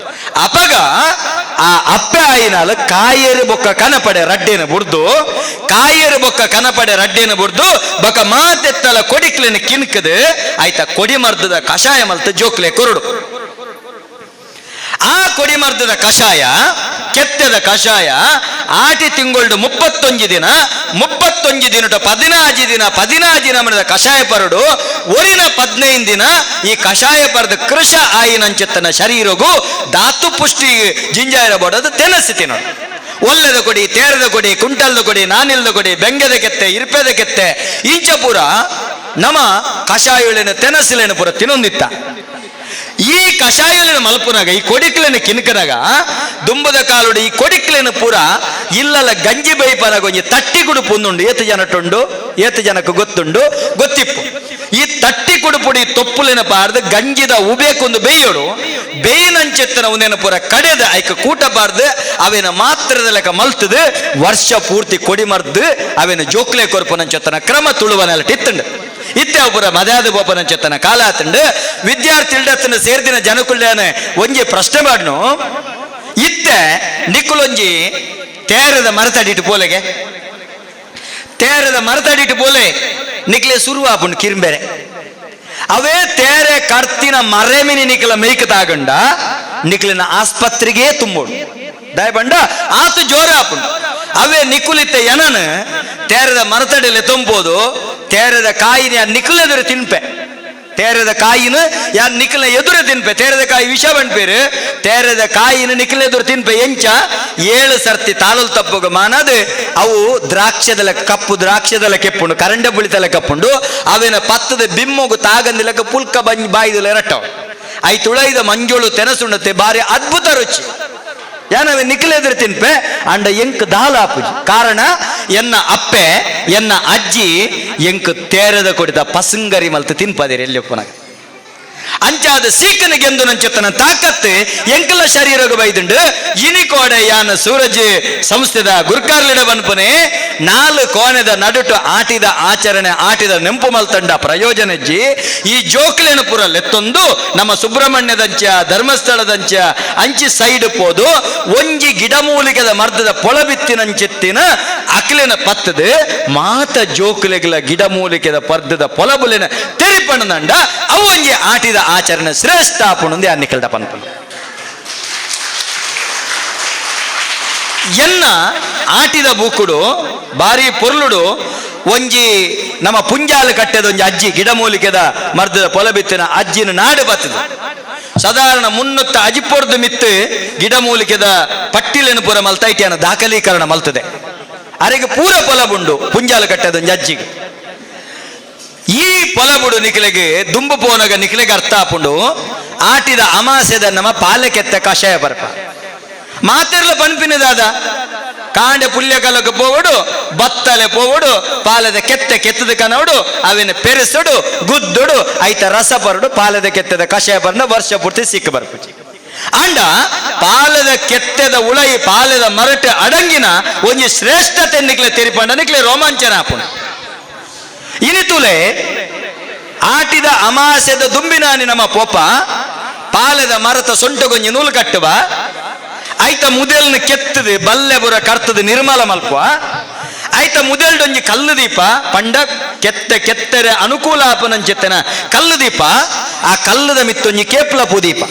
ಅಪಗ ಆ ಅಪ್ಪೆ ಆಯಿನಾಲ ಕಾಯೇರು ಬೊಕ್ಕ ಕನಪಡೆ ರಡ್ಡೇನ ಬುಡ್ದು ಕಾಯೇರು ಬೊಕ್ಕ ಕನಪಡೆ ರಡ್ಡೇನ ಬುಡ್ದು ಬೊಕ್ಕ ಮಾತೆತ್ತಲ ಕೊಡಿಕ್ಲೆನ ಕಿನ್ಕದು ಆಯ್ತಾ ಕೊಡಿ ಮರ್ದದ ಕಷಾಯ ಮಲ್ತ ಜೋಕ್ಲೆ ಕೊರಡು. ಆ ಕೊಡಿಮರ್ದದ ಕಷಾಯ, ಕೆತ್ತದ ಕಷಾಯ ಆಟಿ ತಿಂಗಳು 31 ದಿನ, 31 ದಿನ 15 ದಿನ, 15 ದಿನ ಮನದ ಕಷಾಯ ಪರಡು ಒರಿನ 15 ದಿನ ಈ ಕಷಾಯ ಪರದ ಕೃಷ ಆಯಿನಂಚೆತ್ತನ ಶರೀರಗೂ ಧಾತು ಪುಷ್ಟಿ ಜಿಂಜಾಯಿರ ಬೋಡದು ತೆನಸಿ ತಿನ್ನೋದು. ಒಲ್ಲೆದ ಕೊಡಿ, ತೇರದ ಕೊಡಿ, ಕುಂಟಲ್ದ ಕೊಡಿ, ನಾನಿಲ್ದ ಕೊಡಿ, ಬೆಂಗದ ಕೆತ್ತೆ, ಇರ್ಪೆದ ಕೆತ್ತೆ, ಇಂಚ ಪೂರ ನಮ ಕಷಾಯೊಳೆನ ತೆನಸಿಲೇನ ಪೂರ ತಿನ್ನೊಂದಿತ್ತ. ಈ ಕಷಾಯಲಿನ ಮಲ್ಪುನಾಗ, ಈ ಕೊಡಿಕ್ಲೇನ ಕಿನ್ಕನಾಗ, ದುಂಬದ ಕಾಲುಡು ಈ ಕೊಡಿಕ್ಲೇನ ಪೂರ ಇಲ್ಲಲ್ಲ ಗಂಜಿ ಬೈಪನಾಗ ಒಂಜಿ ತಟ್ಟಿ ಕುಡುಪು ಒಂದುಂಡು. ಏತು ಜನಟುಂಡು, ಏತು ಜನಕ್ಕೆ ಗೊತ್ತುಂಡು, ಗೊತ್ತಿಪ್ಪು. ಈ ತಟ್ಟಿ ಕುಡುಪುಡಿ ತೊಪ್ಪುಲಿನ ಪಾರ್ದು ಗಂಜಿದ ಉಬೇಕೊಂದು ಬೇಯೋಡು, ಬೇಯಿನಂಚೆತ್ತನ ಒಂದೇನ ಪೂರ ಕಡೆದ ಐಕ ಕೂಟ ಬಾರ್ದು ಅವೇನ ಮಾತ್ರದ ಲೆಕ್ಕ ಮಲ್ತದು ವರ್ಷ ಪೂರ್ತಿ ಕೊಡಿ ಮರ್ದು ಅವೇನ ಜೋಕ್ಲೆ ಕೊರ್ಪನಂಚೆತ್ತನ ಕ್ರಮ ತುಳುವನೆಲ್ಲ ಟಿತ್ತುಂಡು. ಇತ್ತೆ ಪೂರ ಮದ್ಯಾದ ಬೋಪನಂಚೆತ್ತನ ಕಾಲ ಆತಂಡು. ವಿದ್ಯಾರ್ಥಿ ಇಲ್ಡತ್ತನ ಸೇರ್ದಿನ ಜನಕುಲ್ಯಾನೆ ಒಂಜಿ ಪ್ರಶ್ನೆ ಮಾಡ್ನು, ಇತ್ತೆ ನಿಕ್ಕುಲೊಂಜಿ ತೇರದ ಮರತಡಿಟ್ಟು ಪೋಲೆಗೆ, ತೇರದ ಮರತಡಿಟ್ಟು ಪೋಲೆ ನಿಕ್ಲೆ ಸುರುವಾಪುಂಡು ಕಿರ್ಂಬೇರೆ. ಅವೇ ತೇರೆ ಕರ್ತಿನ ಮರೆಮಿನಿ ನಿಕ್ಲ ಮೇಯ್ಕ ತಾಗಂಡ ನಿಕ್ಲಿನ ಆಸ್ಪತ್ರೆಗೆ ತುಂಬೋಡು ದಯಬಂಡ ಆತು ಜೋರ ಆಪುಂಡು. ಅವೇ ನಿಕ್ಕುಲಿತ್ತ ಎನನು ತೇರದ ಮರತಡಿಲೆ ತುಂಬೋದು, ತೇರದ ಕಾಯಿನ ನಿಕ್ಕಲೆದುರು ತಿನ್ಪೆ, ತೇರದ ಕಾಯಿನ ಯಾರು ನಿಕ್ಕಲ ಎದುರು ತಿನ್ಪೆ, ತೇರದ ಕಾಯಿ ವಿಷ ಬಂಡ್ಪೇರು, ತೇರದ ಕಾಯಿನ ನಿಕ್ಕಲೆದುರು ತಿನ್ಪೆ. ಎಂಚ 7 ಸರ್ತಿ ತಾಲಲ್ ತಪ್ಪುಗ ಮಾನದು ಅವು ದ್ರಾಕ್ಷದಲ ಕಪ್ಪು, ದ್ರಾಕ್ಷದಲ ಕೆಪ್ಪುಂಡು, ಕರಂಡ ಬುಳಿತಲ ಕಪ್ಪುಂಡು. ಅವೇನ ಪತ್ತದ ಬಿಮ್ಮಗು ತಾಗಂದಿಲಕ್ಕ ಪುಲ್ಕ ಬಂಜ್ ಬಾಯ್ದಲ ಎರಟ್ಟವು. I ತುಳೈದ ಮಂಜೋಳು ತೆನಸುಂಡತೆ ಬಾರಿ ಅದ್ಭುತ ರುಚಿ. ಯಾನವೇ ನಿಕ್ಕಲೆದುರು ತಿನ್ಪೆ ಅಂಡ ಎಂಕ್ ದಾಲ ಆಪುಜಿ. ಕಾರಣ ಎನ್ನ ಅಪ್ಪೆ ಎನ್ನ ಅಜ್ಜಿ ಎಂಕ್ ತೇರದ ಕೊಡಿದ ಪಸಂಗರಿ ಮಲ್ತು ತಿನ್ಪದಿರಿ ಎಲ್ಲಿಪ್ಪನಾಗ. ಅಂಚಾದ ಸೀಕನ ಗೆಂದು ನಂಚೆತ್ತನ ತಾಕತ್ತು ಎಂಕಲ ಶರೀರಗ ಬೈದುಂಡು. ಇನಿ ಕೋಡೆ ಯಾನ ಸೂರಜ್ ಸಂಸ್ಥೆದ ಗುರ್ಕಾರ್ಲಿಡ ಬನ್ಪನೆ 4 ಕೋಣೆದ ನಡುಟು ಆಟಿದ ಆಚರಣೆ ಆಟಿದ ನೆಂಪು ಮಲ್ತಂಡ ಪ್ರಯೋಜನಜ್ಜಿ. ಈ ಜೋಕ್ಲೇನ ಪುರ ಲೆತ್ತೊಂದು ನಮ್ಮ ಸುಬ್ರಹ್ಮಣ್ಯದಂಚ ಧರ್ಮಸ್ಥಳದಂಚ ಅಂಚಿ ಸೈಡ್ ಪೋದು ಒಂಜಿ ಗಿಡಮೂಲಿಕೆದ ಮರ್ದದ ಪೊಳಬಿತ್ತಿನಂಚೆತ್ತಿನ ಅಕ್ಲೆನ ಪತ್ತದು ಮಾತ ಜೋಕ್ಲೆಗ್ಲ ಗಿಡಮೂಲಿಕೆದ ಪರ್ದದ ಪೊಲಬುಲೆನ ತೆರಿಪಣ್ಣದಂಡ ಅವು ಒಂಜಿ ಆಟಿದ ಆಚರಣೆ ಶ್ರೇಷ್ಠ ಆಪುಣಂದು ಯಾರು ಪನ್ಪುಂಡು. ಎನ್ನ ಆಟಿದ ಬೂಕುಡು ಬಾರಿ ಪೊರ್ಲುಡು ಒಂಜಿ ನಮ್ಮ ಪುಂಜಾಲ ಕಟ್ಟೆದ ಒಂಜಿ ಅಜ್ಜಿ ಗಿಡಮೂಲಿಕೆದ ಮರ್ದದ ಪೊಲಬಿತ್ತಿನ ಅಜ್ಜಿನ ನಾಡು ಬತ್ತದ. ಸಾಧಾರಣ ಮುನ್ನೊತ್ತ ಅಜಿಪೊರ್ದು ಮಿತ್ತು ಗಿಡಮೂಲಿಕೆದ ಪಟ್ಟಿಲೇನು ಪೂರ ಮಲ್ತೈಟಿಯನ್ನ ದಾಖಲೀಕರಣ ಮಲ್ತದೆ. ಅರೆಗೆ ಪೂರ ಪೊಲಬುಂಡು ಪುಂಜಾಲ ಕಟ್ಟೆದ ಒಂಜಿ ಅಜ್ಜಿಗೆ. ಈ ಪೊಲಬುಡು ನಿಕ್ಲೆಗೆ ದುಂಬು ಪೋನಗ ನಿಕ್ಲೆಗೆ ಅರ್ಥ ಆಪುಂಡು. ಆಟಿದ ಅಮಾಸೆದ ನಮ್ಮ ಪಾಲಕೆತ್ತ ಕಷಾಯ ಬರ್ಪ ಮಾತಿರ್ಲ ಪನ್ಪಿನದಾದ ಕಾಂಡೆ ಪುಲ್ಯ ಕಲಕ್ಕೆ ಪೋವಡು, ಬತ್ತಲೆ ಪೋವಡು, ಪಾಲದ ಕೆತ್ತೆ ಕೆತ್ತದ ಕನವಡು, ಅವಿನ ಪೆರೆಸಡು ಗುದ್ದುಡು ಐತ ರಸ ಪರಡು ಪಾಲದ ಕೆತ್ತದ ಕಷಾಯ ಬರ್ನ ವರ್ಷ ಪೂರ್ತಿ ಸಿಕ್ಕ ಬರ್ಪುಜಿ. ಅಂಡ ಪಾಲದ ಕೆತ್ತೆದ ಉಳೈ ಪಾಲದ ಮರಟೆ ಅಡಂಗಿನ ಒಂಜಿ ಶ್ರೇಷ್ಠತೆ ನಿಕ್ಲೆ ತೆರಿಪಂಡ ನಿಕ್ಲೆ ರೋಮಾಂಚನ ಆಪುಂಡು. ಇನಿತುಲೆ ಆಟಿದ ಅಮಾಸೆದ ದುಂಬಿನಾನಿ ನಮ್ಮ ಪೋಪ ಪಾಲದ ಮರತ ಸೊಂಟಗೊಂಜಿ ನೂಲು ಕಟ್ಟುವ ಐತ ಮುದೆಲ್ನ ಕೆತ್ತದು ಬಲ್ಲೆ ಬುರ ಕರ್ತದು ನಿರ್ಮಲ ಮಲ್ಪ ಐತ ಮುದೆಲ್ಡೊಂಜಿ ಕಲ್ಲು ದೀಪ ಪಂಡ ಕೆತ್ತ ಕೆತ್ತರೆ ಅನುಕೂಲ ಆಪನಂಚೆತ್ತನ ಕಲ್ಲು ದೀಪ, ಆ ಕಲ್ಲದ ಮಿತ್ತೊಂಜಿ ಕೇಪ್ಲ ಪೂದೀಪ,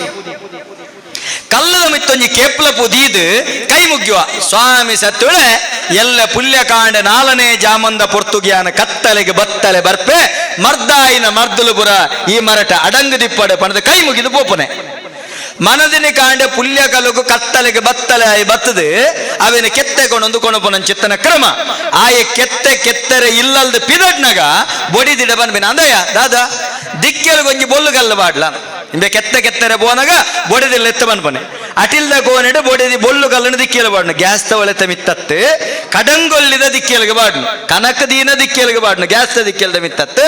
ಕಲ್ಲದ ಮಿತ್ತೊಂಜಿ ಕೇಪ್ಲ ಪುದೀದು ಕೈ ಮುಗ್ಯುವ ಸ್ವಾಮಿ ಸತ್ತುಳೆ ಎಲ್ಲ ಪುಲ್ಯಕಾಂಡ 4ನೇ ಜಾಮಂದ ಪೊರ್ತುಗಿಯಾನ ಕತ್ತಲೆಗೆ ಬತ್ತಲೆ ಬರ್ಪೆ ಮರ್ದಾಯಿನ ಮರ್ದಲುಪುರ ಈ ಮರಟ ಅಡಂಗು ದಿಪ್ಪಡೆ ಪಣದ ಕೈ ಮುಗಿದು ಪೋಪನೆ. ಮನದಿನ ಕಾಂಡ ಪುಲ್ಯ ಕಲುಗು ಕತ್ತಲೆಗೆ ಬತ್ತಲೆ ಆಯಿ ಬತ್ತದು ಅವೇನ ಕೆತ್ತೆ ಕೊಂಡೊಂದು ಕೊಣಪನ ಚಿತ್ತನ ಕ್ರಮ ಆಯ ಕೆತ್ತೆ ಕೆತ್ತರೆ ಇಲ್ಲಲ್ದ ಪಿದಟ್ನಾಗ ಬೊಡಿದಿಡ ಬನ್ಬಿನ ಅಂದಯ್ಯ ದಾದಾ ದಿಕ್ಕೆಲಗೊಂಜಿ ಬೊಲ್ಲುಗಲ್ಲ ಬಾಡ್ಲ ಇಂಬೆ ಕೆತ್ತೆ ಕೆತ್ತರೆ ಬೋನಗ ಬೊಡಿದಿಲ್ಲ ಎತ್ತ ಬನ್ಪನೆ ಅಟಿಲ್ದ ಕೋನೆಡು ಬೊಡಿದಿ ಬೊಲ್ಲು ಕಲ್ಲನ್ನು ದಿಕ್ಕೆಲ ಬಾಡ್ನು ಗ್ಯಾಸ್ ತವಳೆತ್ತ ಮಿತ್ತತ್ತು ಕಡಂಗೊಲ್ಲಿದ ದಿಕ್ಕೆಲಗೆ ಬಾಡ್ನು ಕನಕ ದೀನ ದಿಕ್ಕೆಲಗೆ ಬಾಡ್ನು ಗ್ಯಾಸ್ ದಿಕ್ಕೆಲದ ಮಿತ್ತತ್ತು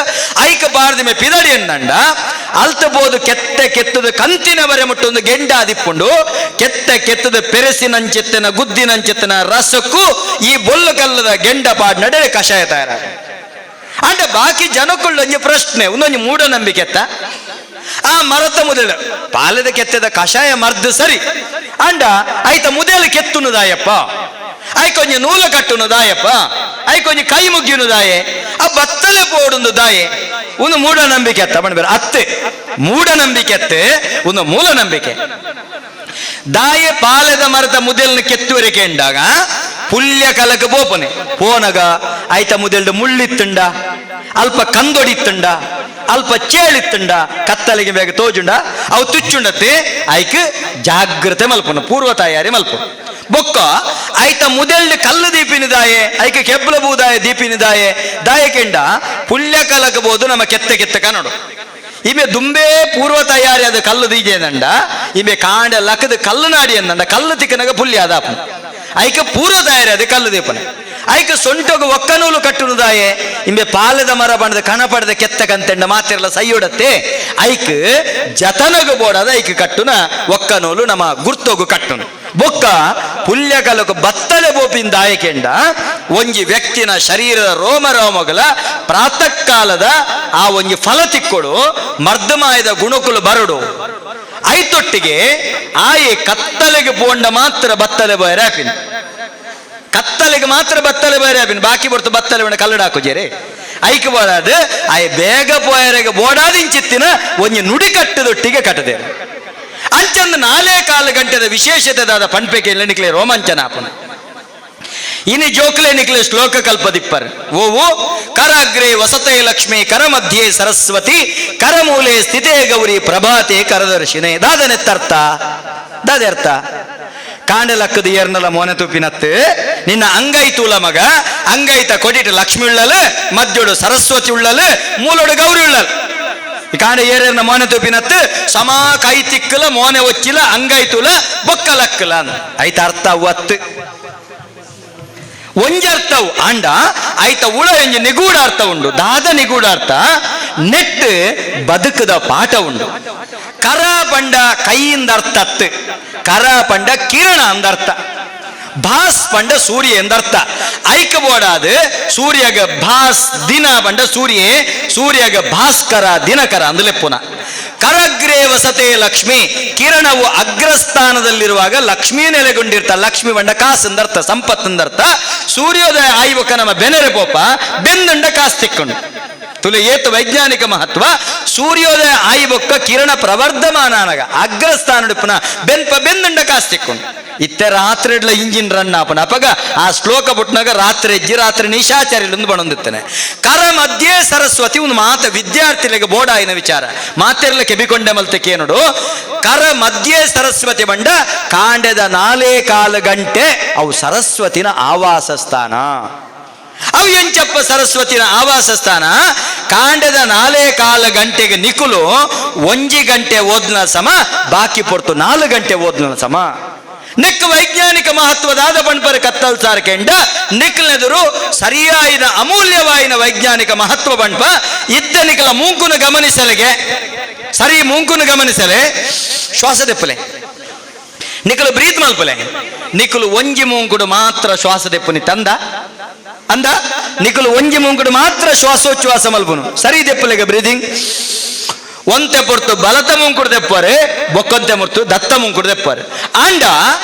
ಐಕ ಬಾರ್ದಿಮೆ ಪಿದಡಿ ಎನ್ನಂಡ ಅಲ್ತ ಬೋದು ಕೆತ್ತೆ ಕೆತ್ತದ ಕಂತಿನ ಬರೆ ಮುಟ್ಟೊಂದು ಗೆಂಡ ದಿಪ್ಪುಂಡು ಕೆತ್ತೆ ಕೆತ್ತದ ಪೆರೆಸಿನಂಚೆತ್ತನ ಗುದ್ದಿನಂಚೆತ್ತನ ರಸಕ್ಕೂ ಈ ಬೊಲ್ಲು ಕಲ್ಲದ ಗೆಂಡ ಪಾಡ್ ನಡೆ ಕಷಾಯ ತಯಾರ. ಅಂಡ ಬಾಕಿ ಜನಕ್ಕುಳ್ಳೊಂಜಿ ಪ್ರಶ್ನೆ ಒಂದೊಂಜಿ ಮೂಢನಂಬಿಕೆತ್ತ ಆ ಮರತ ಮುದೆಲು ಪಾಲದ ಕೆತ್ತದ ಕಷಾಯ ಮರ್ದು ಸರಿ ಅಂಡ ಐತ ಮುದೆಲು ಕೆತ್ತುನುದಾಯಪ್ಪ ಐಕೊಂಜಿ ನೂಲ ಕಟ್ಟುನು ದಾಯಪ್ಪ ಐಕೊಂಜಿ ಕೈ ಮುಗ್ಗಿನು ದಾಯೆ ಆ ಬತ್ತಲೆ ಪೋಡುಂದು ದಾಯೆ ಒಂದು ಮೂಢನಂಬಿಕೆ ಅತ್ತ ಬಣ್ಣ ಅತ್ತೆ ಮೂಢನಂಬಿಕೆ ಅತ್ತೆ ಒಂದು ಮೂಲ ನಂಬಿಕೆ. ದಾಯೆ ಪಾಲೆದ ಮರದ ಮುದೆಲ್ನ ಕೆತ್ತುವರೆ ಕೇಂಡಾಗ ಪುಲ್ಯ ಕಲಕ ಬೋಪನೆ ಪೋನಗ ಆಯ್ತ ಮುದೆಲ್ಡು ಮುಳ್ಳಿತ್ತುಂಡ, ಅಲ್ಪ ಕಂದೊಡಿತ್ತುಂಡ, ಅಲ್ಪ ಚೇಳಿತ್ತುಂಡ, ಕತ್ತಲಿಗೆ ಬೇಗ ತೋಜುಂಡ, ಅವು ತುಚ್ಚುಂಡತ್ತೆ. ಐಕ್ ಜಾಗ್ರತೆ ಮಲ್ಪನ, ಪೂರ್ವ ತಯಾರಿ ಮಲ್ಪ. ಬೊಕ್ಕ ಆಯ್ತ ಮುದೆಲ್ಡು ಕಲ್ಲು ದೀಪಿನಿದಾಯೆ, ಐಕ ಕೆಬ್ಬಲ ಬೂದಾಯ ದೀಪಿನಿದಾಯೆ, ದಾಯ ಕೆಂಡ ಪುಲ್ಯ ಕಲಕಬಹುದು ನಮ್ಮ ಕೆತ್ತೆ ಕೆತ್ತೆ ಕನ್ನಡು. ಇಮೆ ದುಂಬೆ ಪೂರ್ವ ತಯಾರಿ ಅದು ಕಲ್ಲು ದೀಜೇನಂಡ, ಇಮೆ ಕಾಂಡ ಲಕ್ಕದ ಕಲ್ಲು ನಾಡಿ ಅಂದಂಡ, ಕಲ್ಲು ತಿಕ್ಕನಾಗ ಪುಲ್ಯ ಅದಾಪು. ಐಕ ಪೂರ್ವ ತಯಾರಿ ಅದು ಕಲ್ಲು ದೀಪನೆ. ಐಕ ಸೊಂಟೊಗು ಒಕ್ಕನೂಲು ಕಟ್ಟುನುದಾಯೆ, ಇಂಬೆ ಪಾಲದ ಮರ ಬಣ್ಣದ ಕಣ ಪಡೆದ ಕೆತ್ತ ಕಂತೆಂಡ ಮಾತಿರಲ ಸೈಯೊಡತ್ತೆ. ಐಕ್ ಜತನಗು ಬೋಡದ ಐಕ್ ಕಟ್ಟುನ ಒಕ್ಕನೂಲು ನಮ್ಮ ಗುರ್ತೋಗು ಕಟ್ಟುನು. ಬೊಕ್ಕ ಪುಲ್ಯ ಕಲಕ ಬತ್ತಲೆ ಬೋಪಿಂದ ಆಯಕೆಂಡ ಒಂಜಿ ವ್ಯಕ್ತಿನ ಶರೀರದ ರೋಮ ರೋಮಗಳ ಪ್ರಾತಃ ಕಾಲದ ಆ ಒಂಜಿ ಫಲ ತಿಕ್ಕೊಡು, ಮರ್ದಮಾಯದ ಗುಣಕುಲು ಬರಡು. ಐತೊಟ್ಟಿಗೆ ಆಯೆ ಕತ್ತಲೆಗೆ ಪೋಂಡ ಮಾತ್ರ ಬತ್ತಲೆ ಬೋಯರಾಪಿನ, ಕತ್ತಲೆಗೆ ಮಾತ್ರ ಬತ್ತಲೆ ಬೋಯರಾಪಿನ, ಬಾಕಿ ಬರ್ತು ಬತ್ತಲೆ ಬೇಡ ಕಲ್ಲಡ ಹಾಕುಜೇರೆ. ಐಕ್ ಬೋಡಾದ ಆಯೆ ಬೇಗ ಪೋಯರೆಗೆ ಬೋಡಾದಿಂಚಿತ್ತಿನ ಒಂಜಿ ನುಡಿ ಕಟ್ಟದೊಟ್ಟಿಗೆ ಕಟ್ಟದೇರು. ಅಂಚಂದು ನಾಲೇ ಕಾಲು ಗಂಟೆದ ವಿಶೇಷತೆದಾದ ಪನ್ಪೆಕೆ ನಿಕ್ಲೆ ರೋಮಾಂಚನ ಆಪನ. ಇನಿ ಜೋಕ್ಲೆ ನಿಕ್ಲೆ ಶ್ಲೋಕ ಕಲ್ಪದಿಪ್ಪರ್. ಓವು ಕರಾಗ್ರೆ ವಸತೆ ಲಕ್ಷ್ಮಿ, ಕರ ಮಧ್ಯೆ ಸರಸ್ವತಿ, ಕರಮೂಲೆ ಸ್ಥಿತೇ ಗೌರಿ, ಪ್ರಭಾತೆ ಕರದರ್ಶಿನೆ. ದಾದನೆತ್ತರ್ಥ ದಾದೆ ಅರ್ಥ ಕಾಂಡಲಕ್ಕದ ಏರ್ನಲ ಮೋನೆ ತುಪ್ಪಿನತ್ತು ನಿನ್ನ ಅಂಗೈ ತೂಲ ಮಗ, ಅಂಗೈತ ಕೊಡಿಟ ಲಕ್ಷ್ಮಿ ಉಳ್ಳಲು, ಮಧ್ಯೋಡು ಸರಸ್ವತಿ ಉಳ್ಳಲು, ಮೂಲೋಡು ಗೌರಿ ಉಳ್ಳಲು. ಈ ಕಾಂಡ ಏರೇರ್ನ ಮೋನೆ ತುಪ್ಪಿನತ್ತು ಸಮಾ ಕೈ ತಿಕ್ಕಲ ಮೋನೆ ಒಚ್ಚಿಲ ಅಂಗೈ ತೂಲ ಬೊಕ್ಕಲಕ್ಕಲ ಐತ ಅರ್ಥ ಒತ್ತು ಒಂಜರ್ಥವು ಅಂಡ ಆಯ್ತ ಉಳ ಎಂಜಿ ನಿಗೂಢ ಅರ್ಥ ಉಂಡು. ದಾದ ನಿಗೂಢ ಅರ್ಥ ನೆಟ್ ಬದುಕದ ಪಾಠ ಉಂಡು. ಕರ ಪಂಡ ಕೈಯಿಂದ ಅರ್ಥ ಅತ್ತು, ಕರ ಪಂಡ ಕಿರಣ ಅಂದರ್ಥ, ಭಾಸ್ ಪಂಡ ಸೂರ್ಯ ಎಂದರ್ಥ. ಐಕ ಬೋಡಾದ ಸೂರ್ಯಗ ಭಾಸ್ ದಿನ ಪಂಡ ಸೂರ್ಯೇ, ಸೂರ್ಯಗ ಭಾಸ್ಕರ ದಿನಕರ ಅಂದಲೆಪ್ಪುನ. ಕರಗ್ರೇ ವಸತೆ ಲಕ್ಷ್ಮಿ, ಕಿರಣವು ಅಗ್ರಸ್ಥಾನದಲ್ಲಿರುವಾಗ ಲಕ್ಷ್ಮೀ ನೆಲೆಗೊಂಡಿರ್ತ. ಲಕ್ಷ್ಮಿ ಬಂಡ ಕಾಸು ಅಂದರ್ಥ, ಸಂಪತ್ತು ಅಂದರ್ಥ. ಸೂರ್ಯೋದಯ ಆಯ್ವಕ ನಮ್ಮ ಬೆನೆರೆ ಪೋಪ ಬೆಂದಂಡ ಕಾಸು ತಿಕ್ಕೊಂಡು ತುಲೆ ಏತು ವೈಜ್ಞಾನಿಕ ಮಹತ್ವ. ಸೂರ್ಯೋದಯ ಆಯ್ಬೊಕ್ಕ ಕಿರಣ ಪ್ರವರ್ಧಮಾನ ಅನಗ ಅಗ್ರಸ್ಥಾನ ಪುನಃ ಬೆನ್ಪ ಬೆಂದಂಡ ಕಾಸು ತಿಕ್ಕೊಂಡು. ಇತ್ತೆ ರಾತ್ರಿ ಇಡ್ಲ ಇಂಜಿನ್ ರನ್ ಆಪನ ಅಪಗ ಆ ಶ್ಲೋಕ ಪುಟ್ನಾಗ ರಾತ್ರಿ ಎಜ್ಜಿ ರಾತ್ರಿ ನಿಶಾಚಾರ್ಯಂದು ಬಣೊಂದಿತ್ತೇನೆ. ಕರ ಮಧ್ಯೆ ಸರಸ್ವತಿ ಒಂದು ಮಾತ ವಿದ್ಯಾರ್ಥಿಗಳಿಗೆ ಬೋಡಾಯಿನ ವಿಚಾರ ಮಾತಿರ್ಲ ಕೆಬಿಕೊಂಡೆ ಮಲ್ತಕ್ಕೆ ನೋಡು. ಕರ ಮಧ್ಯೆ ಸರಸ್ವತಿ ಬಂಡ ಕಾಂಡದ ನಾಲೇ ಕಾಲು ಗಂಟೆ ಅವು ಸರಸ್ವತಿನ ಆವಾಸ ಸ್ಥಾನ. ಅವು ಎಂಚಪ್ಪ ಸರಸ್ವತಿನ ಆವಾಸ ಸ್ಥಾನ? ಕಾಂಡದ ನಾಲೇ ಕಾಲು ಗಂಟೆಗೆ ನಿಕುಲು ಒಂಜಿ ಗಂಟೆ ಓದ್ನ ಸಮ, ಬಾಕಿ ಪೊರ್ತು 4 ಗಂಟೆ ಓದ್ನ ಸಮ. ನಿಕ್ ವೈಜ್ಞಾನಿಕ ಮಹತ್ವದಾದ ಪಣ್ಪರ ಕತ್ತಲ್ ಸಾರ್ಕೆಂಡ ನಿಕ್ಲೆದುರು ಸರಿಯಾಯಿನ ಅಮೂಲ್ಯವಾಯಿನ ವೈಜ್ಞಾನಿಕ ಮಹತ್ವ ಪಣ್ಪ ಇದ್ದ ನಿಕಲ ಮೂಂಕುನ ಗಮನಿಸಲೆಗೆ ಸರಿ ಮೂಂಕುನ ಗಮನಿಸಲೆ ಶ್ವಾಸ ದೆಪ್ಪಲೆ ನಿಕಲು ಬ್ರೀತ್ ಮಲ್ಪಲೆ ನಿಕಲು ಒಂಜಿ ಮೂಂಕುಡು ಮಾತ್ರ ಶ್ವಾಸ ದೆಪ್ಪುನಿ ತಂದ ಅಂದ ನಿಕಲು ಒಂಜಿ ಮೂಂಕುಡು ಮಾತ್ರ ಶ್ವಾಸೋಚ್ಛ್ವಾಸ ಮಲ್ಪುನು ಸರಿ ದೆಪ್ಪಲೆಗೆ ಬ್ರೀದಿಂಗ್ ಒಂತೆ ಪೊರ್ತು ಬಲತ ಮುಂಕುಡು ದೆಪ್ಪರೆ ಬೊಕ್ಕೊಂತೆ ಮುರ್ತು ದತ್ತ ಮುಂಕುಡು ದೆಪ್ಪರೆ ಆಂಡ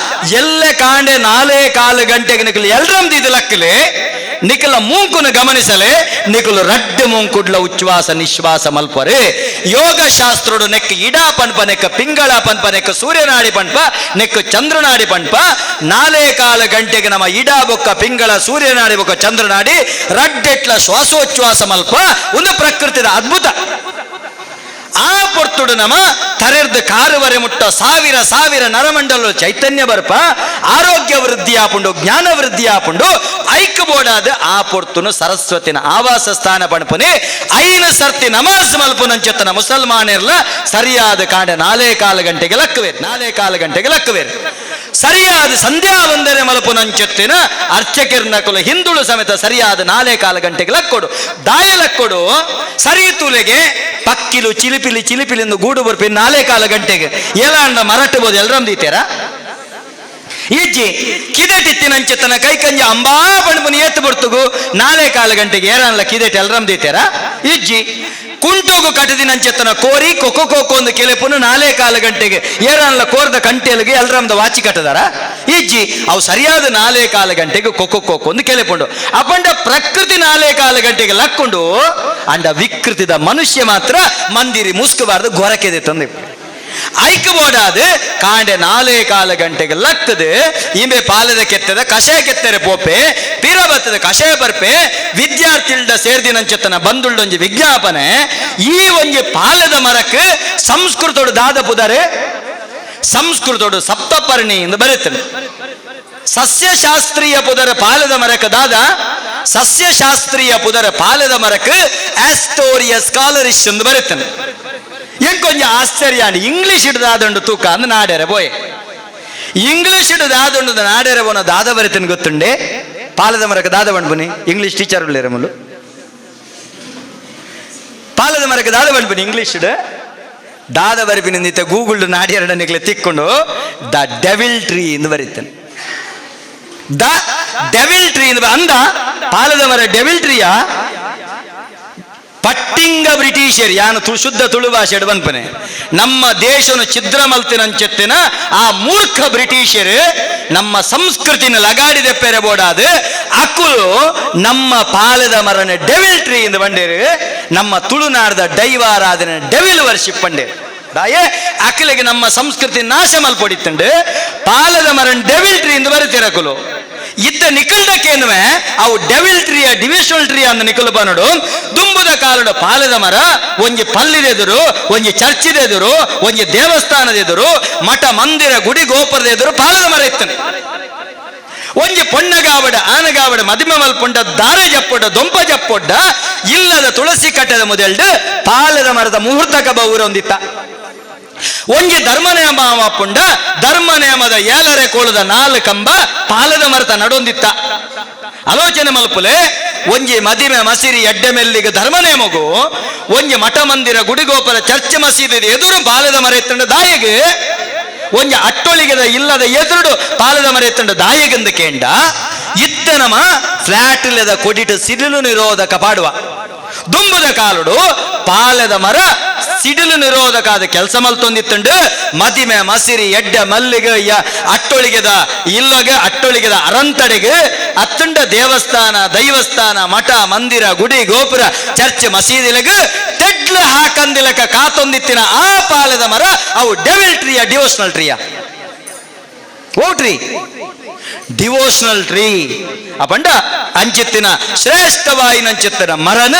ಎಲ್ಲ ಕಾಂಡೆ ನಾಲೇ ಕಾಲು ಗಂಟೆಗೆ ನಿಕಲು ಎಲ್ರಮ್ದು ಇದು ಲಕ್ಕಲೆ ನಿಕಲ ಮೂಂಕುನ ಗಮನಿಸಲೆ ನಿಕಲು ರಡ್ಡು ಮೂಂಕುಡ್ಲ ಉಚ್ಛ್ವಾಸ ನಿಶ್ವಾಸ ಮಲ್ಪರೆ. ಯೋಗ ಶಾಸ್ತ್ರೋಡು ನೆಕ್ ಇಡಾ ಪನ್ಪ ನೆಕ್ಕ ಪಿಂಗಳ ಪನ್ಪ ನೆಕ್ಕ ಸೂರ್ಯನಾಡಿ ಪನ್ಪ ನೆಕ್ ಚಂದ್ರನಾಡಿ ಪನ್ಪ ನಾಲೇ ಕಾಲು ಗಂಟೆಗೆ ನಮ್ಮ ಇಡಾ ಬೊಕ್ಕ ಪಿಂಗಳ ಸೂರ್ಯನಾಡಿ ಬೊಕ್ಕ ಚಂದ್ರನಾಡಿ ರಡ್ಡೆಟ್ಲ ಶ್ವಾಸೋಚ್ಛ್ವಾಸ ಮಲ್ಪ ಒಂದು ಪ್ರಕೃತಿದ ಅದ್ಭುತ. ಆ ಪೊರ್ತುಡು ನಮ ತರೆರ್ದ ಕಾರುವರೆ ಮುಟ್ಟ ಸಾವಿರ ಸಾವಿರ ನರಮಂಡಲ ಚೈತನ್ಯ ಬರ್ಪ ಆರೋಗ್ಯ ವೃದ್ಧಿ ಆಪುಂಡು ಜ್ಞಾನ ವೃದ್ಧಿ ಆಪುಂಡು ಐಕ್ ಬೋಡಾದ ಆ ಪೊರ್ತುನು ಸರಸ್ವತಿನ ಆವಾಸ ಸ್ಥಾನ ಪಣಪುನಿ ಐನ ಸರ್ತಿ ನಮಾಜ್ ಮಲ್ಪುನಂಚೆತ್ತನ ಮುಸಲ್ಮಾನಿರ್ಲ ಸರಿಯಾದ ಕಾಂಡ ನಾಲೇ ಕಾಲು ಗಂಟೆಗೆ ಲಕ್ಕವೇರು ನಾಲೇ ಕಾಲು ಗಂಟೆಗೆ ಲಕ್ಕವೇರು ಸರಿಯಾದ ಸಂಧ್ಯಾ ವಂದನೆ ಮಲ್ಪುನಂಚೆತ್ತಿನ ಅರ್ಚಕಿರ್ನಕುಲ ಹಿಂದುಳು ಸಮೇತ ಸರಿಯಾದ ನಾಲೇ ಕಾಲು ಗಂಟೆಗೆ ಲಕ್ಕೊಡು ದಾಯ ಲಕ್ಕೊಡು ಸರಿ ತುಲೆಗೆ ಪಕ್ಕಿಲು ಚಿಲಿಪಿಲಿ ಚಿಲಿಪಿಲಿಂದು ಗೂಡು ಬರ್ಪಿ ನಾಲೇ ಕಾಲು ಗಂಟೆಗೆ ಏಲಾಂಡ ಮರಟ್ಟಬಹುದು ಎಲ್ರಮ್ದೀತೀರ ಈಜ್ಜಿ ಕಿದೆಟಿತ್ತಿನಂಚೆತ್ತನ ಕೈಕಂಜಿ ಅಂಬಾ ಬಣ್ಬುನಿ ಏತ್ತು ಬರ್ತುಗು ನಾಲೇ ಕಾಲು ಗಂಟೆಗೆ ಏರನ್ಲ ಕಿದೆಟಿ ಎಲ್ರಮ್ದೀತೀರ ಇಜ್ಜಿ ಕುಂಟೋಗು ಕಟದಿನಂಚೆತ್ತನ ಕೋರಿ ಕೊಕ್ಕೋ ಕೋಕೋ ಒಂದು ಕೆಲೆಪುನು ನಾಲೇ ಕಾಲು ಗಂಟೆಗೆ ಏರನ್ಲ ಕೋರ್ದ ಕಂಟೆಲ್ಗೆ ಎಲ್ರಮ್ದ ವಾಚಿ ಕಟ್ಟದಾರ ಇಜ್ಜಿ ಅವು ಸರಿಯಾದ ನಾಲೇ ಕಾಲು ಗಂಟೆಗೆ ಕೊಕ್ಕೋ ಕೋಕೋ ಒಂದು ಕೆಲೆಪುಂಡು ಅಪಂಡ ಪ್ರಕೃತಿ ನಾಲೇ ಕಾಲು ಗಂಟೆಗೆ ಲಕ್ಕೊಂಡು ಅಂಡ ವಿಕೃತಿದ ಮನುಷ್ಯ ಮಾತ್ರ ಮಂದಿರಿ ಮುಸ್ಕಬಾರ್ದು ಗೊರಕೆದೆ ತಂದೆ. ಐಕ್ ಬೋಡಾದ ಕಾಂಡೆ 4.15 ಗಂಟೆಗೆ ಲತ್ತದು ಇಂಬೆ ಪಾಲದ ಕೆತ್ತದ ಕಷಾಯ ಕೆತ್ತರೆ ಪೋಪೆ ಪಿರ ಬತ್ತದ ಕಷಾಯ ಬರ್ಪೆ ವಿದ್ಯಾರ್ಥಿಲ್ಡ ಸೇರ್ದಿನಂಚೆತ್ತನ ಬಂದುಳ್ಳೊಂಜಿ ವಿಜ್ಞಾಪನೆ ಈ ಒಂಜಿ ಪಾಲದ ಮರಕ್ಕೆ ಸಂಸ್ಕೃತೋಡು ದಾದ ಪುದರೆ ಸಂಸ್ಕೃತೋಡು ಸಪ್ತಪರ್ಣಿ ಎಂದು ಬರೀತಾನೆ. ಸಸ್ಯಶಾಸ್ತ್ರೀಯ ಪುದರ ಪಾಲದ ಮರಕ್ಕೆ ದಾದ ಸಸ್ಯಶಾಸ್ತ್ರೀಯ ಪುದರ ಪಾಲದ ಮರಕ್ಕೆ ಆಸ್ಟೋರಿಯ ಸ್ಕಾಲರಿಶ್ ಎಂದು ಬರೀತಾನೆ. ಎಂಕೊಂಜ ಆಶ್ಚರ್ಯ ಇಂಗ್ಲಿಷ್ ಹಿಡ್ದಾದಂಡು ತೂಕ ಅಂದ್ ನಾಡ್ಯಾರ ಬೋಯ್ ಇಂಗ್ಲಿಷ್ ಹಿಡ್ದಾದಂಡು ನಾಡ್ಯಾರ ಬೋನ ದಾದ ಬರೀತಾನೆ ಗೊತ್ತುಂಡೆ ಪಾಲದ ಮರಕ್ಕೆ ದಾದ ಬಣ್ಬುನಿ ಇಂಗ್ಲಿಷ್ ಟೀಚರ್ ಉಳ್ಳೇರ ಮುಲು ಪಾಲದ ಮರಕ್ಕೆ ದಾದ ಬಣ್ಬುನಿ ಇಂಗ್ಲಿಷ್ ದಾದ ಬರಿಪಿನ ನಿಂತ ಗೂಗುಲ್ ನಾಡ್ಯಾರ ನಿಗ್ಲೆ ತಿಕ್ಕೊಂಡು the devil tree ಎಂದು ಬರೀತಾನೆ. The devil tree ಅಂದ ಪಾಲದ ಮರ ಡೆವಿಲ್ ಟ್ರೀಯಾ ಪಟ್ಟಿಂಗ ಬ್ರಿಟಿಷರ್ ಯಾನು ಶುದ್ಧ ತುಳು ಭಾಷೆ ಬನ್ಪನೆ ನಮ್ಮ ದೇಶನು ಛಿದ್ರ ಮಲ್ತಿನಂచెತ್ತಿನ ಆ ಮೂರ್ಖ ಬ್ರಿಟಿಷರು ನಮ್ಮ ಸಂಸ್ಕೃತಿನ ಲಗಾಡಿದೆ ಪೆರೆ ಬೋಡಾದ ಅಕ್ಕುಲು ನಮ್ಮ ಪಾಲದ ಮರನ ಡೆವಿಲ್ ಟ್ರೀ ಎಂದು ಬಂಡೇರು ನಮ್ಮ ತುಳುನಾಡದ ದೈವಾರಾಧನೆ ಡೆವಿಲ್ ವರ್ಷಿಪ್ ಪಂಡೇರು. ದಾಯೆ ಅಕ್ಕಲಿಗೆ ನಮ್ಮ ಸಂಸ್ಕೃತಿ ನಾಶ ಮಲ್ಪೊಡಿತ್ತುಂಡು ಪಾಲದ ಮರನ್ ಡೆವಿಲ್ ಟ್ರೀ ಎಂದು ಬರುತ್ತೀರಕುಲು ಇದ್ದ ನಿಕಲ್ದಕ್ಕೇನುವೆ ಅವು ಡೆವಿಲ್ ಟ್ರೀಯ ಡಿವಿಷನಲ್ ಟ್ರೀ ಅಂದ ನಿಕಲು ಬನ್ನಡು ದುಂಬುದ ಕಾಲಡು ಪಾಲದ ಮರ ಒಂಜಿ ಪಲ್ಲಿದೆದುರು ಒಂಜಿ ಚರ್ಚಿದೆದುರು ಒಂಜಿ ದೇವಸ್ಥಾನದ ಎದುರು ಮಠ ಮಂದಿರ ಗುಡಿ ಗೋಪುರದ ಎದುರು ಪಾಲದ ಮರ ಇತ್ತನೆ. ಒಂಜಿ ಪೊಣ್ಣಗಾವಡ ಆನಗಾವಡ ಮದಿಮ ಮಲ್ಪೊಂಡ ದಾರೆ ಜಪ್ಪೊಡ್ಡ ದೊಂಪ ಜಪ್ಪೊಡ್ಡ ಇಲ್ಲದ ತುಳಸಿ ಕಟ್ಟದ ಮೊದಲ್ಡು ಪಾಲದ ಮರದ ಮುಹೂರ್ತ ಕಬ ಊರೊಂದಿತ್ತ. ಒಂಜಿ ಧರ್ಮ ನಿಯಮ ಪುಂಡ ಧರ್ಮ ನಿಯಮದ ಏಲರೆ ಕೋಳದ 4 ಕಂಬ ಪಾಲದ ಮರತ ನಡೊಂದಿತ್ತ. ಆಲೋಚನೆ ಮಲ್ಪುಲೆ ಒಂಜಿ ಮದಿಮೆ ಮಸಿರಿ ಎಡ್ಡೆ ಮೆಲ್ಲಿಗೆ ಧರ್ಮ ನೇಮಗು ಒಂಜಿ ಮಠ ಮಂದಿರ ಗುಡಿಗೋಪುರ ಚರ್ಚ್ ಮಸೀದಿ ಎದುರು ಪಾಲದ ಮರ ಎತ್ತಂಡ ದಾಯಿಗೆ ಒಂಜಿ ಅಟ್ಟೊಳಿಗೆದ ಇಲ್ಲದ ಎದುರುಡು ಪಾಲದ ಮರ ಎತ್ತಂಡ ದಾಯಿಗೆಂದು ಕೇಂಡ ಇತ್ತ ನಮ್ಮ ಫ್ಲಾಟ್ ಇಲ್ಲದ ಕೊಡಿಟು ಸಿಡಿಲು ನಿರೋಧಕ ಪಾಡುವ ದುಂಬುದ ಕಾಲುಡು ಪಾಲದ ಮರ ಸಿಡಿಲು ನಿರೋಧಕ ಆದ ಕೆಲಸ ಮಲ್ತೊಂದಿತ್ತುಂಡು ಮದಿಮೆ ಮಸಿರಿ ಎಡ್ಡೆ ಮಲ್ಲಿಗೆ ಅಟ್ಟೊಳಿಗೆದ ಇಲ್ಲಗೆ ಅಟ್ಟೊಳಿಗೆದ ಅರಂತಡೆಗೆ ಅತ್ತುಂಡ ದೇವಸ್ಥಾನ ದೈವಸ್ಥಾನ ಮಠ ಮಂದಿರ ಗುಡಿ ಗೋಪುರ ಚರ್ಚ್ ಮಸೀದಿಲಗ ತೆಡ್ಲು ಹಾಕಂದಿಲಕ ಕಾತೊಂದಿತ್ತಿನ ಆ ಪಾಲದ ಮರ ಅವು ಡೆವಿಲ್ ಟ್ರೀಯ ಡಿವೋಷನಲ್ ಟ್ರೀಯ ಓ tree devotional tree ಅಪಂಡ ಅಂಚಿತ್ತಿನ ಶ್ರೇಷ್ಠವಾಯಿನಂಚಿತ್ತಿನ ಮರನ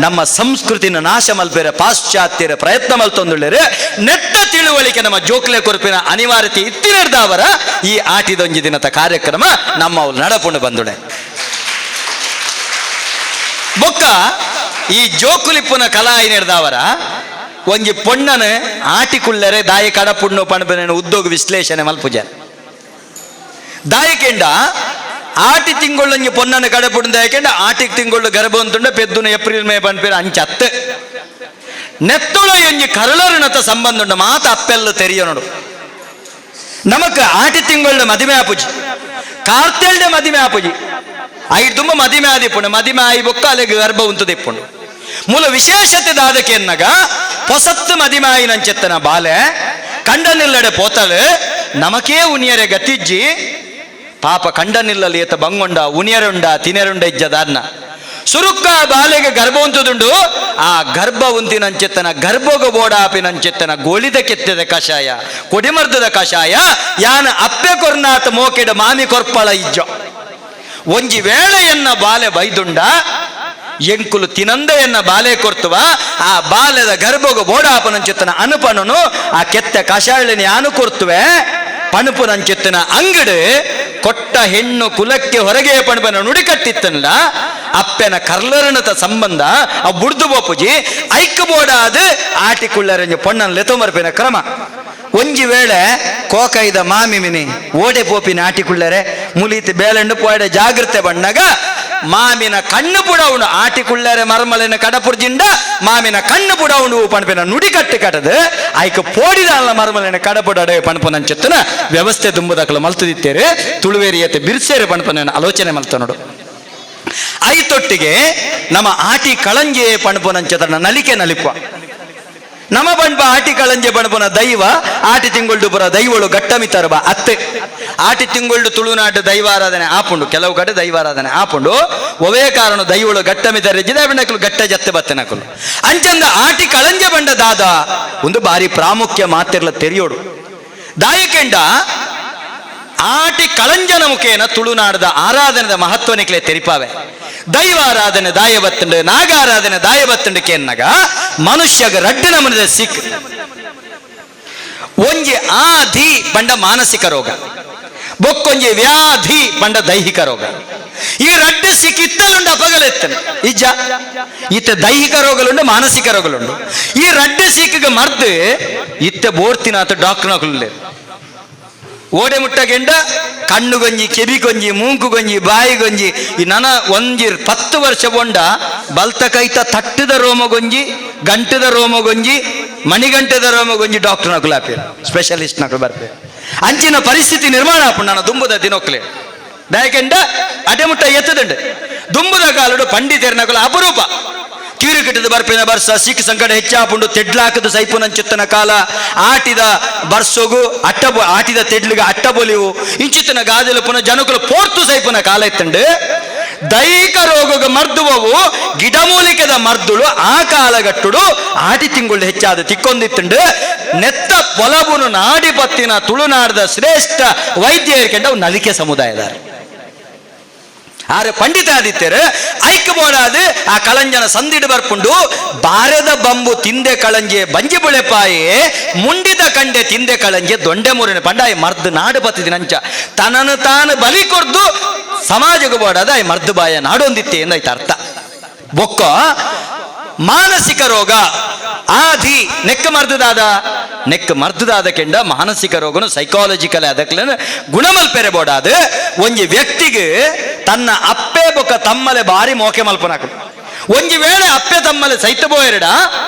ನಮ್ಮ ಸಂಸ್ಕೃತಿನ ನಾಶ ಮಲ್ಪೇರೆ ಪಾಶ್ಚಾತ್ಯರ ಪ್ರಯತ್ನ ಮಲ್ತೊಂದುಳ್ಳೇರೆ ನೆಟ್ಟ ತಿಳುವಳಿಕೆ ನಮ್ಮ ಜೋಕ್ಲೆ ಕೊರಪಿನ ಅನಿವಾರ್ಯತೆ ಇತ್ತಿನರ್ದಾವರ ಈ ಆಟಿದೊಂಜಿ ದಿನದ ಕಾರ್ಯಕ್ರಮ ನಮ್ಮ ನಡಪುಂಡು ಬಂದುಡೆ. ಬೊಕ್ಕ ಈ ಜೋಕುಲಿಪ್ಪುನ ಕಲಾ ಹಿಡ್ದಾವರ ಒಂಜಿ ಪೊಣ್ಣನ ಆಟಿಕುಳ್ಳರೆ ದಾಯಿ ಕಡಪುಣ್ಣು ಪಣಪನ ಉದ್ಯೋಗ ವಿಶ್ಲೇಷಣೆ ಮಲ್ಪುಜ ದಾಯಕೆಂಡ ಆಟಿ ತಿಂಗಳೊಂಜಿ ಪೊನ್ನನ ಕಡಪುಂಡು ದಾಯಕೆಂಡ ಆಟಿ ತಿಂಗಳು ಗರ್ಭ ಅಂತುಂಡ ಪೆದ್ದುನ ಏಪ್ರಿಲ್ ಮೇ ಪನ್ಪೇರು ಅಂಚತ್ತು ನೆತ್ತೊಳ ಒಂಜಿ ಕರಳರುನತ ಸಂಬಂಧ ಉಂಡು ಮಾತ ಅಪ್ಪೆಲ್ಲ ತೆರಿಯೋನಡು ನಮಕ್ ಆಟಿ ತಿಂಗಳ ಮದಿಮೆ ಆಪುಜಿ ಕಾರ್ತೆಲ್ಡೆ ಮದಿಮೆ ಆಪುಜಿ ಐದು ತುಂಬ ಮದಿಮೆ ಆದಿಪ್ಪುಂಡು ಮದಿಮೆ ಆಯಿ ಬೊಕ್ಕ ಅಲೆಗ್ ಗರ್ಭ ಉಂತುದಿಪ್ಪುಂಡು ಮೂಲ ವಿಶೇಷತೆ ದಾದಕ್ಕೆ ಎನ್ನಗ ಪೊಸತ್ತು ಮದಿಮೆ ಆಯಿನಂಚೆತ್ತನ ಬಾಲೆ ಕಂಡನಿಲ್ಲಡೆ ಪೋತಲು ನಮಕೇ ಉನಿಯರೆ ಗತಿಜ್ಜಿ ಪಾಪ ಕಂಡನಿಲ್ಲಲಿ ಏತ ಬಂಗೊಂಡ ಉನಿಯರುಂಡ ತಿನೆರುಂಡ ಇಜ್ಜದಾರ್ನ ಸುರುಕ್ಕ ಬಾಲೆಗೆ ಗರ್ಭ ಉಂತುದುಂಡು ಆ ಗರ್ಭ ಉಂತಿನಂಚೆತ್ತನ ಗರ್ಭಗ ಬೋಡಾಪಿನಂಚೆತ್ತನ ಗೋಳಿದ ಕೆತ್ತದ ಕಷಾಯ ಕೊಡಿಮರ್ದದ ಕಷಾಯ ಯಾನ ಅಪ್ಪೆ ಕೊರ್ನಾಥ ಮೋಕೆಡ ಮಾಮಿ ಕೊರ್ಪಳ ಇಜ್ಜೋ ಒಂಜಿ ವೇಳೆಯನ್ನ ಬಾಲೆ ಬೈದುಂಡ ಎಂಕುಲು ತಿನಂದೆಯನ್ನ ಬಾಲೆ ಕೊರ್ತುವ ಆ ಬಾಲೆದ ಗರ್ಭಗ ಬೋಡಾಪನಂಚೆತ್ತನ ಅನುಪನನು ಆ ಕೆತ್ತ ಕಷಾಯನ ಯಾನು ಕೊರ್ತುವೆ ಪಣಪುನಂಚೆತ್ತನ ಅಂಗಡು ಕೊಟ್ಟ ಹೆಣ್ಣು ಕುಲಕ್ಕೆ ಹೊರಗೆ ಪಣಪನ ನುಡಿ ಕಟ್ಟಿತ್ತಲ್ಲ ಅಪ್ಪೆನ ಕರ್ಲರಣತ ಸಂಬಂಧ ಆ ಬುಡ್ದು ಬೋಪುಜಿ ಐಕ್ ಬೋಡಾದ ಆಟಿಕುಳ್ಳರಂಜ ಪೊಣ್ಣನ್ ಲೆತೊಮರ್ಪಿನ ಕ್ರಮ ಒಂಜಿ ವೇಳೆ ಕೋಕೈದ ಮಾಮಿ ಮಿನಿ ಓಡೆ ಪೋಪಿನ ಆಟಿಕುಳ್ಳರೆ ಮುಲೀತಿ ಬೇಲೆಂಡು ಪೋಡೆ ಜಾಗೃತೆ ಬಣ್ಣಗ ಮಾಮಿನ ಕಣ್ಣು ಪುಡವುಂಡು ಆಟಿಕುಳ್ಳರೆ ಮರ್ಮಲಿನ ಕಡಪುರ್ಜಿಂಡ ಮಾಮಿನ ಕಣ್ಣು ಪುಡವುಂಡು ಪಣಪಿನ ನುಡಿ ಕಟ್ಟು ಕಟ್ಟದು ಐಕ ಪೋಡಿದಾಲ ಮರ್ಮಲಿನ ಕಡಪುಡಡೆ ಪಣಪನಂಚೆತ್ತನ ವ್ಯವಸ್ಥೆ ತುಂಬುದಕ್ಕಲು ಮಲ್ತದಿತ್ತೇರೆ ತುಳುವೇರಿಯತೆ ಬಿರ್ಸೇರೆ ಪಣಪನ ಆಲೋಚನೆ ಮಲ್ತ ನೋಡು. ಐತೊಟ್ಟಿಗೆ ನಮ್ಮ ಆಟಿ ಕಳಂಜೆ ಪಣಪನಂಚೆತನ ನಲಿಕೆ ನಲಿಪ ನಮ ಬಣ್ಪ ಆಟಿ ಕಳಂಜೆ ಬಣಪನ ದೈವ ಆಟಿ ತಿಂಗುಳ್ಡು ಪುರ ದೈವಳು ಗಟ್ಟಮಿತರಬ ಅತ್ತೆ ಆಟಿ ತಿಂಗುಳ್ಡು ತುಳುನಾಡು ದೈವಾರಾಧನೆ ಆಪುಂಡು ಕೆಲವು ಕಡೆ ದೈವಾರಾಧನೆ ಆಪುಂಡು ಒವೇ ಕಾರಣ ದೈವಳು ಗಟ್ಟಮಿತರಿದ್ದ ನಕಲು ಗಟ್ಟ ಜತ್ತೆ ಬತ್ತನಕಲು ಅಂಚಂದ ಆಟಿ ಕಳಂಜೆ ಬಂಡ ದಾದ ಒಂದು ಬಾರಿ ಪ್ರಾಮುಖ್ಯ ಮಾತಿರ್ಲ ತೆರಿಯೋಡು ದಾಯಕೆಂಡ ಆಟಿ ಕಳಂಜನ ಮುಖೇನ ತುಳುನಾಡದ ಆರಾಧನೆದ ಮಹತ್ವನಿಕ್ಲೆ ತೆರಿಪಾವೆ ದೈವಾರಾಧನೆ ದಾಯ ಬತ್ತುಂಡು ನಾಗಾರಾಧನೆ ದಾಯ ಬತ್ತುಂಡು ಕೇನ್ನಗ ಮನುಷ್ಯಗ ರಡ್ಡು ನಮನದ ಸಿಕ್ ಒಂಜಿ ಆಧಿ ಬಂಡ ಮಾನಸಿಕ ರೋಗ ಬೊಕ್ಕೊಂಜಿ ವ್ಯಾಧಿ ಬಂಡ ದೈಹಿಕ ರೋಗ ಈ ರಡ್ಡು ಸಿಕ್ಕಿತ್ತಲುಂಡು ಅಪಗಲೆತ್ತನು ಇಜ್ಜ ಇತ್ತ ದೈಹಿಕ ರೋಗಲುಂಡು ಮಾನಸಿಕ ರೋಗಲುಂಡು ಈ ರಡ್ಡು ಸಿಕ್ಕಿಗೆ ಮರ್ದು ಇತ್ತ ಬೋರ್ತಿನಾತ ಡಾಕ್ಟರ್ ಓಡೆ ಮುಟ್ಟಗೆಂಡ ಕಣ್ಣು ಗೊಂಜಿ ಕೆಬಿ ಗೊಂಜಿ ಮೂಂಕು ಗೊಂಜಿ ಬಾಯಿ ಗೊಂಜಿ ಈ ನನ ಒಂಜಿ 10 ವರ್ಷ ಬೊಂಡ ಬಲ್ತ ಕೈತ ತಟ್ಟದ ರೋಮಗೊಂಜಿ ಗಂಟದ ರೋಮಗೊಂಜಿ ಮಣಿಗಂಟದ ರೋಮಗೊಂಜಿ ಡಾಕ್ಟರ್ ನಕುಲು ಆಪೇರು ಸ್ಪೆಷಲಿಸ್ಟ್ ನಕಲು ಬರ್ಪೇರು ಅಂಚಿನ ಪರಿಸ್ಥಿತಿ ನಿರ್ಮಾಣ ಆಪುಂಡು ನಾನು ದುಂಬುದ ದಿನೊಕ್ಲೆ ದಾಯಕೆಂಡ ಅಟೆ ಮುಟ್ಟ ಎತ್ತದಂಡು ದುಂಬುದ ಕಾಲುಡು ಪಂಡಿತೇರ್ ನಕಲು ಅಪರೂಪ ಕೀರುಕಿಟ್ಟದ ಬರ್ಪಿನ ಬರ್ಸ ಸಿಕ್ಕ ಸಂಕಟ ಹೆಚ್ಚಾಪುಂಡು ತೆಡ್ಲಾಕದ ಸೈಪುನಂಚುತ್ತನ ಕಾಲ ಆಟಿದ ಬರ್ಸೊಗು ಅಟ್ಟ ಆಟಿದ ತೆಡ್ಲಿಗೆ ಅಟ್ಟ ಬೊಲಿವು ಇಂಚಿತ್ತನ ಗಾದೆಲು ಪುನ ಜನಕುಲು ಪೋರ್ತು ಸೈಪುನ ಕಾಲ ಎತ್ತಂಡು ದೈಹಿಕ ರೋಗಗ ಮರ್ದುವವು ಗಿಡಮೂಲಿಕೆದ ಮರ್ದುಳು ಆ ಕಾಲಗಟ್ಟುಡು ಆಟಿ ತಿಂಗಳು ಹೆಚ್ಚಾದ ತಿಕ್ಕೊಂದಿತ್ತುಂಡು ನೆತ್ತ ಪೊಲಬುನು ನಾಡಿ ಪತ್ತಿನ ತುಳುನಾಡದ ಶ್ರೇಷ್ಠ ವೈದ್ಯ ಕೆಂಡ ಅವು ನಲಿಕೆ ಸಮುದಾಯದಾರ ಆರೆ ಪಂಡಿತ ಆದಿತ್ಯರು ಐಕ್ ಬೋಡಾದು ಆ ಕಳಂಜನ ಸಂದಿಡು ಬರ್ಪುಂಡು ಬಾರದ ಬಂಬು ತಿಂದೆ ಕಳಂಜೆ ಬಂಜಿ ಬುಳೆಪಾಯಿ ಮುಂಡಿದ ಕಂಡೆ ತಿಂದೆ ಕಳಂಜೆ ದೊಂಡೆ ಮೂರಿನ ಪಂಡಾಯಿ ಮರ್ದು ನಾಡು ಬತ್ತಿದ ನಂಚ ತನ್ನನ್ನು ತಾನು ಬಲಿ ಕೊರ್ದು ಸಮಾಜಕ್ಕೆ ಬೋಡಾದ ಆಯ್ ಮರ್ದು ಬಾಯ ನಾಡೊಂದಿತ್ತೆ ಎಂದಾಯ್ತು ಅರ್ಥ. ಬೊಕ್ಕ ಮಾನಸಿಕ ರೋಗ ಆಧಿ ನೆಕ್ಕ ಮರ್ದುದಾದ ನೆಕ್ಕ ಮರ್ದುದಾದ ಕೆಂಡ ಮಾನಸಿಕ ರೋಗನು ಸೈಕಾಲಜಿಕಲ್ ಅದಕ್ಕೆ ಗುಣಮಲ್ಪೆರೆ ಬೋಡಾದ ಒಂಜಿ ವ್ಯಕ್ತಿಗೆ ತನ್ನ ಅಪ್ಪೆ ಬೊಕ್ಕ ತಮ್ಮಲೆ ಬಾರಿ ಮೋಕೆ ಮಲ್ಪನಾಕು ಒಂಜಿ ವೇಳೆ ಅಪ್ಪೆ ತಮ್ಮಲೆ ಸೈತ ಬೋಯರಡ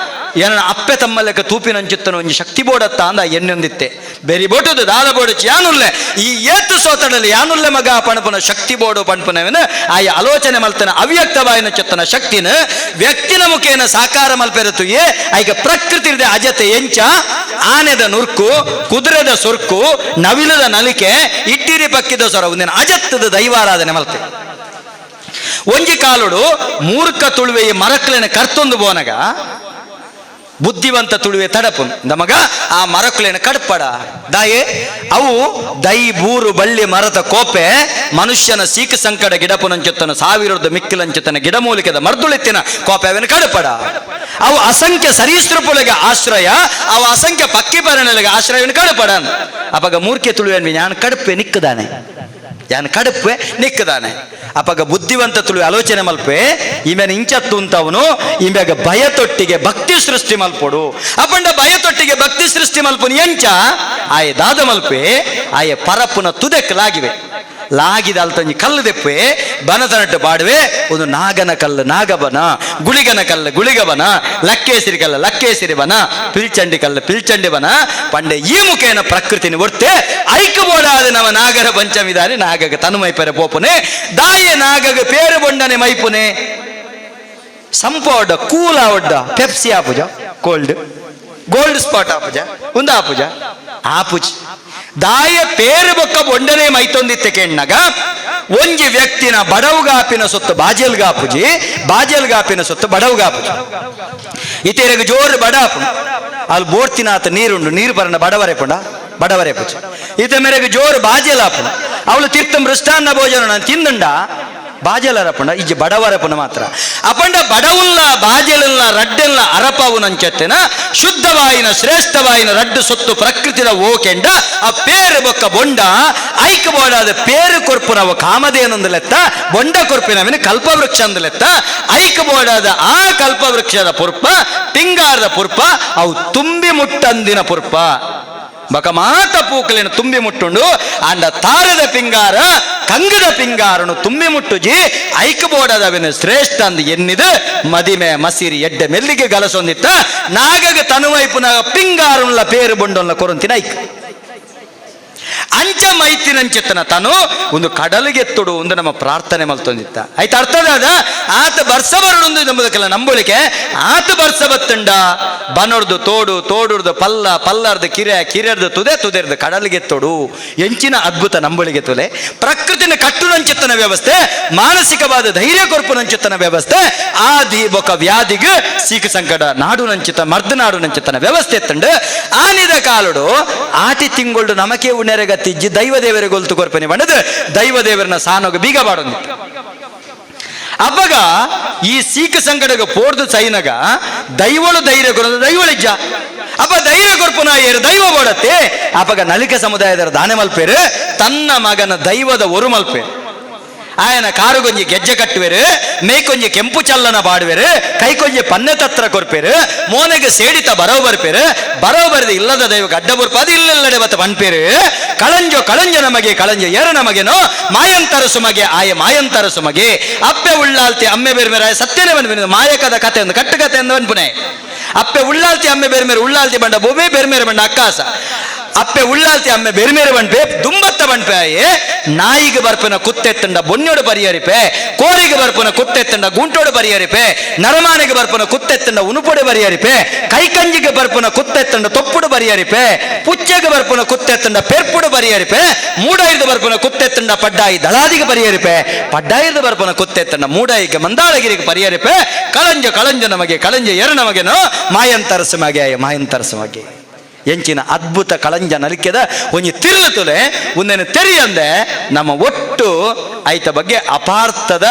ಏನ ಅಪ್ಪೆ ತಮ್ಮಲೆಕ್ಕ ತೂಪಿನಂಚುತ್ತನ ಒಂಜಿ ಶಕ್ತಿ ಬೋಡತ್ತ ಅಂದ ಎಣ್ಣೊಂದಿತ್ತೆ ಬೆರಿ ಬೋಟದು ದಾದ ಬೋಡಚ್ ಯಾನುಲ್ಲೆ ಈ ಏತು ಸೋತಡಲಿ ಯಾನುಲ್ಲೆ ಮಗ ಪಣಪನ ಶಕ್ತಿ ಬೋಡು ಪಣಪನವನ ಆಯ ಆಲೋಚನೆ ಮಲ್ತನ ಅವ್ಯಕ್ತವಾಯಿನ ಚುತ್ತನ ಶಕ್ತಿನ ವ್ಯಕ್ತಿನ ಮುಖೇನ ಸಾಕಾರ ಮಲ್ಪೆರತು ಏ ಐಗ ಪ್ರಕೃತಿ ಅಜತೆ ಎಂಚ ಆನೆದ ನುರ್ಕು ಕುದುರೆದ ಸುರ್ಕು ನವಿಲದ ನಲಿಕೆ ಇಟ್ಟಿರಿ ಪಕ್ಕಿದ ಸೊರ ಒಂದಿನ ಅಜತ್ತದ ದೈವಾರಾಧನೆ ಮಲ್ತೆ. ಒಂಜಿ ಕಾಲುಡು ಮೂರ್ಖ ತುಳುವೆ ಮರಕ್ಲೆನ ಕರ್ತೊಂದು ಬೋನಗ ಬುದ್ಧಿವಂತ ತುಳುವೆ ತಡಪು ನಮಗ ಆ ಮರಕುಲೇನ ಕಡ್ಪಡ ದಾಯೆ ಅವು ದೈ ಬೂರು ಬಳ್ಳಿ ಮರದ ಕೋಪೆ ಮನುಷ್ಯನ ಸೀಕ ಸಂಕಟ ಗಿಡಪುನಂಚುತ್ತನ ಸಾವಿರದ ಮಿಕ್ಕಿಲಂಚುತ್ತನ ಗಿಡಮೂಲಿಕೆದ ಮರ್ದುಳಿತ್ತಿನ ಕೋಪೆ ಅವೇನು ಕಡಪಡ ಅವು ಅಸಂಖ್ಯ ಸರೀಸೃಪುಳಿಗೆ ಆಶ್ರಯ ಅವು ಅಸಂಖ್ಯ ಪಕ್ಕಿ ಪರಣಲಿಗೆ ಆಶ್ರಯವನ್ನು ಕಡಪಡ. ಅಪಗ ಮೂರ್ಖೆ ತುಳುವೆ ನಾನು ಕಡಪೆ ನಿಕ್ಕದಾನೆ ಯಾನ್ ಕಡಪೆ ನಿಕ್ಕದಾನೆ. ಅಪಗ ಬುದ್ಧಿವಂತ ತುಳು ಆಲೋಚನೆ ಮಲ್ಪೆ ಈಮೇನ ಇಂಚತ್ತು ಅಂತವನು ಈಮ್ಯಾಗ ಭಯತೊಟ್ಟಿಗೆ ಭಕ್ತಿ ಸೃಷ್ಟಿ ಮಲ್ಪೊಡು ಅಪಂಡ ಭಯತೊಟ್ಟಿಗೆ ಭಕ್ತಿ ಸೃಷ್ಟಿ ಮಲ್ಪುನು ಎಂಚ ಆಯೆ ದಾದ ಮಲ್ಪೆ ಆಯೆ ಪರಪ್ಪುನ ತುದೆಕ್ ಲಾಗಿವೆ ಲಾಗಿದ ಅಲ್ತಂಜಿ ಕಲ್ಲು ದೆಪ್ಪೆ ಬನತನಟ್ಟು ಬಾಡುವೆ ಒಂದು ನಾಗನ ಕಲ್ಲು ನಾಗಬನ ಗುಳಿಗನ ಕಲ್ಲು ಗುಳಿಗಬನ ಲಕ್ಕೇಸಿರಿ ಕಲ್ಲು ಲಕ್ಕೇಸಿರಿ ಬನ ಪಿಲ್ಚಂಡಿ ಕಲ್ಲು ಪಿಲ್ಚಂಡಿ ಬನ ಪಂಡೆ ಈ ಮುಖೇನ ಪ್ರಕೃತಿನ ಒರ್ತೆ ಐಕ ಬೋಡಾದ ನವ ನಾಗರ ಪಂಚಮಿದಾನೆ ನಾಗಗ ತನು ಮೈಪೆರೆ ಪೋಪುನೆ ದಾಯೆ ನಾಗಗ ಪೇರು ಬೊಂಡನೆ ಮೈಪುನೆ ಸಂಪ ಒಡ್ಡ ಕೂಲ ಒಡ್ಡ ಪೆಪ್ಸಿ ಆಪುಜ cold gold spot ಆಪುಜ ಒಂದು ಆಪುಜ ಆಪುಜಿ ದಾಯ ಪೇರು ಬೊಕ್ಕ ಬೊಂಡನೆ ಮೈತೊಂದಿತ್ತೆ ಕೆಣ್ಣಗ ಒಂಜಿ ವ್ಯಕ್ತಿನ ಬಡವುಗಾಪಿನ ಸೊತ್ತು ಬಾಜೆಲ್ಗಾಪುಜಿ ಬಾಜೆಲ್ಗಾಪಿನ ಸೊತ್ತು ಬಡವುಗಾಪುಜಿ ಇತೇರೆಗ್ ಜೋರು ಬಡಾಪು ಅಲ್ಲಿ ಬೋರ್ತಿನಾತ ನೀರುಂಡು ನೀರು ಬರಣ ಬಡವರೆ ಪುಂಡ ಬಡವರೆ ಪುಜಿ ಈತ ಮೇರೆಗೆ ಜೋರು ಬಾಜೆಲಾಪುಂಡು ಅವಳು ತೀರ್ಥ ಮೃಷ್ಟಾನ್ನ ಭೋಜನ ನಾನು ತಿಂದುಂಡ ಬಾಜೆಲರಪುಂಡ ಇಜ್ಜಿ ಬಡವರಪುನ ಮಾತ್ರ ಅಪಂಡ ಬಡವುಲ್ಲ ಬಾಜೆಲಲ್ಲ ರಡ್ಡೆಲ್ಲ ಅರಪವು ನಂಚೆತ್ತಿನ ಶುದ್ಧವಾಯಿನ ಶ್ರೇಷ್ಠವಾಯಿನ ರಡ್ಡು ಸೊತ್ತು ಪ್ರಕೃತಿದ ಓಕೆಂಡ ಆ ಪೇರು ಬೊಕ್ಕ ಬೊಂಡ ಐಕ ಬೋಡಾದ ಪೇರು ಕೊರ್ಪುನವ ಕಾಮಧೇನೊಂದು ಲೆತ್ತ ಬೊಂಡ ಕೊರ್ಪಿನವಿನ ಕಲ್ಪವೃಕ್ಷ ಅಂದು ಲೆತ್ತ ಐಕ ಬೋಡಾದ ಆ ಕಲ್ಪವೃಕ್ಷದ ಪುರ್ಪ ಪಿಂಗಾರದ ಪುರ್ಪ ಅವು ತುಂಬಿ ಮುಟ್ಟಂದಿನ ಪುರ್ಪ ಬಕ ಮಾತ ಪೂಕಲೇನು ತುಂಬಿ ಮುಟ್ಟುಂಡು ಅಂಡ ತಾರದ ಪಿಂಗಾರ ಕಂಗದ ಪಿಂಗಾರನು ತುಂಬಿ ಮುಟ್ಟುಜಿ ಐಕ ಬೋಡದವಿನ ಶ್ರೇಷ್ಠ ಅಂದ್ ಎನ್ನಿದು ಮದಿಮೆ ಮಸಿರಿ ಎಡ್ಡೆ ಮೆಲ್ಲಿಗೆ ಗಲಸೊಂದಿತ್ತ ನಾಗಗ ತನುವೈಪುನ ಪಿಂಗಾರುನ್ಲ ಪೇರು ಬೊಂಡೊನ್ಲ ಕೊರಂತಿನ ಐಕ್ ಅಂಚ ಮೈತಿನಂಚಿತ್ತನ ತಾನು ಒಂದು ಕಡಲಿಗೆತ್ತುಡು ಒಂದು ನಮ್ಮ ಪ್ರಾರ್ಥನೆ ಮಲ್ತೊಂದಿತ್ತ ಆಯ್ತು. ಅರ್ಥದಾದ ಆತ ಬರ್ಸ ಬರಡೊಂದು ನಂಬುದಕ್ಕೆಲ್ಲ ನಂಬುಳಿಕೆ. ಆತ ಬರ್ಸ ಬತ್ತಂಡ ಬನೊರ್ದು ತೋಡು, ತೋಡುರ್ದು ಪಲ್ಲ, ಪಲ್ಲರ್ದು ಕಿರೆ, ಕಿರೆರ್ದು ತುದೆ, ತುದೆರ್ದು ಕಡಲಿಗೆತ್ತೋಡು. ಎಂಚಿನ ಅದ್ಭುತ ನಂಬುಳಿಗೆ ತುಲೆ. ಪ್ರಕೃತಿನ ಕಟ್ಟುನಂಚಿತ್ತನ ವ್ಯವಸ್ಥೆ, ಮಾನಸಿಕವಾದ ಧೈರ್ಯ ಕೊರ್ಪುನಂಚಿತ್ತನ ವ್ಯವಸ್ಥೆ, ಆದಿ ಬೊಕ ವ್ಯಾಧಿಗೆ ಸೀಕ ಸಂಕಟ ನಾಡು ನಂಚಿತ ಮರ್ದ ನಾಡು ನಂಚಿತನ ವ್ಯವಸ್ಥೆ ತಂಡು ಆನಿದ ಕಾಲುಡು ಆಟಿ ತಿಂಗಳು ನಮಕೆ ಉಣೆರೆಗತ್ತಿಜ್ಜಿ ದೈವ ದೇವರಿಗೆ ಗೊಲ್ತು ಕೊರ್ಪನೆ ಬಣ್ಣದ ದೈವ ದೇವರನ್ನ ಸಾನೋಗ ಬೀಗ ಬಾಡೊಂದಿತ್ತು. ಅಬ್ಬಗ ಈ ಸೀಕ ಸಂಕಟಗ ಪೋರ್ದು ಸೈನಗ ದೈವಳು ಧೈರ್ಯ ಕೊರೋದು ದೈವಳಿಜ್ಜ ಅಪ್ಪ ಧೈರ್ಯ ಕೊರ್ಪುನ ಏರು ದೈವ ಬೋಡತ್ತೆ. ಅಪ್ಪಗ ನಲಿಕ ಸಮುದಾಯದರ ದಾನೆ ಮಲ್ಪೇರು ತನ್ನ ಮಗನ ದೈವದ ಒರು ಮಲ್ಪೇರು. ಆಯನ ಕಾರುಗೊಂಜಿ ಗೆಜ್ಜೆ ಕಟ್ಟುವೆರು, ಮೇಕೊಂಜಿ ಕೆಂಪು ಚಲ್ಲನ ಬಾಡುವೆರು, ಕೈಕೊಂಜಿ ಪನ್ನೆ ತತ್ರ ಕೊರ್ಪೇರು, ಮೋನೆಗೆ ಸೇಡಿತ ಬರವು ಬರ್ಪೇರು, ಬರವು ಬರೆದು ಇಲ್ಲದ ದೈವಕ್ಕೆ ಅಡ್ಡ ಬರ್ಪ ಅದು ಇಲ್ಲೆಲ್ಲಡೆ ಬತ್ತ ಪನ್ಪೇರು. ಕಳಂಜೋ ಕಳಂಜ ನಮಗೆ ಕಳಂಜ ಏರ ನಮಗೇನೋ ಮಾಯಂತರ ಸುಮಗೆ ಆಯ ಮಾಯಂತರ ಸುಮಗೆ ಅಪ್ಪೆ ಉಳ್ಳಾಲ್ತಿ ಅಮ್ಮೆ ಬೇರೆ ಮೇರೆ ಆಯ ಸತ್ಯನೇ ಬಂದ್ಬಿನ ಮಾಯಕದ ಕತೆ ಒಂದು ಕಟ್ಟು ಕತೆ ಅಂದ ಪುನೆ. ಅಪ್ಪೆ ಉಳ್ಳಾಲ್ತಿ ಅಮ್ಮೆ ಬೇರೆ ಮೇರೆ ಉಳ್ಳಾಲ್ತಿ ಬಂಡ ಭೂಮಿ ಬೇರೆ ಮೇರೆ ಬಂಡ ಅಕ್ಕಾಸ. ಅಪ್ಪೆ ಉಳ್ಳಾಲ್ತಿ ಅಮ್ಮೆ ಬೇರೆ ಮೇರೆ ಬಂಡ್ಪೆ ದುಂಬತ್ತ ಬಂಡ್ಪೆ ಆಯೆ ನಾಯಿಗೆ ಬರ್ಪನ ಕುತ್ತೆತ್ತಂಡ ಬೊನ್ನೋಡು ಪರಿಹರಿಪೆ, ಕೋರಿಗೆ ಬರ್ಪನ ಕುತ್ತೆತ್ತಂಡ ಗುಂಟೋಡು ಪರಿಹರಿಪೆ, ನರಮಾನಿಗೆ ಬರ್ಪನ ಕುತ್ತೆತ್ತಂಡ ಉನುಪೊಡೆ ಪರಿಹರಿಪೆ, ಕೈಕಂಜಿಗೆ ಬರ್ಪನ ಕುತ್ತೆತ್ತಂಡ ತೊಪ್ಪುಡು ಪರಿಹರಿಪೆ, ಪುಚ್ಚೆಗೆ ಬರ್ಪನ ಕುತ್ತೆತ್ತಂಡ ಪೆರ್ಪುಡು ಪರಿಹರಿಪೆ, ಮೂಡಾಯಿರ್ದು ಬರ್ಪನ ಕುತ್ತೆತ್ತಂಡ ಪಡ್ಡಾಯಿ ದಳಾದಿಗೆ ಪರಿಹರಿಪೆ, ಪಡ್ಡಾಯಿರ್ದು ಬರ್ಪನ ಕುತ್ತೆತ್ತಂಡ ಮೂಡಾಯಿಗೆ ಮಂದಾಳಗಿರಿಗೆ ಪರಿಹರಿಪೆ. ಕಳಂಜ ಕಳಂಜ ನಮಗೆ ಕಳಂಜ ಎರ ನಮಗೇನೋ ಮಾಯಂತರಸು ಮಗೆ ಆಯ ಮಾಯಂತರಸು ಮಗೆ. ಎಂಚಿನ ಅದ್ಭುತ ಕಳಂಜ ನಲಿಕೆದ ಒಂಜಿ ತಿರುಳು ತುಲೆ ಒಂದೇನು ತೆರಿಯಂದೆ ನಮ್ಮ ಒಟ್ಟು ಐತ ಬಗ್ಗೆ ಅಪಾರ್ಥದ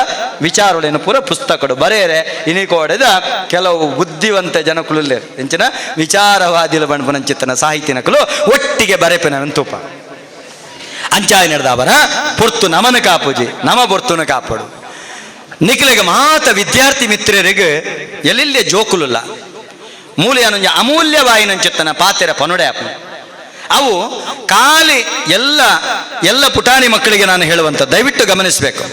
ವಿಚಾರಗಳೇನು ಪೂರ ಪುಸ್ತಕಡು ಬರೆಯರೆ ಇನಿಕೋಡೆದ ಕೆಲವು ಬುದ್ಧಿವಂತ ಜನಕುಲುಲ್ಲೇರು ಎಂಚಿನ ವಿಚಾರವಾದಿಲ ಬಣ್ಪನಂಚಿತ್ತನ ಸಾಹಿತ್ಯನಕುಲು ಒಟ್ಟಿಗೆ ಬರೆಪಿನ ತೂಪ ಅಂಚಾಯ ನಡೆದವರ ಪೊರ್ತು ನಮನ ಕಾಪುಜಿ ನಮ ಪೊರ್ತುನ ಕಾಪಾಡು. ನಿಖಲೆಗೆ ಮಾತ ವಿದ್ಯಾರ್ಥಿ ಮಿತ್ರರಿಗೆ ಎಲ್ಲೆಲ್ಲೇ ಜೋಕುಲುಲ್ಲ ಮೂಲ್ಯನೊಂಜಿ ಅಮೂಲ್ಯವಾಯಿನಂಚಿತ್ತನ ಪಾತೆರ ಪನುಡೆ ಅಪ್ಪು ಅವು ಖಾಲಿ ಎಲ್ಲ ಎಲ್ಲ ಪುಟಾಣಿ ಮಕ್ಕಳಿಗೆ ನಾನು ಹೇಳುವಂಥ ದಯವಿಟ್ಟು ಗಮನಿಸಬೇಕು.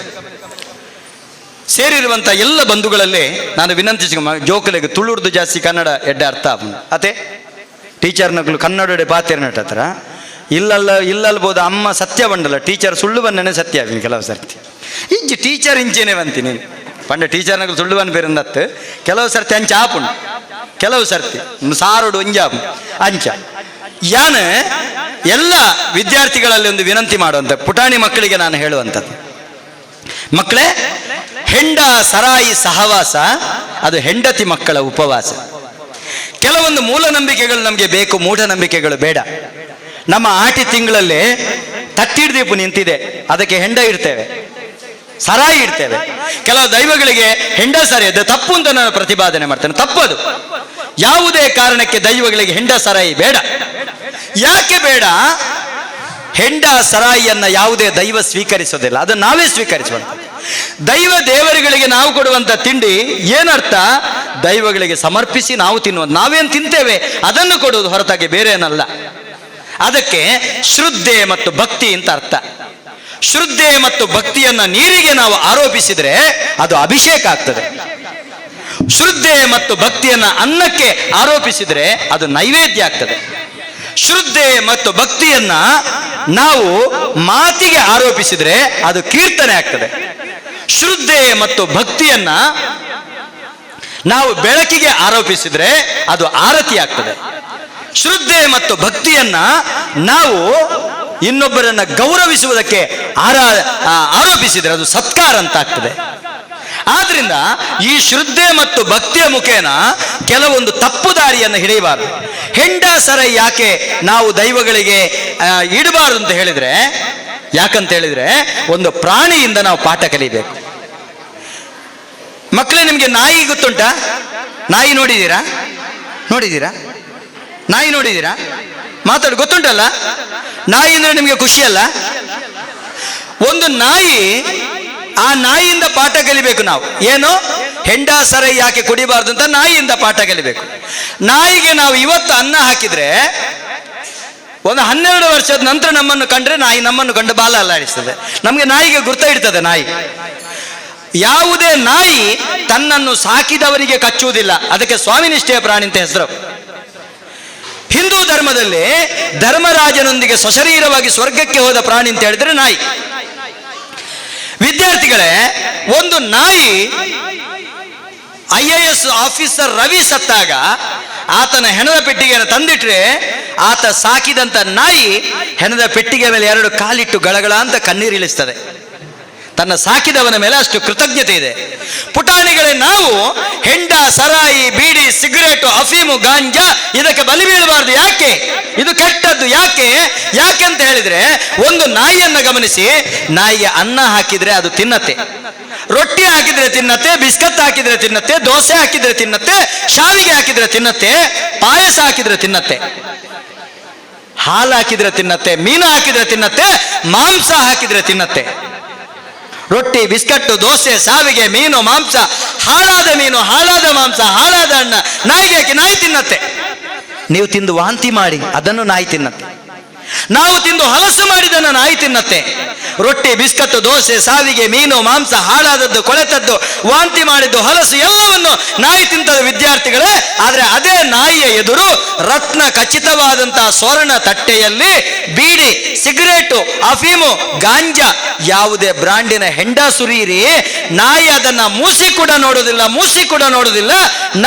ಸೇರಿರುವಂಥ ಎಲ್ಲ ಬಂಧುಗಳಲ್ಲಿ ನಾನು ವಿನಂತಿಸಿ ಜೋಕುಲೆಗೆ ತುಳುರ್ದು ಜಾಸ್ತಿ ಕನ್ನಡ ಎಡ್ಡೆ ಅರ್ಥ ಅತೆ ಟೀಚರ್ನಗಳು ಕನ್ನಡ ಪಾತೆರ ನಟತ್ರ ಇಲ್ಲಲ್ಲ ಇಲ್ಲಲ್ಬೋದು ಅಮ್ಮ ಸತ್ಯ ಬಂಡಲ್ಲ ಟೀಚರ್ ಸುಳ್ಳು ಬಂದನೆ ಸತ್ಯ ಆಗಿ ಕೆಲವು ಸರ್ತಿ ಇಂಚಿ ಟೀಚರ್ ಇಂಚೇನೆ ಬಂತೀನಿ ಪಂಡ ಟೀಚರ್ನಗಳು ಸುಳ್ಳು ಬಂದು ಬೇರಂದತ್ತು ಕೆಲವು ಸರ್ತಿ ಅಂಚ ಆಪುಂಡು ಕೆಲವು ಸರ್ತಿ ಸಾರೋಡು ಒಂಜಾಪು ಅಂಚ. ಯಾನ ಎಲ್ಲ ವಿದ್ಯಾರ್ಥಿಗಳಲ್ಲಿ ಒಂದು ವಿನಂತಿ ಮಾಡುವಂಥ ಪುಟಾಣಿ ಮಕ್ಕಳಿಗೆ ನಾನು ಹೇಳುವಂಥದ್ದು, ಮಕ್ಕಳೇ ಹೆಂಡ ಸರಾಯಿ ಸಹವಾಸ ಅದು ಹೆಂಡತಿ ಮಕ್ಕಳ ಉಪವಾಸ. ಕೆಲವೊಂದು ಮೂಲನಂಬಿಕೆಗಳು ನಮಗೆ ಬೇಕು, ಮೂಢನಂಬಿಕೆಗಳು ಬೇಡ. ನಮ್ಮ ಆಟಿ ತಿಂಗಳಲ್ಲಿ ತಟ್ಟಿಡ್ದೀಪು ನಿಂತಿದೆ, ಅದಕ್ಕೆ ಹೆಂಡ ಇಡ್ತೇವೆ, ಸರಾಯಿ ಇಡ್ತೇವೆ. ಕೆಲವು ದೈವಗಳಿಗೆ ಹೆಂಡ ಸರಿ ಅದು ತಪ್ಪು ಅಂತ ನಾನು ಪ್ರತಿಪಾದನೆ ಮಾಡ್ತೇನೆ, ತಪ್ಪದು. ಯಾವುದೇ ಕಾರಣಕ್ಕೆ ದೈವಗಳಿಗೆ ಹೆಂಡ ಸರಾಯಿ ಬೇಡ. ಯಾಕೆ ಬೇಡ? ಹೆಂಡ ಸರಾಯಿಯನ್ನ ಯಾವುದೇ ದೈವ ಸ್ವೀಕರಿಸೋದಿಲ್ಲ, ಅದನ್ನು ನಾವೇ ಸ್ವೀಕರಿಸುವಂಥದ್ದು. ದೈವ ದೇವರುಗಳಿಗೆ ನಾವು ಕೊಡುವಂಥ ತಿಂಡಿ ಏನರ್ಥ? ದೈವಗಳಿಗೆ ಸಮರ್ಪಿಸಿ ನಾವು ತಿನ್ನುವ, ನಾವೇನು ತಿಂತೇವೆ ಅದನ್ನು ಕೊಡುವುದು ಹೊರತಾಗಿ ಬೇರೆ ಏನಲ್ಲ. ಅದಕ್ಕೆ ಶ್ರದ್ಧೆ ಮತ್ತು ಭಕ್ತಿ ಅಂತ ಅರ್ಥ. ಶ್ರದ್ಧೆ ಮತ್ತು ಭಕ್ತಿಯನ್ನ ನೀರಿಗೆ ನಾವು ಆರೋಪಿಸಿದರೆ ಅದು ಅಭಿಷೇಕ ಆಗ್ತದೆ. ಶ್ರದ್ಧೆ ಮತ್ತು ಭಕ್ತಿಯನ್ನ ಅನ್ನಕ್ಕೆ ಆರೋಪಿಸಿದರೆ ಅದು ನೈವೇದ್ಯ ಆಗ್ತದೆ. ಶ್ರದ್ಧೆ ಮತ್ತು ಭಕ್ತಿಯನ್ನ ನಾವು ಮಾತಿಗೆ ಆರೋಪಿಸಿದರೆ ಅದು ಕೀರ್ತನೆ ಆಗ್ತದೆ. ಶ್ರದ್ಧೆ ಮತ್ತು ಭಕ್ತಿಯನ್ನ ನಾವು ಬೆಳಕಿಗೆ ಆರೋಪಿಸಿದರೆ ಅದು ಆರತಿ ಆಗ್ತದೆ. ಶ್ರದ್ಧೆ ಮತ್ತು ಭಕ್ತಿಯನ್ನ ನಾವು ಇನ್ನೊಬ್ಬರನ್ನ ಗೌರವಿಸುವುದಕ್ಕೆ ಆರೋಪಿಸಿದರೆ ಅದು ಸತ್ಕಾರ ಅಂತ ಆಗ್ತದೆ. ಆದ್ರಿಂದ ಈ ಶ್ರದ್ಧೆ ಮತ್ತು ಭಕ್ತಿಯ ಮುಖೇನ ಕೆಲವೊಂದು ತಪ್ಪು ದಾರಿಯನ್ನು ಹಿಡಿಯಬಾರದು. ಹೆಂಡ ಸರ ಯಾಕೆ ನಾವು ದೈವಗಳಿಗೆ ಇಡಬಾರದು ಅಂತ ಹೇಳಿದ್ರೆ, ಯಾಕಂತ ಹೇಳಿದ್ರೆ ಒಂದು ಪ್ರಾಣಿಯಿಂದ ನಾವು ಪಾಠ ಕಲಿಬೇಕು. ಮಕ್ಕಳೇ, ನಿಮಗೆ ನಾಯಿ ಗೊತ್ತುಂಟಾ? ನಾಯಿ ನೋಡಿದ್ದೀರಾ? ನೋಡಿದ್ದೀರಾ? ನಾಯಿ ನೋಡಿದ್ದೀರಾ? ಮಾತಾಡು, ಗೊತ್ತುಂಟಲ್ಲ? ನಾಯಿ ಅಂದ್ರೆ ನಿಮಗೆ ಖುಷಿಯಲ್ಲ? ಒಂದು ನಾಯಿ, ಆ ನಾಯಿಯಿಂದ ಪಾಠ ಕಲಿಬೇಕು ನಾವು. ಏನು ಹೆಂಡ ಸರ ಯಾಕೆ ಕುಡಿಬಾರ್ದು ಅಂತ ನಾಯಿಯಿಂದ ಪಾಠ ಕಲಿಬೇಕು. ನಾಯಿಗೆ ನಾವು ಇವತ್ತು ಅನ್ನ ಹಾಕಿದ್ರೆ ಒಂದು 12 ವರ್ಷದ ನಂತರ ನಮ್ಮನ್ನು ಕಂಡ್ರೆ ನಾಯಿ ನಮ್ಮನ್ನು ಕಂಡು ಬಾಲ ಅಲ್ಲಾಡಿಸ್ತದೆ. ನಮಗೆ ನಾಯಿಗೆ ಗುರ್ತ ಇಡ್ತದೆ. ನಾಯಿ ಯಾವುದೇ ನಾಯಿ ತನ್ನನ್ನು ಸಾಕಿದವರಿಗೆ ಕಚ್ಚುವುದಿಲ್ಲ, ಅದಕ್ಕೆ ಸ್ವಾಮಿನಿಷ್ಠೆಯ ಪ್ರಾಣಿ ಅಂತ ಹೆಸರು. ಹಿಂದೂ ಧರ್ಮದಲ್ಲಿ ಧರ್ಮರಾಜನೊಂದಿಗೆ ಸ್ವಶರೀರವಾಗಿ ಸ್ವರ್ಗಕ್ಕೆ ಹೋದ ಪ್ರಾಣಿ ಅಂತ ಹೇಳಿದ್ರೆ ನಾಯಿ. ವಿದ್ಯಾರ್ಥಿಗಳೇ, ಒಂದು ನಾಯಿ IAS officer Ravi ಸತ್ತಾಗ ಆತನ ಹೆಣದ ಪೆಟ್ಟಿಗೆಯನ್ನು ತಂದಿಟ್ರೆ ಆತ ಸಾಕಿದಂತ ನಾಯಿ ಹೆಣದ ಪೆಟ್ಟಿಗೆ ಮೇಲೆ ಎರಡು ಕಾಲಿಟ್ಟು ಗಳಗಳ ಅಂತ ಕಣ್ಣೀರು ಇಳಿಸ್ತದೆ. ತನ್ನ ಸಾಕಿದವನ ಮೇಲೆ ಅಷ್ಟು ಕೃತಜ್ಞತೆ ಇದೆ. ಪುಟಾಣಿಗಳೇ, ನಾವು ಹೆಂಡ, ಸರಾಯಿ, ಬೀಡಿ, ಸಿಗರೇಟು, ಅಫೀಮು, ಗಾಂಜಾ ಇದಕ್ಕೆ ಬಲಿ ಬೀಳಬಾರ್ದು. ಯಾಕೆ? ಇದು ಕೆಟ್ಟದ್ದು. ಯಾಕೆ ಯಾಕೆ ಅಂತ ಹೇಳಿದ್ರೆ, ಒಂದು ನಾಯಿಯನ್ನು ಗಮನಿಸಿ, ನಾಯಿಗೆ ಅನ್ನ ಹಾಕಿದ್ರೆ ಅದು ತಿನ್ನತ್ತೆ, ರೊಟ್ಟಿ ಹಾಕಿದ್ರೆ ತಿನ್ನತ್ತೆ, ಬಿಸ್ಕತ್ ಹಾಕಿದ್ರೆ ತಿನ್ನತ್ತೆ, ದೋಸೆ ಹಾಕಿದ್ರೆ ತಿನ್ನತ್ತೆ, ಶಾವಿಗೆ ಹಾಕಿದ್ರೆ ತಿನ್ನತ್ತೆ, ಪಾಯಸ ಹಾಕಿದ್ರೆ ತಿನ್ನತ್ತೆ, ಹಾಲು ಹಾಕಿದ್ರೆ ತಿನ್ನತ್ತೆ, ಮೀನು ಹಾಕಿದ್ರೆ ತಿನ್ನತ್ತೆ, ಮಾಂಸ ಹಾಕಿದ್ರೆ ತಿನ್ನತ್ತೆ. ರೊಟ್ಟಿ, ಬಿಸ್ಕಟ್ಟು, ದೋಸೆ, ಸಾವಿಗೆ, ಮೀನು, ಮಾಂಸ, ಹಾಳಾದ ಮೀನು, ಹಾಳಾದ ಮಾಂಸ, ಹಾಳಾದ ಅನ್ನ ನಾಯಿಗೆ ಹಾಕಿ ನಾಯಿ ತಿನ್ನತ್ತೆ. ನೀವು ತಿಂದು ವಾಂತಿ ಮಾಡಿ ಅದನ್ನು ನಾಯಿ ತಿನ್ನತ್ತೆ. ನಾವು ತಿಂದು ಹಲಸು ಮಾಡಿದನ್ನು ನಾಯಿ ತಿನ್ನತ್ತೆ. ರೊಟ್ಟಿ, ಬಿಸ್ಕತ್ತು, ದೋಸೆ, ಸಾವಿಗೆ, ಮೀನು, ಮಾಂಸ, ಹಾಳಾದದ್ದು, ಕೊಳೆತದ್ದು, ವಾಂತಿ ಮಾಡಿದ್ದು, ಹಲಸು ಎಲ್ಲವನ್ನು ನಾಯಿ ತಿಂತದ ವಿದ್ಯಾರ್ಥಿಗಳೇ. ಆದರೆ ಅದೇ ನಾಯಿಯ ಎದುರು ರತ್ನ ಖಚಿತವಾದಂತಹ ಸ್ವರ್ಣ ತಟ್ಟೆಯಲ್ಲಿ ಬೀಡಿ, ಸಿಗರೇಟು, ಅಫೀಮು, ಗಾಂಜಾ, ಯಾವುದೇ ಬ್ರಾಂಡಿನ ಹೆಂಡ ಸುರಿಯಿರಿ, ನಾಯಿ ಅದನ್ನ ಮೂಸಿ ಕೂಡ ನೋಡೋದಿಲ್ಲ, ಮೂಸಿ ಕೂಡ ನೋಡೋದಿಲ್ಲ.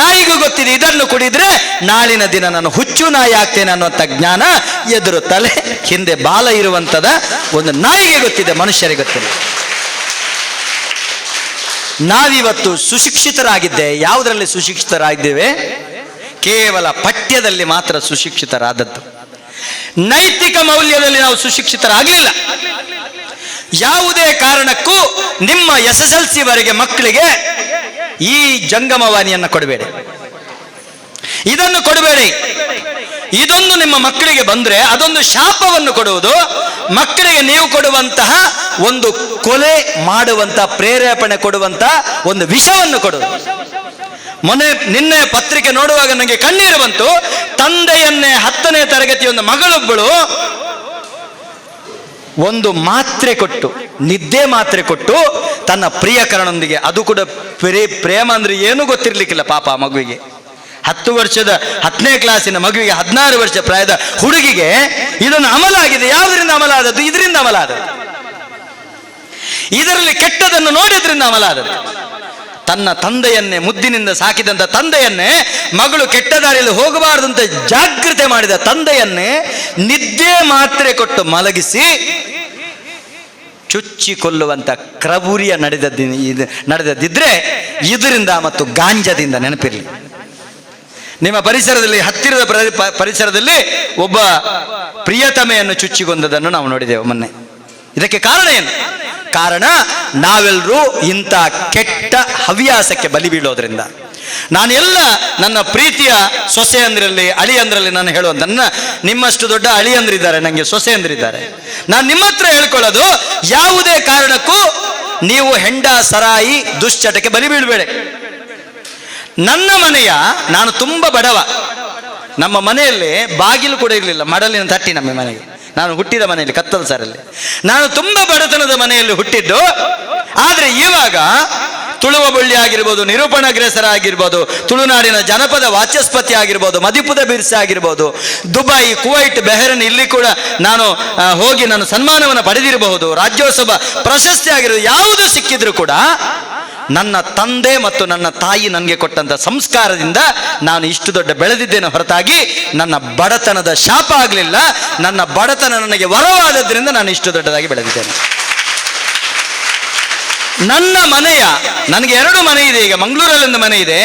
ನಾಯಿಗೂ ಗೊತ್ತಿದೆ ಇದನ್ನು ಕುಡಿದ್ರೆ ನಾಳಿನ ದಿನ ನಾನು ಹುಚ್ಚು ನಾಯಿ ಆಗ್ತೇನೆ ಅನ್ನುವಂಥ ಜ್ಞಾನ ಎದುರು ತಲೆ ಹಿಂದೆ ಬಾಲ ಇರುವಂತದ ಒಂದು ನಾಯಿಗೆ ಗೊತ್ತಿದೆ, ಮನುಷ್ಯರಿಗೆ ಗೊತ್ತಿಲ್ಲ. ನಾವಿವತ್ತು ಸುಶಿಕ್ಷಿತರಾಗಿದ್ದೆ. ಯಾವುದರಲ್ಲಿ ಸುಶಿಕ್ಷಿತರಾಗಿದ್ದೇವೆ? ಕೇವಲ ಪಠ್ಯದಲ್ಲಿ ಮಾತ್ರ ಸುಶಿಕ್ಷಿತರಾದದ್ದು. ನೈತಿಕ ಮೌಲ್ಯದಲ್ಲಿ ನಾವು ಸುಶಿಕ್ಷಿತರಾಗಲಿಲ್ಲ. ಯಾವುದೇ ಕಾರಣಕ್ಕೂ ನಿಮ್ಮ SSLC ವರೆಗೆ ಮಕ್ಕಳಿಗೆ ಈ ಜಂಗಮವಾಣಿಯನ್ನು ಕೊಡಬೇಡಿ, ಇದನ್ನು ಕೊಡಬೇಡಿ. ಇದೊಂದು ನಿಮ್ಮ ಮಕ್ಕಳಿಗೆ ಬಂದ್ರೆ ಅದೊಂದು ಶಾಪವನ್ನು ಕೊಡುವುದು. ಮಕ್ಕಳಿಗೆ ನೀವು ಕೊಡುವಂತಹ ಒಂದು ಕೊಲೆ ಮಾಡುವಂತಹ ಪ್ರೇರೇಪಣೆ ಕೊಡುವಂತಹ ಒಂದು ವಿಷವನ್ನು ಕೊಡುವುದು. ಮೊನ್ನೆ ನಿನ್ನೆ ಪತ್ರಿಕೆ ನೋಡುವಾಗ ನನಗೆ ಕಣ್ಣೀರು ಬಂತು. ತಂದೆಯನ್ನೇ 10ನೇ ತರಗತಿಯ ಒಂದು ಮಗಳೊಬ್ಬಳು ಒಂದು ಮಾತ್ರೆ ಕೊಟ್ಟು, ನಿದ್ದೆ ಮಾತ್ರೆ ಕೊಟ್ಟು ತನ್ನ ಪ್ರಿಯಕರನೊಂದಿಗೆ, ಅದು ಕೂಡ ಪ್ರೇಮ ಅಂದ್ರೆ ಏನೂ ಗೊತ್ತಿರ್ಲಿಕ್ಕಿಲ್ಲ ಪಾಪ ಆ ಮಗುವಿಗೆ. 10 ವರ್ಷದ 10ನೇ ಕ್ಲಾಸಿನ ಮಗುವಿಗೆ, 16 ವರ್ಷ ಪ್ರಾಯದ ಹುಡುಗಿಗೆ ಇದನ್ನು ಅಮಲಾಗಿದೆ. ಯಾವುದರಿಂದ ಅಮಲಾದದ್ದು? ಇದರಿಂದ ಅಮಲಾದದ್ದು. ಇದರಲ್ಲಿ ಕೆಟ್ಟದನ್ನು ನೋಡಿದ್ರಿಂದ ಅಮಲಾದದ್ದು. ತನ್ನ ತಂದೆಯನ್ನೇ, ಮುದ್ದಿನಿಂದ ಸಾಕಿದಂಥ ತಂದೆಯನ್ನೇ, ಮಗಳು ಕೆಟ್ಟ ದಾರಿಯಲ್ಲಿ ಹೋಗಬಾರದು ಅಂತ ಜಾಗೃತೆ ಮಾಡಿದ ತಂದೆಯನ್ನೇ ನಿದ್ದೆ ಮಾತ್ರೆ ಕೊಟ್ಟು ಮಲಗಿಸಿ ಚುಚ್ಚಿಕೊಲ್ಲುವಂಥ ಕ್ರೌರ್ಯ ನಡೆದದ್ದಿದ್ರೆ ಇದರಿಂದ ಮತ್ತು ಗಾಂಜಾದಿಂದ ನೆನಪಿರಲಿ. ನಿಮ್ಮ ಪರಿಸರದಲ್ಲಿ, ಹತ್ತಿರದ ಪರಿಸರದಲ್ಲಿ ಒಬ್ಬ ಪ್ರಿಯತಮೆಯನ್ನು ಚುಚ್ಚಿಕೊಂದದನ್ನು ನಾವು ನೋಡಿದೆವು ಮೊನ್ನೆ. ಇದಕ್ಕೆ ಕಾರಣ ಏನು? ಕಾರಣ ನಾವೆಲ್ಲರೂ ಇಂಥ ಕೆಟ್ಟ ಹವ್ಯಾಸಕ್ಕೆ ಬಲಿ ಬೀಳೋದ್ರಿಂದ. ನಾನೆಲ್ಲ ನನ್ನ ಪ್ರೀತಿಯ ಸೊಸೆಯಂದ್ರಲ್ಲಿ, ಅಳಿಯಂದ್ರಲ್ಲಿ ನಾನು ಹೇಳುವಂತ, ನನ್ನ ನಿಮ್ಮಷ್ಟು ದೊಡ್ಡ ಅಳಿಯಂದ್ರಿದ್ದಾರೆ, ನನಗೆ ಸೊಸೆಯಂದ್ರಿದ್ದಾರೆ. ನಾನು ನಿಮ್ಮ ಹತ್ರ ಹೇಳ್ಕೊಳ್ಳೋದು, ಯಾವುದೇ ಕಾರಣಕ್ಕೂ ನೀವು ಹೆಂಡ, ಸರಾಯಿ, ದುಶ್ಚಟಕ್ಕೆ ಬಲಿ ಬೀಳಬೇಡಿ. ನನ್ನ ಮನೆಯ, ನಾನು ತುಂಬ ಬಡವ, ನಮ್ಮ ಮನೆಯಲ್ಲಿ ಬಾಗಿಲು ಕೂಡ ಇರಲಿಲ್ಲ, ಮಡಲಿನ ತಟ್ಟಿ ನಮ್ಮ ಮನೆಗೆ. ನಾನು ಹುಟ್ಟಿದ ಮನೆಯಲ್ಲಿ ಕತ್ತಲ್ ಸಾರಲ್ಲಿ, ನಾನು ತುಂಬ ಬಡತನದ ಮನೆಯಲ್ಲಿ ಹುಟ್ಟಿದ್ದು. ಆದರೆ ಇವಾಗ ತುಳುವ ಬಳ್ಳಿ ಆಗಿರ್ಬೋದು, ನಿರೂಪಣಾಗ್ರೇಸರ ಆಗಿರ್ಬೋದು, ತುಳುನಾಡಿನ ಜನಪದ ವಾಚಸ್ಪತಿ ಆಗಿರ್ಬೋದು, ಮದಿಪುದ ಬಿರ್ಸೆ ಆಗಿರ್ಬೋದು, ದುಬೈ, ಕುವೈಟ್, ಬೆಹರನ್ ಇಲ್ಲಿ ಕೂಡ ನಾನು ಹೋಗಿ ನಾನು ಸನ್ಮಾನವನ್ನು ಪಡೆದಿರಬಹುದು, ರಾಜ್ಯೋತ್ಸವ ಪ್ರಶಸ್ತಿ ಆಗಿರೋದು, ಯಾವುದು ಸಿಕ್ಕಿದ್ರು ಕೂಡ ನನ್ನ ತಂದೆ ಮತ್ತು ನನ್ನ ತಾಯಿ ನನಗೆ ಕೊಟ್ಟಂಥ ಸಂಸ್ಕಾರದಿಂದ ನಾನು ಇಷ್ಟು ದೊಡ್ಡ ಬೆಳೆದಿದ್ದೇನೆ ಹೊರತಾಗಿ ನನ್ನ ಬಡತನದ ಶಾಪ ಆಗಲಿಲ್ಲ. ನನ್ನ ಬಡತನ ನನಗೆ ವರವಾದದ್ರಿಂದ ನಾನು ಇಷ್ಟು ದೊಡ್ಡದಾಗಿ ಬೆಳೆದಿದ್ದೇನೆ. ನನ್ನ ಮನೆಯ, ನನಗೆ 2 ಮನೆ ಇದೆ ಈಗ. ಮಂಗಳೂರಲ್ಲಿ ಒಂದು ಮನೆ ಇದೆ,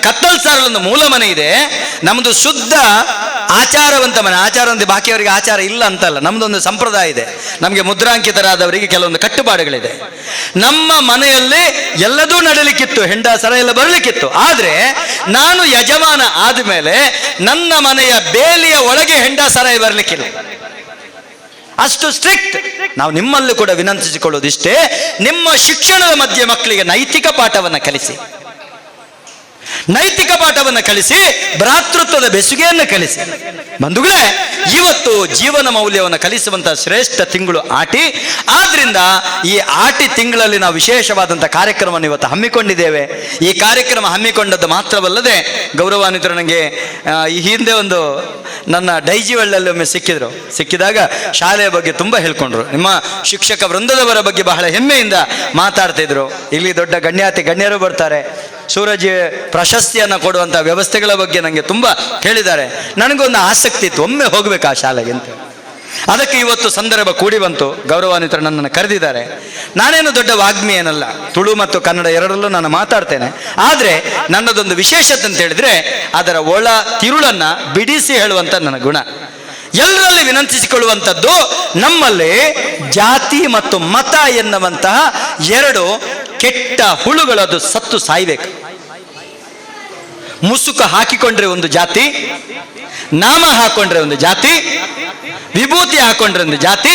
ಕತ್ತಲ್ ಸಾರಲ್ಲಿ ಒಂದು ಮೂಲ ಮನೆ ಇದೆ. ನಮ್ಮದು ಶುದ್ಧ ಆಚಾರವಂತ ಮನೆ. ಆಚಾರವಂತ ಬಾಕಿಯವರಿಗೆ ಆಚಾರ ಇಲ್ಲ ಅಂತಲ್ಲ, ನಮ್ಮದೊಂದು ಸಂಪ್ರದಾಯ ಇದೆ. ನಮಗೆ ಮುದ್ರಾಂಕಿತರಾದವರಿಗೆ ಕೆಲವೊಂದು ಕಟ್ಟುಪಾಡುಗಳಿದೆ. ನಮ್ಮ ಮನೆಯಲ್ಲಿ ಎಲ್ಲದೂ ನಡಲಿಕ್ಕಿತ್ತು, ಹೆಂಡ ಸರ ಎಲ್ಲ ಬರಲಿಕ್ಕಿತ್ತು. ಆದರೆ ನಾನು ಯಜಮಾನ ಆದಮೇಲೆ ನನ್ನ ಮನೆಯ ಬೇಲಿಯ ಒಳಗೆ ಹೆಂಡ ಸರಾಯಿ ಬರಲಿಕ್ಕಿಲ್ಲ, ಅಷ್ಟು ಸ್ಟ್ರಿಕ್ಟ್. ನಾವು ನಿಮ್ಮಲ್ಲೂ ಕೂಡ ವಿನಂತಿಸಿಕೊಳ್ಳೋದಿಷ್ಟೇ, ನಿಮ್ಮ ಶಿಕ್ಷಣದ ಮಧ್ಯೆ ಮಕ್ಕಳಿಗೆ ನೈತಿಕ ಪಾಠವನ್ನು ಕಲಿಸಿ, ನೈತಿಕ ಪಾಠವನ್ನು ಕಲಿಸಿ, ಭ್ರಾತೃತ್ವದ ಬೆಸುಗೆಯನ್ನು ಕಲಿಸಿ. ಬಂಧುಗಳೇ, ಇವತ್ತು ಜೀವನ ಮೌಲ್ಯವನ್ನು ಕಲಿಸುವಂತಹ ಶ್ರೇಷ್ಠ ತಿಂಗಳು ಆಟಿ. ಆದ್ರಿಂದ ಈ ಆಟಿ ತಿಂಗಳಲ್ಲಿ ನಾವು ವಿಶೇಷವಾದಂಥ ಕಾರ್ಯಕ್ರಮವನ್ನು ಇವತ್ತು ಹಮ್ಮಿಕೊಂಡಿದ್ದೇವೆ. ಈ ಕಾರ್ಯಕ್ರಮ ಹಮ್ಮಿಕೊಂಡದ್ದು ಮಾತ್ರವಲ್ಲದೆ ಗೌರವಾನ್ವಿತರು ನನಗೆ ಈ ಹಿಂದೆ ಒಂದು ನನ್ನ ಡೈಜಿವಳ್ಳಲ್ಲಿ ಒಮ್ಮೆ ಸಿಕ್ಕಿದ್ರು. ಸಿಕ್ಕಿದಾಗ ಶಾಲೆಯ ಬಗ್ಗೆ ತುಂಬ ಹೇಳ್ಕೊಂಡ್ರು. ನಿಮ್ಮ ಶಿಕ್ಷಕ ವೃಂದದವರ ಬಗ್ಗೆ ಬಹಳ ಹೆಮ್ಮೆಯಿಂದ ಮಾತಾಡ್ತಿದ್ರು. ಇಲ್ಲಿ ದೊಡ್ಡ ಗಣ್ಯಾತಿ ಗಣ್ಯರು ಬರ್ತಾರೆ, ಸೂರಜ್ ಪ್ರಶಸ್ತಿಯನ್ನು ಕೊಡುವಂಥ ವ್ಯವಸ್ಥೆಗಳ ಬಗ್ಗೆ ನನಗೆ ತುಂಬ ಹೇಳಿದ್ದಾರೆ. ನನಗೊಂದು ಆಸಕ್ತಿ ಇತ್ತು, ಒಮ್ಮೆ ಹೋಗಬೇಕು ಆ ಶಾಲೆಗೆ ಅಂತ. ಅದಕ್ಕೆ ಇವತ್ತು ಸಂದರ್ಭ ಕೂಡಿ ಬಂತು. ಗೌರವಾನ್ವಿತರು ನನ್ನನ್ನು ಕರೆದಿದ್ದಾರೆ. ನಾನೇನು ದೊಡ್ಡ ವಾಗ್ಮಿ ಏನಲ್ಲ, ತುಳು ಮತ್ತು ಕನ್ನಡ ಎರಡರಲ್ಲೂ ನಾನು ಮಾತಾಡ್ತೇನೆ. ಆದರೆ ನನ್ನದೊಂದು ವಿಶೇಷತೆ ಅಂತ ಹೇಳಿದರೆ ಅದರ ಒಳ ತಿರುಳನ್ನು ಬಿಡಿಸಿ ಹೇಳುವಂಥ ನನ್ನ ಗುಣ. ಎಲ್ಲರಲ್ಲಿ ವಿನಂತಿಸಿಕೊಳ್ಳುವಂಥದ್ದು, ನಮ್ಮಲ್ಲಿ ಜಾತಿ ಮತ್ತು ಮತ ಎನ್ನುವಂತಹ ಎರಡು ಕೆಟ್ಟ ಹುಳುಗಳದು ಸತ್ತು ಸಾಯ್ಬೇಕು. ಮುಸುಕು ಹಾಕಿಕೊಂಡ್ರೆ ಒಂದು ಜಾತಿ, ನಾಮ ಹಾಕೊಂಡ್ರೆ ಒಂದು ಜಾತಿ, ವಿಭೂತಿ ಹಾಕೊಂಡ್ರೆ ಒಂದು ಜಾತಿ,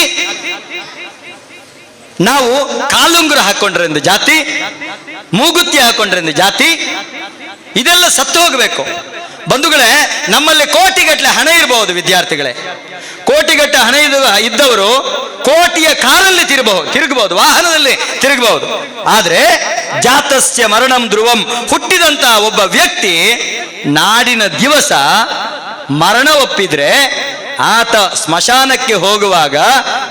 ನಾವು ಕಾಲುಂಗುರ ಹಾಕೊಂಡ್ರೆ ಒಂದು ಜಾತಿ, ಮೂಗುತಿ ಹಾಕೊಂಡ್ರೆ ಒಂದು ಜಾತಿ, ಇದೆಲ್ಲ ಸತ್ತು ಹೋಗಬೇಕು. ಬಂಧುಗಳೇ, ನಮ್ಮಲ್ಲಿ ಕೋಟಿಗಟ್ಟಲೆ ಹಣ ಇರಬಹುದು ವಿದ್ಯಾರ್ಥಿಗಳೇ, ಕೋಟಿಗಟ್ಟಲೆ ಹಣ ಇದ್ದವರು ಕೋಟಿಯ ಕಾರಲ್ಲಿ ತಿರುಗಬಹುದು, ವಾಹನದಲ್ಲಿ ತಿರುಗಬಹುದು. ಆದರೆ ಜಾತಸ್ಯ ಮರಣಂ ಧ್ರುವಂ, ಹುಟ್ಟಿದಂತಹ ಒಬ್ಬ ವ್ಯಕ್ತಿ ನಾಡಿನ ದಿವಸ ಮರಣ ಒಪ್ಪಿದ್ರೆ ಆತ ಸ್ಮಶಾನಕ್ಕೆ ಹೋಗುವಾಗ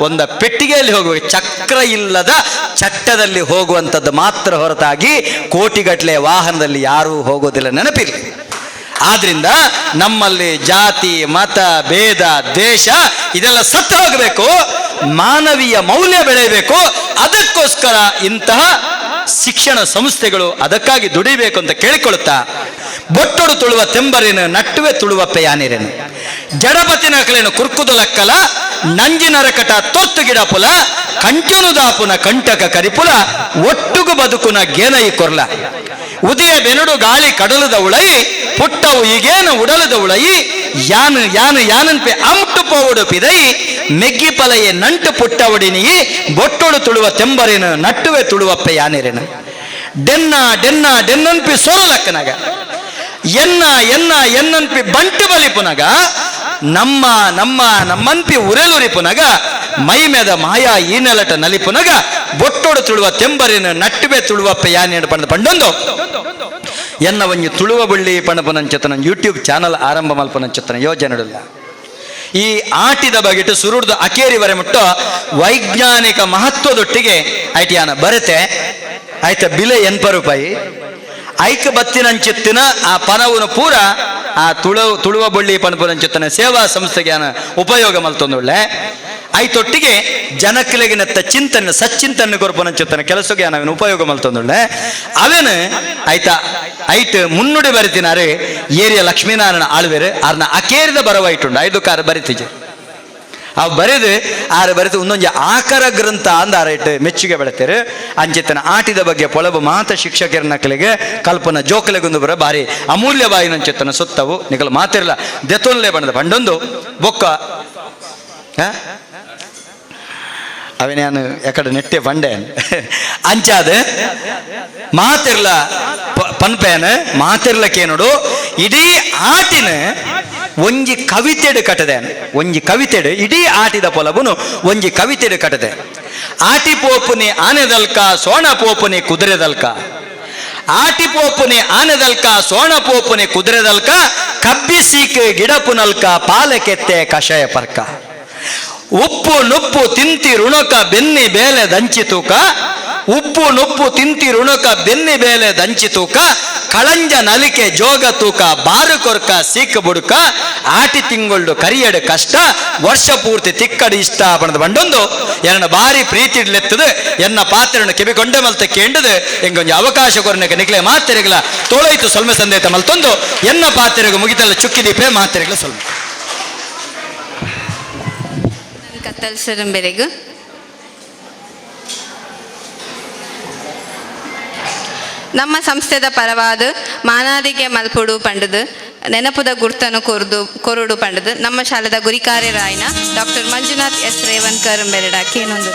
ಒಂದು ಪೆಟ್ಟಿಗೆಯಲ್ಲಿ ಹೋಗುವ, ಚಕ್ರ ಇಲ್ಲದ ಚಟ್ಟದಲ್ಲಿ ಹೋಗುವಂಥದ್ದು ಮಾತ್ರ ಹೊರತಾಗಿ ಕೋಟಿಗಟ್ಟಲೆ ವಾಹನದಲ್ಲಿ ಯಾರೂ ಹೋಗೋದಿಲ್ಲ, ನೆನಪಿರಲಿ. ಆದ್ರಿಂದ ನಮ್ಮಲ್ಲಿ ಜಾತಿ ಮತ ಭೇದ ದೇಶ ಇದೆಲ್ಲ ಸತ್ತು ಹೋಗಬೇಕು, ಮಾನವೀಯ ಮೌಲ್ಯ ಬೆಳೆಯಬೇಕು. ಅದಕ್ಕೋಸ್ಕರ ಇಂತಹ ಶಿಕ್ಷಣ ಸಂಸ್ಥೆಗಳು ಅದಕ್ಕಾಗಿ ದುಡಿಬೇಕು ಅಂತ ಕೇಳಿಕೊಳ್ಳುತ್ತಾ, ಬೊಟ್ಟೊಡು ತುಳುವ ತೆಂಬರೇನು ನಟ್ಟುವೆ ತುಳುವ ಪೆಯಾನಿರೇನು, ಜಡಪತಿನ ಕಲೇನು ಕುರ್ಕುದಲಕ್ಕಲ, ನಂಜಿನರಕಟ ತೊತ್ತು ಗಿಡಪುಲ, ಕಂಚನು ದಾಪುನ ಕಂಟಕ ಕರಿಪುಲ, ಒಟ್ಟುಗು ಬದುಕುನ ಗೇನೈ ಕೊರ್ಲ, ಉದಯ ಬೆನಡು ಗಾಳಿ ಕಡಲದ ಉಳೈ, ಪುಟ್ಟವು ಈಗೇನು ಉಡಲದ ಉಳೈ, ಯಾನು ಯಾನು ಯಾನನ್ಪೆ ಅಮ್ಟು ಪೋವುಡು ಪಿದೈ, ಮೆಗ್ಗಿ ಪಲಯೆ ನಂಟು ಪುಟ್ಟವಡಿನಿ, ಬೊಟ್ಟೊಡು ತುಳುವ ತೆಂಬರೇನು ನಟ್ಟುವೆ ತುಳುವಪ್ಪೆ ಯಾನಿರೇನು, ಡೆನ್ನ ಡೆನ್ನ ಡೆನ್ನನ್ಪಿ ಸೋಲಕ್ಕನಾಗ, ಎನ್ನ ಎನ್ನ ಎನ್ನನ್ಪಿ ಬಂಟು ಬಲಿಪುನಗ, ನಮ್ಮ ನಮ್ಮ ನಮ್ಮನ್ಪಿ ಉರೆಲುರಿಪುನಗ, ಮೈಮೆದ ಮಾಯಾ ಈ ನೆಲಟ ನಲಿಪುನಗ, ಬೊಟ್ಟೊಡು ತುಳುವ ತೆಂಬರೇನು ನಟ್ಟುವೆ ತುಳುವಪ್ಪೆ ಯಾನೇನು ಪಂಡ ಪಂಡೊಂದು ಎನ್ನ ಒಂಜಿ ತುಳುವ ಬಳ್ಳಿ ಪಣಪನಂಚತನ ಯೂಟ್ಯೂಬ್ ಚಾನಲ್ ಆರಂಭ ಮಲ್ಪನಂಚತನ ಯೋಜನೆಗಳಿಲ್ಲ. ಈ ಆಟಿದ ಬಗೆಟು ಸುರುಡ್ದು ಅಕೇರಿವರೆ ಮುಟ್ಟ ವೈಜ್ಞಾನಿಕ ಮಹತ್ವದೊಟ್ಟಿಗೆ ಐಟಿಯಾನ ಬರತೆ ಆಯ್ತ ಬಿಲೆ 80 ರೂಪಾಯಿ ಐಕ ಬತ್ತಿನಂಚಿತ್ತಿನ ಆ ಪನವನ್ನು ಪೂರ ಆ ತುಳುವ ಬಳ್ಳಿ ಪಣಪುನಂಚಿತ್ತನ ಸೇವಾ ಸಂಸ್ಥೆಗೆ ಉಪಯೋಗ ಮಲ್ತೊಂದುಳ್ಳೆ. ಐತೊಟ್ಟಿಗೆ ಜನಕ್ಲೆಗಿನತ್ತ ಚಿಂತನೆ ಸಚ್ಚಿಂತನೆ ಕೊರ್ಪನಂಚಿತ್ತನ ಕೆಲಸಕ್ಕೆ ನಾವೇನು ಉಪಯೋಗ ಮಲ್ತೊಂದುಳ್ಳೆ. ಅವೇನು ಆಯ್ತಾ ಐಟ್ ಮುನ್ನುಡಿ ಬರಿತಿನಾರು ಏರಿಯ ಲಕ್ಷ್ಮೀನಾರಾಯಣ ಆಳ್ವೇರು ಆರ್ನ ಅಕೇರಿದ ಬರವೈಟುಂಡು 5 ಕಾರು ಬರಿತಿಜೆ ಅವು ಬರೆದು ಆರು ಬರೆದು ಒಂದೊಂದು ಆಕರ ಗ್ರಂಥ ಅಂದ ಆರೈಟ್ ಮೆಚ್ಚುಗೆ ಬೆಳತೇರು. ಅಂಚಿತನ ಆಟಿದ ಬಗ್ಗೆ ಪೊಳಬು ಮಾತ ಶಿಕ್ಷಕರ ನಕಲಿಗೆ ಕಲ್ಪನ ಜೋಕಲೆಗೊಂದು ಬರ ಬಾರಿ ಅಮೂಲ್ಯ ಬಾಯಿನಂಚಿತನ ಸುತ್ತವು ನಿಕಲು ಮಾತಿರಲ್ಲ ದೆತೊನ್ಲೆ ಬಣ್ಣದ ಪಂಡೊಂದು ಬೊಕ್ಕ ಅವೇನು ಎಕಡೆ ನೆಟ್ಟೆ ಬಂಡೆ ಅಂಚಾದ ಮಾತಿರ್ಲ ಪನ್ಪೇನ ಮಾತಿರ್ಲಕ್ಕೇನೋಡು ಇಡೀ ಆಟಿನ ಒಂಜಿ ಕವಿತೆಡು ಕಟ್ಟದೆ, ಒಂಜಿ ಕವಿತೆಡು ಇಡೀ ಆಟಿದ ಪೊಲಬುನು ಒಂಜಿ ಕವಿತೆಡು ಕಟ್ಟದೆ. ಆಟಿ ಪೋಪುನಿ ಆನೆದಲ್ಕ ಸೋಣ ಪೋಪುನಿ ಕುದುರೆದಲ್ಕ, ಆಟಿ ಪೋಪುನಿ ಆನೆದಲ್ಕ ಸೋಣ ಪೋಪುನಿ ಕುದುರೆದಲ್ಕ, ಕಬ್ಬಿ ಸೀಕೆ ಗಿಡಪುನಲ್ಕ ಪಾಲಕೆತ್ತೆ ಕಷಾಯ ಪರ್ಕ, ಉಪ್ಪು ನುಪ್ಪು ತಿಂತಿ ಋಣಕ ಬೆನ್ನಿ ಬೇಲೆ ದಂಚಿ ತೂಕ, ಉಪ್ಪು ನುಪ್ಪು ತಿಂತಿ ಋಣಕ ಬೆನ್ನಿ ಬೇಲೆ ದಂಚಿ ತೂಕ, ಕಳಂಜ ನಲಿಕೆ ಜೋಗ ತೂಕ ಬಾರು ಕೊರ್ಕ ಸೀಕ ಬುಡುಕ, ಆಟಿ ತಿಂಗಳು ಕರಿಯಡು ಕಷ್ಟ ವರ್ಷ ಪೂರ್ತಿ ತಿಕ್ಕಡು ಇಷ್ಟ ಬಣ್ಣದ ಬಂಡೊಂದು ಎನ್ನ ಬಾರಿ ಪ್ರೀತಿ ಇಡ್ಲೆತ್ತದು ಎನ್ನ ಪಾತ್ರನ ಕಿವಿಗೊಂಡೆ ಮಲ್ತ ಕೇಂಡದು ಎಂಗೊಂಜಿ ಅವಕಾಶ ಕೊರನಕ್ಕೆ ನಿಕ್ಲೆ ಮಾತೆರೆಗಳ ತೋಳೈತು ಸೊಲ್ಮೆ ಸಂದೇತ ಮಲ್ತೊಂದು ಎನ್ನ ಪಾತ್ರೆಗೂ ಮುಗಿತಲ್ಲ ಚುಕ್ಕಿದೀಪೆ ಮಾತೆರೆಗಳ ಸೊಲ್ಮೆ. ಕತ್ತಲ್ ಸರಂಬೆರೆಗು ನಮ್ಮ ಸಂಸ್ಥೆದ ಪರವಾದ ಮಾನಾದಿಗೆ ಮಲ್ಪುಡು ಪಂಡದು ನೆನಪುದ ಗುರ್ತನು ಕೊರುಡು ಪಂಡದು ನಮ್ಮ ಶಾಲೆದ ಗುರಿಕಾರ್ಯರಾಯನ ಡಾಕ್ಟರ್ ಮಂಜುನಾಥ್ ಎಸ್ ರೇವನ್ಕರ್ ಬೆರಡಾಕಿ ಏನೊಂದು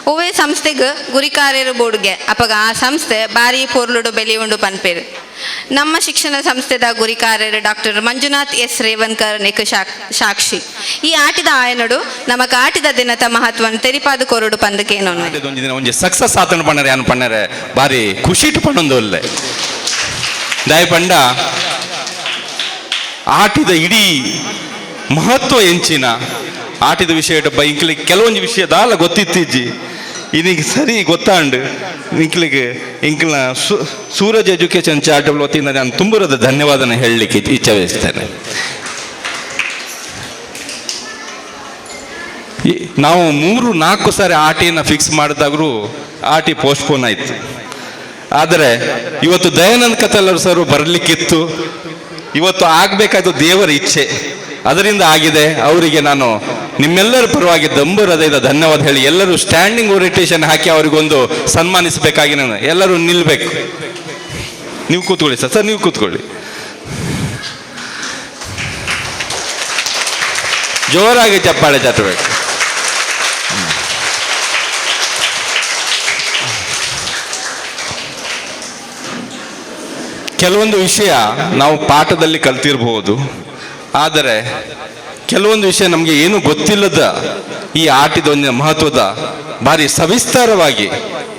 ಒವ್ವೇ ಸಂಸ್ಥೆಗೆ ಗುರಿಕಾರ್ಯರು ಬೋರ್ಡ್ಗೆ ಅಪಗ ಆ ಸಂಸ್ಥೆ ಬಾರಿ ಪೊರ್ಲುಡು ಬೆಲೆಯುಂಡು ಪನ್ಪೇರು. ನಮ್ಮ ಶಿಕ್ಷಣ ಸಂಸ್ಥೆದ ಗುರಿಕಾರರು ಡಾಕ್ಟರ್ ಮಂಜುನಾಥ್ ಎಸ್ ರೇವನ್ಕರ್ ನೆಕ್ ಸಾಕ್ಷಿ. ಈ ಆಟಿದ ಆಯನಡು ನಮಕ್ ಆಟಿದ ದಿನದ ಮಹತ್ವವನ್ನು ತೆರಿಪಾದು ಕೊರಡು ಪಂದಕೇನೋ. ಒಂಜಿ ದಿನ ಒಂಜಿ ಸಕ್ಸಸ್ ಆತನ ಪಣ್ಣರೆ ಯಾನ್ ಪಣ್ಣರೆ ಬಾರಿ ಖುಷಿಟ್ ಪಣ್ಣೊಂದು ಒಲ್ಲೆ. ದಾಯ ಪಂಡ ಆಟಿದ ಇಡೀ ಮಹತ್ವ ಎಂಚಿನ ಆಟಿದ ವಿಷಯ ಇಂಕ್ಲಿಗೆ ಕೆಲವೊಂದು ವಿಷಯ ದಾಲ ಗೊತ್ತಿತ್ತಿಜ್ಜಿ, ಇದೀಗ ಸರಿ ಗೊತ್ತಾಂಡು ಇಂಕ್ಲಿಗೆ ಇಂಕ್ಲಿನ ಸೂರಜ್ ಎಜುಕೇಷನ್ ಚಾರಿಟಬಲ್ ವತಿಯಿಂದ ನಾನು ತುಂಬರದ ಧನ್ಯವಾದನ ಹೇಳಲಿಕ್ಕೆ ಇಚ್ಛೆ ಬಯಸ್ತೇನೆ. ನಾವು 3-4 ಸಾರಿ ಆಟಿಯನ್ನು ಫಿಕ್ಸ್ ಮಾಡಿದಾಗಲೂ ಆಟಿ ಪೋಸ್ಟ್ಪೋನ್ ಆಯಿತು. ಆದರೆ ಇವತ್ತು ದಯಾನಂದ ಕತ್ತಲರು ಸರ್ ಬರಲಿಕ್ಕಿತ್ತು, ಇವತ್ತು ಆಗಬೇಕಾದ ದೇವರ ಇಚ್ಛೆ, ಅದರಿಂದ ಆಗಿದೆ. ಅವರಿಗೆ ನಾನು ನಿಮ್ಮೆಲ್ಲರ ಪರವಾಗಿ ದಂಬು ಹೃದಯದ ಧನ್ಯವಾದ ಹೇಳಿ ಎಲ್ಲರೂ ಸ್ಟ್ಯಾಂಡಿಂಗ್ ಓರಿಯಂಟೇಷನ್ ಹಾಕಿ ಅವರಿಗೊಂದು ಸನ್ಮಾನಿಸಬೇಕಾಗಿ ನಾನು ಎಲ್ಲರೂ ನಿಲ್ಲಬೇಕು. ನೀವು ಕೂತ್ಕೊಳ್ಳಿ ಸರ್, ಸರ್ ನೀವು ಕೂತ್ಕೊಳ್ಳಿ. ಜೋರಾಗಿ ಚಪ್ಪಾಳೆ ತಟ್ಟಬೇಕು. ಕೆಲವೊಂದು ವಿಷಯ ನಾವು ಪಾಠದಲ್ಲಿ ಕಲ್ತಿರ್ಬೋದು, ಆದರೆ ಕೆಲವೊಂದು ವಿಷಯ ನಮಗೆ ಏನು ಗೊತ್ತಿಲ್ಲದ ಈ ಆಟದ ಒಂದು ಮಹತ್ವದ ಭಾರಿ ಸವಿಸ್ತಾರವಾಗಿ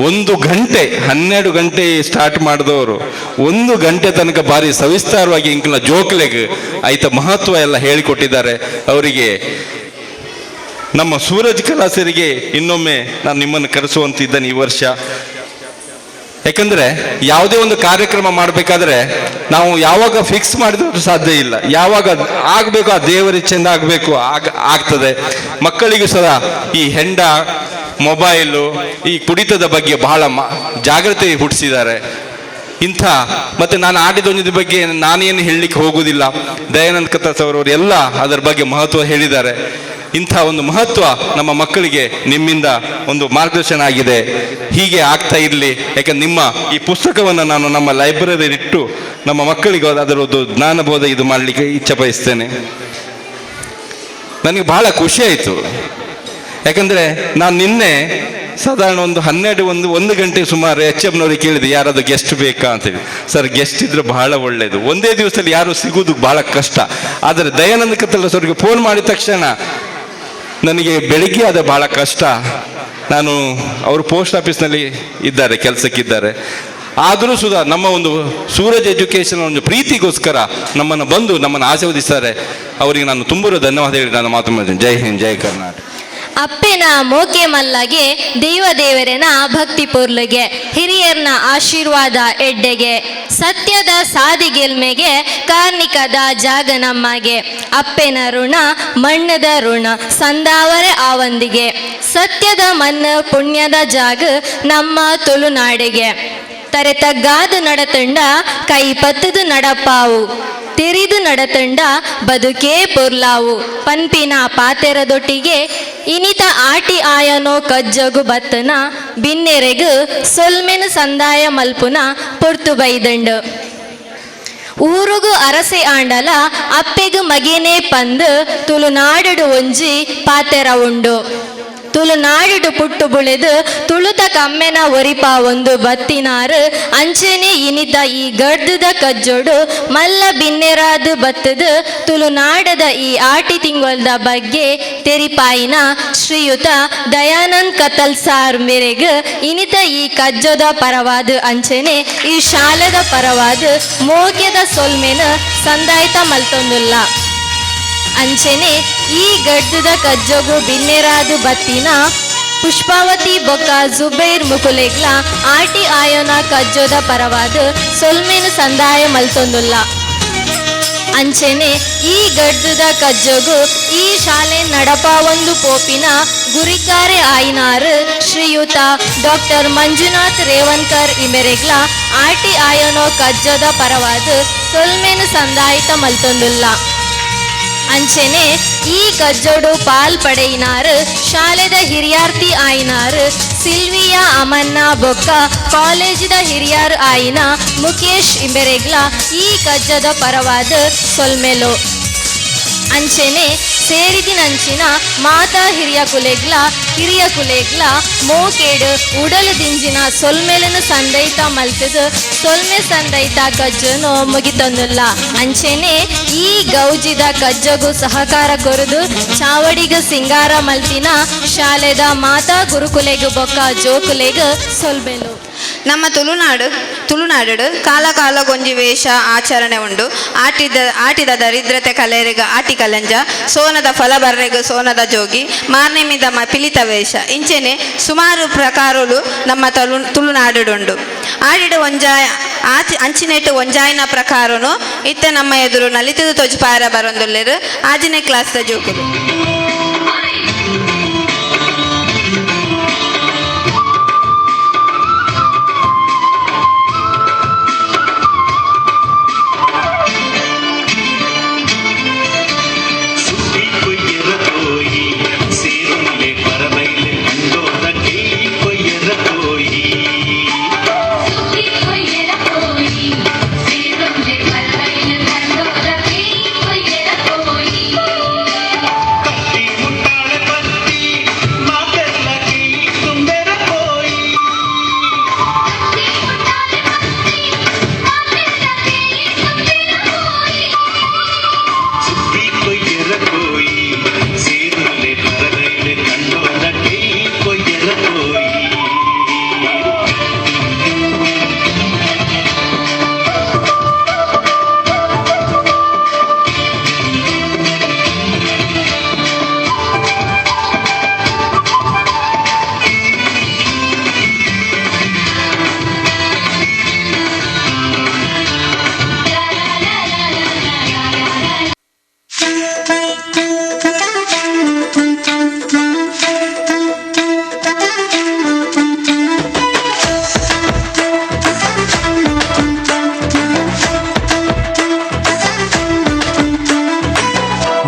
1 ಗಂಟೆ 12 ಗಂಟೆ ಸ್ಟಾರ್ಟ್ ಮಾಡಿದವರು 1 ಗಂಟೆ ತನಕ ಭಾರಿ ಸವಿಸ್ತಾರವಾಗಿ ಇಂಕ್ಲ ಜೋಕ್ಲೆಗ್ ಆಯ್ತ ಮಹತ್ವ ಎಲ್ಲ ಹೇಳಿಕೊಟ್ಟಿದ್ದಾರೆ. ಅವರಿಗೆ ನಮ್ಮ ಸೂರಜ್ ಕಲಾಸರಿಗೆ ಇನ್ನೊಮ್ಮೆ ನಾನು ನಿಮ್ಮನ್ನು ಕರೆಸುವಂತಿದ್ದೇನೆ ಈ ವರ್ಷ. ಯಾಕಂದರೆ ಯಾವುದೇ ಒಂದು ಕಾರ್ಯಕ್ರಮ ಮಾಡಬೇಕಾದ್ರೆ ನಾವು ಯಾವಾಗ ಫಿಕ್ಸ್ ಮಾಡಿದ್ರು ಸಾಧ್ಯ ಇಲ್ಲ, ಯಾವಾಗ ಆಗಬೇಕು ಆ ದೇವರ ಇಚ್ಛೆಯಿಂದ ಆಗಬೇಕು, ಆಗ್ತದೆ. ಮಕ್ಕಳಿಗೂ ಸಹ ಈ ಹೆಂಡ, ಮೊಬೈಲು, ಈ ಕುಡಿತದ ಬಗ್ಗೆ ಬಹಳ ಜಾಗೃತಿ ಹುಟ್ಟಿಸಿದ್ದಾರೆ. ಇಂಥ ಮತ್ತು ನಾನು ಆಟಿದೊಂದಿದ ಬಗ್ಗೆ ನಾನೇನು ಹೇಳಲಿಕ್ಕೆ ಹೋಗುವುದಿಲ್ಲ, ದಯಾನಂದ ಕತ್ತಲ್ ಅವರು ಎಲ್ಲ ಅದರ ಬಗ್ಗೆ ಮಹತ್ವ ಹೇಳಿದ್ದಾರೆ. ಇಂಥ ಒಂದು ಮಹತ್ವ ನಮ್ಮ ಮಕ್ಕಳಿಗೆ ನಿಮ್ಮಿಂದ ಒಂದು ಮಾರ್ಗದರ್ಶನ ಆಗಿದೆ. ಹೀಗೆ ಆಗ್ತಾ ಇರಲಿ. ಯಾಕಂದ್ರೆ ನಿಮ್ಮ ಈ ಪುಸ್ತಕವನ್ನು ನಾನು ನಮ್ಮ ಲೈಬ್ರರಿಯಲ್ಲಿ ಇಟ್ಟು ನಮ್ಮ ಮಕ್ಕಳಿಗೆ ಅದರದ್ದು ಜ್ಞಾನಬೋಧ ಇದು ಮಾಡಲಿಕ್ಕೆ ಇಚ್ಛೆ ಬಯಸ್ತೇನೆ. ನನಗೆ ಬಹಳ ಖುಷಿ ಆಯಿತು. ಯಾಕಂದರೆ ನಾನು ನಿನ್ನೆ ಸಾಧಾರಣ ಒಂದು 12 1 ಗಂಟೆ ಸುಮಾರು ಎಚ್ ಎಮ್ನವ್ರಿಗೆ ಕೇಳಿದೆ, ಯಾರಾದರೂ ಗೆಸ್ಟ್ ಬೇಕಾ ಅಂತೇಳಿ. ಸರ್ ಗೆಸ್ಟ್ ಇದ್ದರೆ ಬಹಳ ಒಳ್ಳೆಯದು, ಒಂದೇ ದಿವಸದಲ್ಲಿ ಯಾರು ಸಿಗೋದು ಬಹಳ ಕಷ್ಟ. ಆದರೆ ದಯಾನಂದ ಕತ್ತಲ ಸರ್ಗೆ ಫೋನ್ ಮಾಡಿದ ತಕ್ಷಣ ನನಗೆ ಬೆಳಿಗ್ಗೆ ಅದು ಬಹಳ ಕಷ್ಟ, ನಾನು ಅವರು ಪೋಸ್ಟ್ ಆಫೀಸ್ನಲ್ಲಿ ಇದ್ದಾರೆ, ಕೆಲಸಕ್ಕಿದ್ದಾರೆ. ಆದರೂ ಸುಧಾ ನಮ್ಮ ಒಂದು ಸೂರಜ್ ಎಜುಕೇಷನ್ ಒಂದು ಪ್ರೀತಿಗೋಸ್ಕರ ನಮ್ಮನ್ನು ಬಂದು ನಮ್ಮನ್ನು ಆಶೀರ್ವದಿಸ್ತಾರೆ. ಅವರಿಗೆ ನಾನು ತುಂಬರೂ ಧನ್ಯವಾದ ಹೇಳಿ ನಾನು ಮಾತು ಮಾಡ್ತೀನಿ. ಜೈ ಹಿಂದ್, ಜೈ ಕರ್ನಾಟಕ. ಅಪ್ಪೆನ ಮೋಕೆ ಮಲ್ಲಗೆ, ದೈವದೇವರೆನ ಭಕ್ತಿ ಪೊರ್ಲುಗೆ, ಹಿರಿಯರ್ನ ಆಶೀರ್ವಾದ ಎಡ್ಡೆಗೆ, ಸತ್ಯದ ಸಾದಿ ಗೆಲ್ಮೆಗೆ, ಕಾರ್ಣಿಕದ ಜಾಗ ನಮ್ಮಗೆ, ಅಪ್ಪೆನ ಋಣ ಮಣ್ಣದ ಋಣ ಸಂದಾವರೆ ಆವಂದಿಗೆ, ಸತ್ಯದ ಮನ್ನ ಪುಣ್ಯದ ಜಾಗ ನಮ್ಮ ತುಳುನಾಡಿಗೆ, ತರೆ ತಗ್ಗಾದ ನಡತಂಡ ಕೈ ಪತ್ತದು ನಡಪಾವು, ತೆರಿದು ನಡತಂಡ ಬದುಕೇ ಪೊರ್ಲಾವು, ಪನ್ಪಿನ ಪಾತೆರದೊಟ್ಟಿಗೆ ಇನಿತ ಆಟಿ ಆಯನೋ ಕಜ್ಜಗು ಬತ್ತನ ಬಿನ್ನೆರೆಗು ಸೊಲ್ಮೆನು ಸಂದಾಯ ಮಲ್ಪುನ ಪೊರ್ತು ಬೈದಂಡು, ಊರುಗು ಅರಸೆ ಆಂಡಲ ಅಪ್ಪೆಗು ಮಗೇನೆ ಪಂದು ತುಳುನಾಡು ಒಂಜಿ ಪಾತೆರ ಉಂಡು, ತುಳುನಾಡು ಪುಟ್ಟು ಬುಳೆದು ತುಳುತ ಕಮ್ಮೆನ ಒರಿಪ ಒಂದು ಬತ್ತಿನಾರು ಅಂಚೆನೆ ಇನಿತ ಈ ಗಡ್ದದ ಕಜ್ಜೊಡು ಮಲ್ಲ ಬಿನ್ನೆರಾದು ಬತ್ತದು ತುಳುನಾಡದ ಈ ಆಟಿ ತಿಂಗೊಲ್ದ ಬಗ್ಗೆ ತೆರಿಪಾಯಿನ ಶ್ರೀಯುತ ದಯಾನಂದ್ ಕತಲ್ ಸಾರ್ ಮೇರೆಗ್ ಇನಿತ ಈ ಕಜ್ಜೊದ ಪರವಾದ ಅಂಚೆನೆ ಈ ಶಾಲೆದ ಪರವಾದ ಮೋಗ್ಯದ ಸೊಲ್ಮೆನ ಸಂದಾಯ್ತ ಮಲ್ತೊಂದುಲ್ಲ. ಅಂಚೆನೆ ಈ ಗಡ್ಡದ ಕಜ್ಜೊಗು ಬಿನ್ನೆರಾದು ಬತ್ತಿನ ಪುಷ್ಪಾವತಿ ಬೊಕ್ಕ ಜುಬೇರ್ ಮುಕುಲೆಗ್ಲ ಆಟಿ ಆಯೋನ ಕಜ್ಜೊದ ಪರವಾದ ಸೊಲ್ಮೆನು ಸಂದಾಯ ಮಲ್ತೊಂದುಲ್ಲ. ಅಂಚೆನೆ ಈ ಗಡ್ಡದ ಕಜ್ಜೊಗು ಈ ಶಾಲೆ ನಡಪ ಒಂದು ಪೋಪಿನ ಗುರಿಕಾರೆ ಆಯ್ನಾರು ಶ್ರೀಯುತ ಡಾಕ್ಟರ್ ಮಂಜುನಾಥ್ ರೇವನ್ಕರ್ ಇಮೆರೆಗ್ಲ ಆಟಿ ಆಯೋನೋ ಕಜ್ಜೊದ ಪರವಾದ ಸೊಲ್ಮೆನು ಸಂದಾಯಿತ ಮಲ್ತೊಂದುಲ್ಲ. ಅಂಚೆನೆ ಈ ಕಜ್ಜೊಡು ಪಾಲ್ ಪಡೆಯಿನಾರು ಶಾಲೆದ ಹಿರಿಯಾರ್ತಿ ಆಯಿನಾರು ಸಿಲ್ವಿಯಾ ಅಮನ್ನ ಬೊಕ್ಕ ಕಾಲೇಜಿದ ಹಿರಿಯಾರ್ ಆಯಿನ ಮುಕೇಶ್ ಇಂಬೆರೆಗ್ಲ ಈ ಕಜ್ಜದ ಪರವಾದ ಸೊಲ್ಮೆಲು. ಅಂಚೆನೆ ಸೇರಿದಿನಂಚಿನ ಮಾತಾ ಹಿರಿಯ ಕುಲೆಗ್ಲ ಕಿರಿಯ ಕುಲೆಗ್ಲ ಮೋಕೇಡು ಉಡಲು ದಿಂಜಿನ ಸೊಲ್ಮೆಲನು ಸಂದೈತ ಮಲ್ತದು ಸೊಲ್ಮೆ ಸಂದೈತ ಕಜ್ಜನು ಮುಗಿತೊಂದುಲ್ಲ. ಅಂಚೆನೆ ಈ ಗೌಜಿದ ಕಜ್ಜಗು ಸಹಕಾರ ಕೊರದು ಚಾವಡಿಗ ಸಿಂಗಾರ ಮಲ್ತಿನ ಶಾಲೆದ ಮಾತಾ ಗುರುಕುಲೆಗು ಬೊಕ್ಕ ಜೋಕುಲೆಗು ಸೊಲ್ಮೆಲು. ನಮ್ಮ ತುಳುನಾಡು ತುಳುನಾಡು ಕಾಲ ಕಾಲಗೊಂಜಿ ವೇಷ ಆಚರಣೆ ಉಂಡು. ಆಟಿದ ಆಟಿದ ದರಿದ್ರತೆ ಕಲೆರೆಗ ಆಟಿ ಕಲಂಜ, ಸೋನದ ಫಲ ಬರ್ರೆಗ ಸೋನದ ಜೋಗಿ, ಮಾರ್ನೆಮಿದ ಪಿಲಿತ ವೇಷ, ಇಂಚೆನೆ ಸುಮಾರು ಪ್ರಕಾರಲು ನಮ್ಮ ತುಳುನಾಡುಂಡು. ಆಡಿಡು ಒಂಜಾಯ ಆಚಿ ಅಂಚಿನೆಟ್ಟು ಒಂಜಾಯಿನ ಪ್ರಕಾರನು ಇತ್ತೆ ನಮ್ಮ ಎದುರು ನಲಿತದ ತೊಜಪಾರ ಬರೊಂದುಲ್ಲೆರು ಆಜಿನೇ ಕ್ಲಾಸ್ದ ಜೋಕುಲು.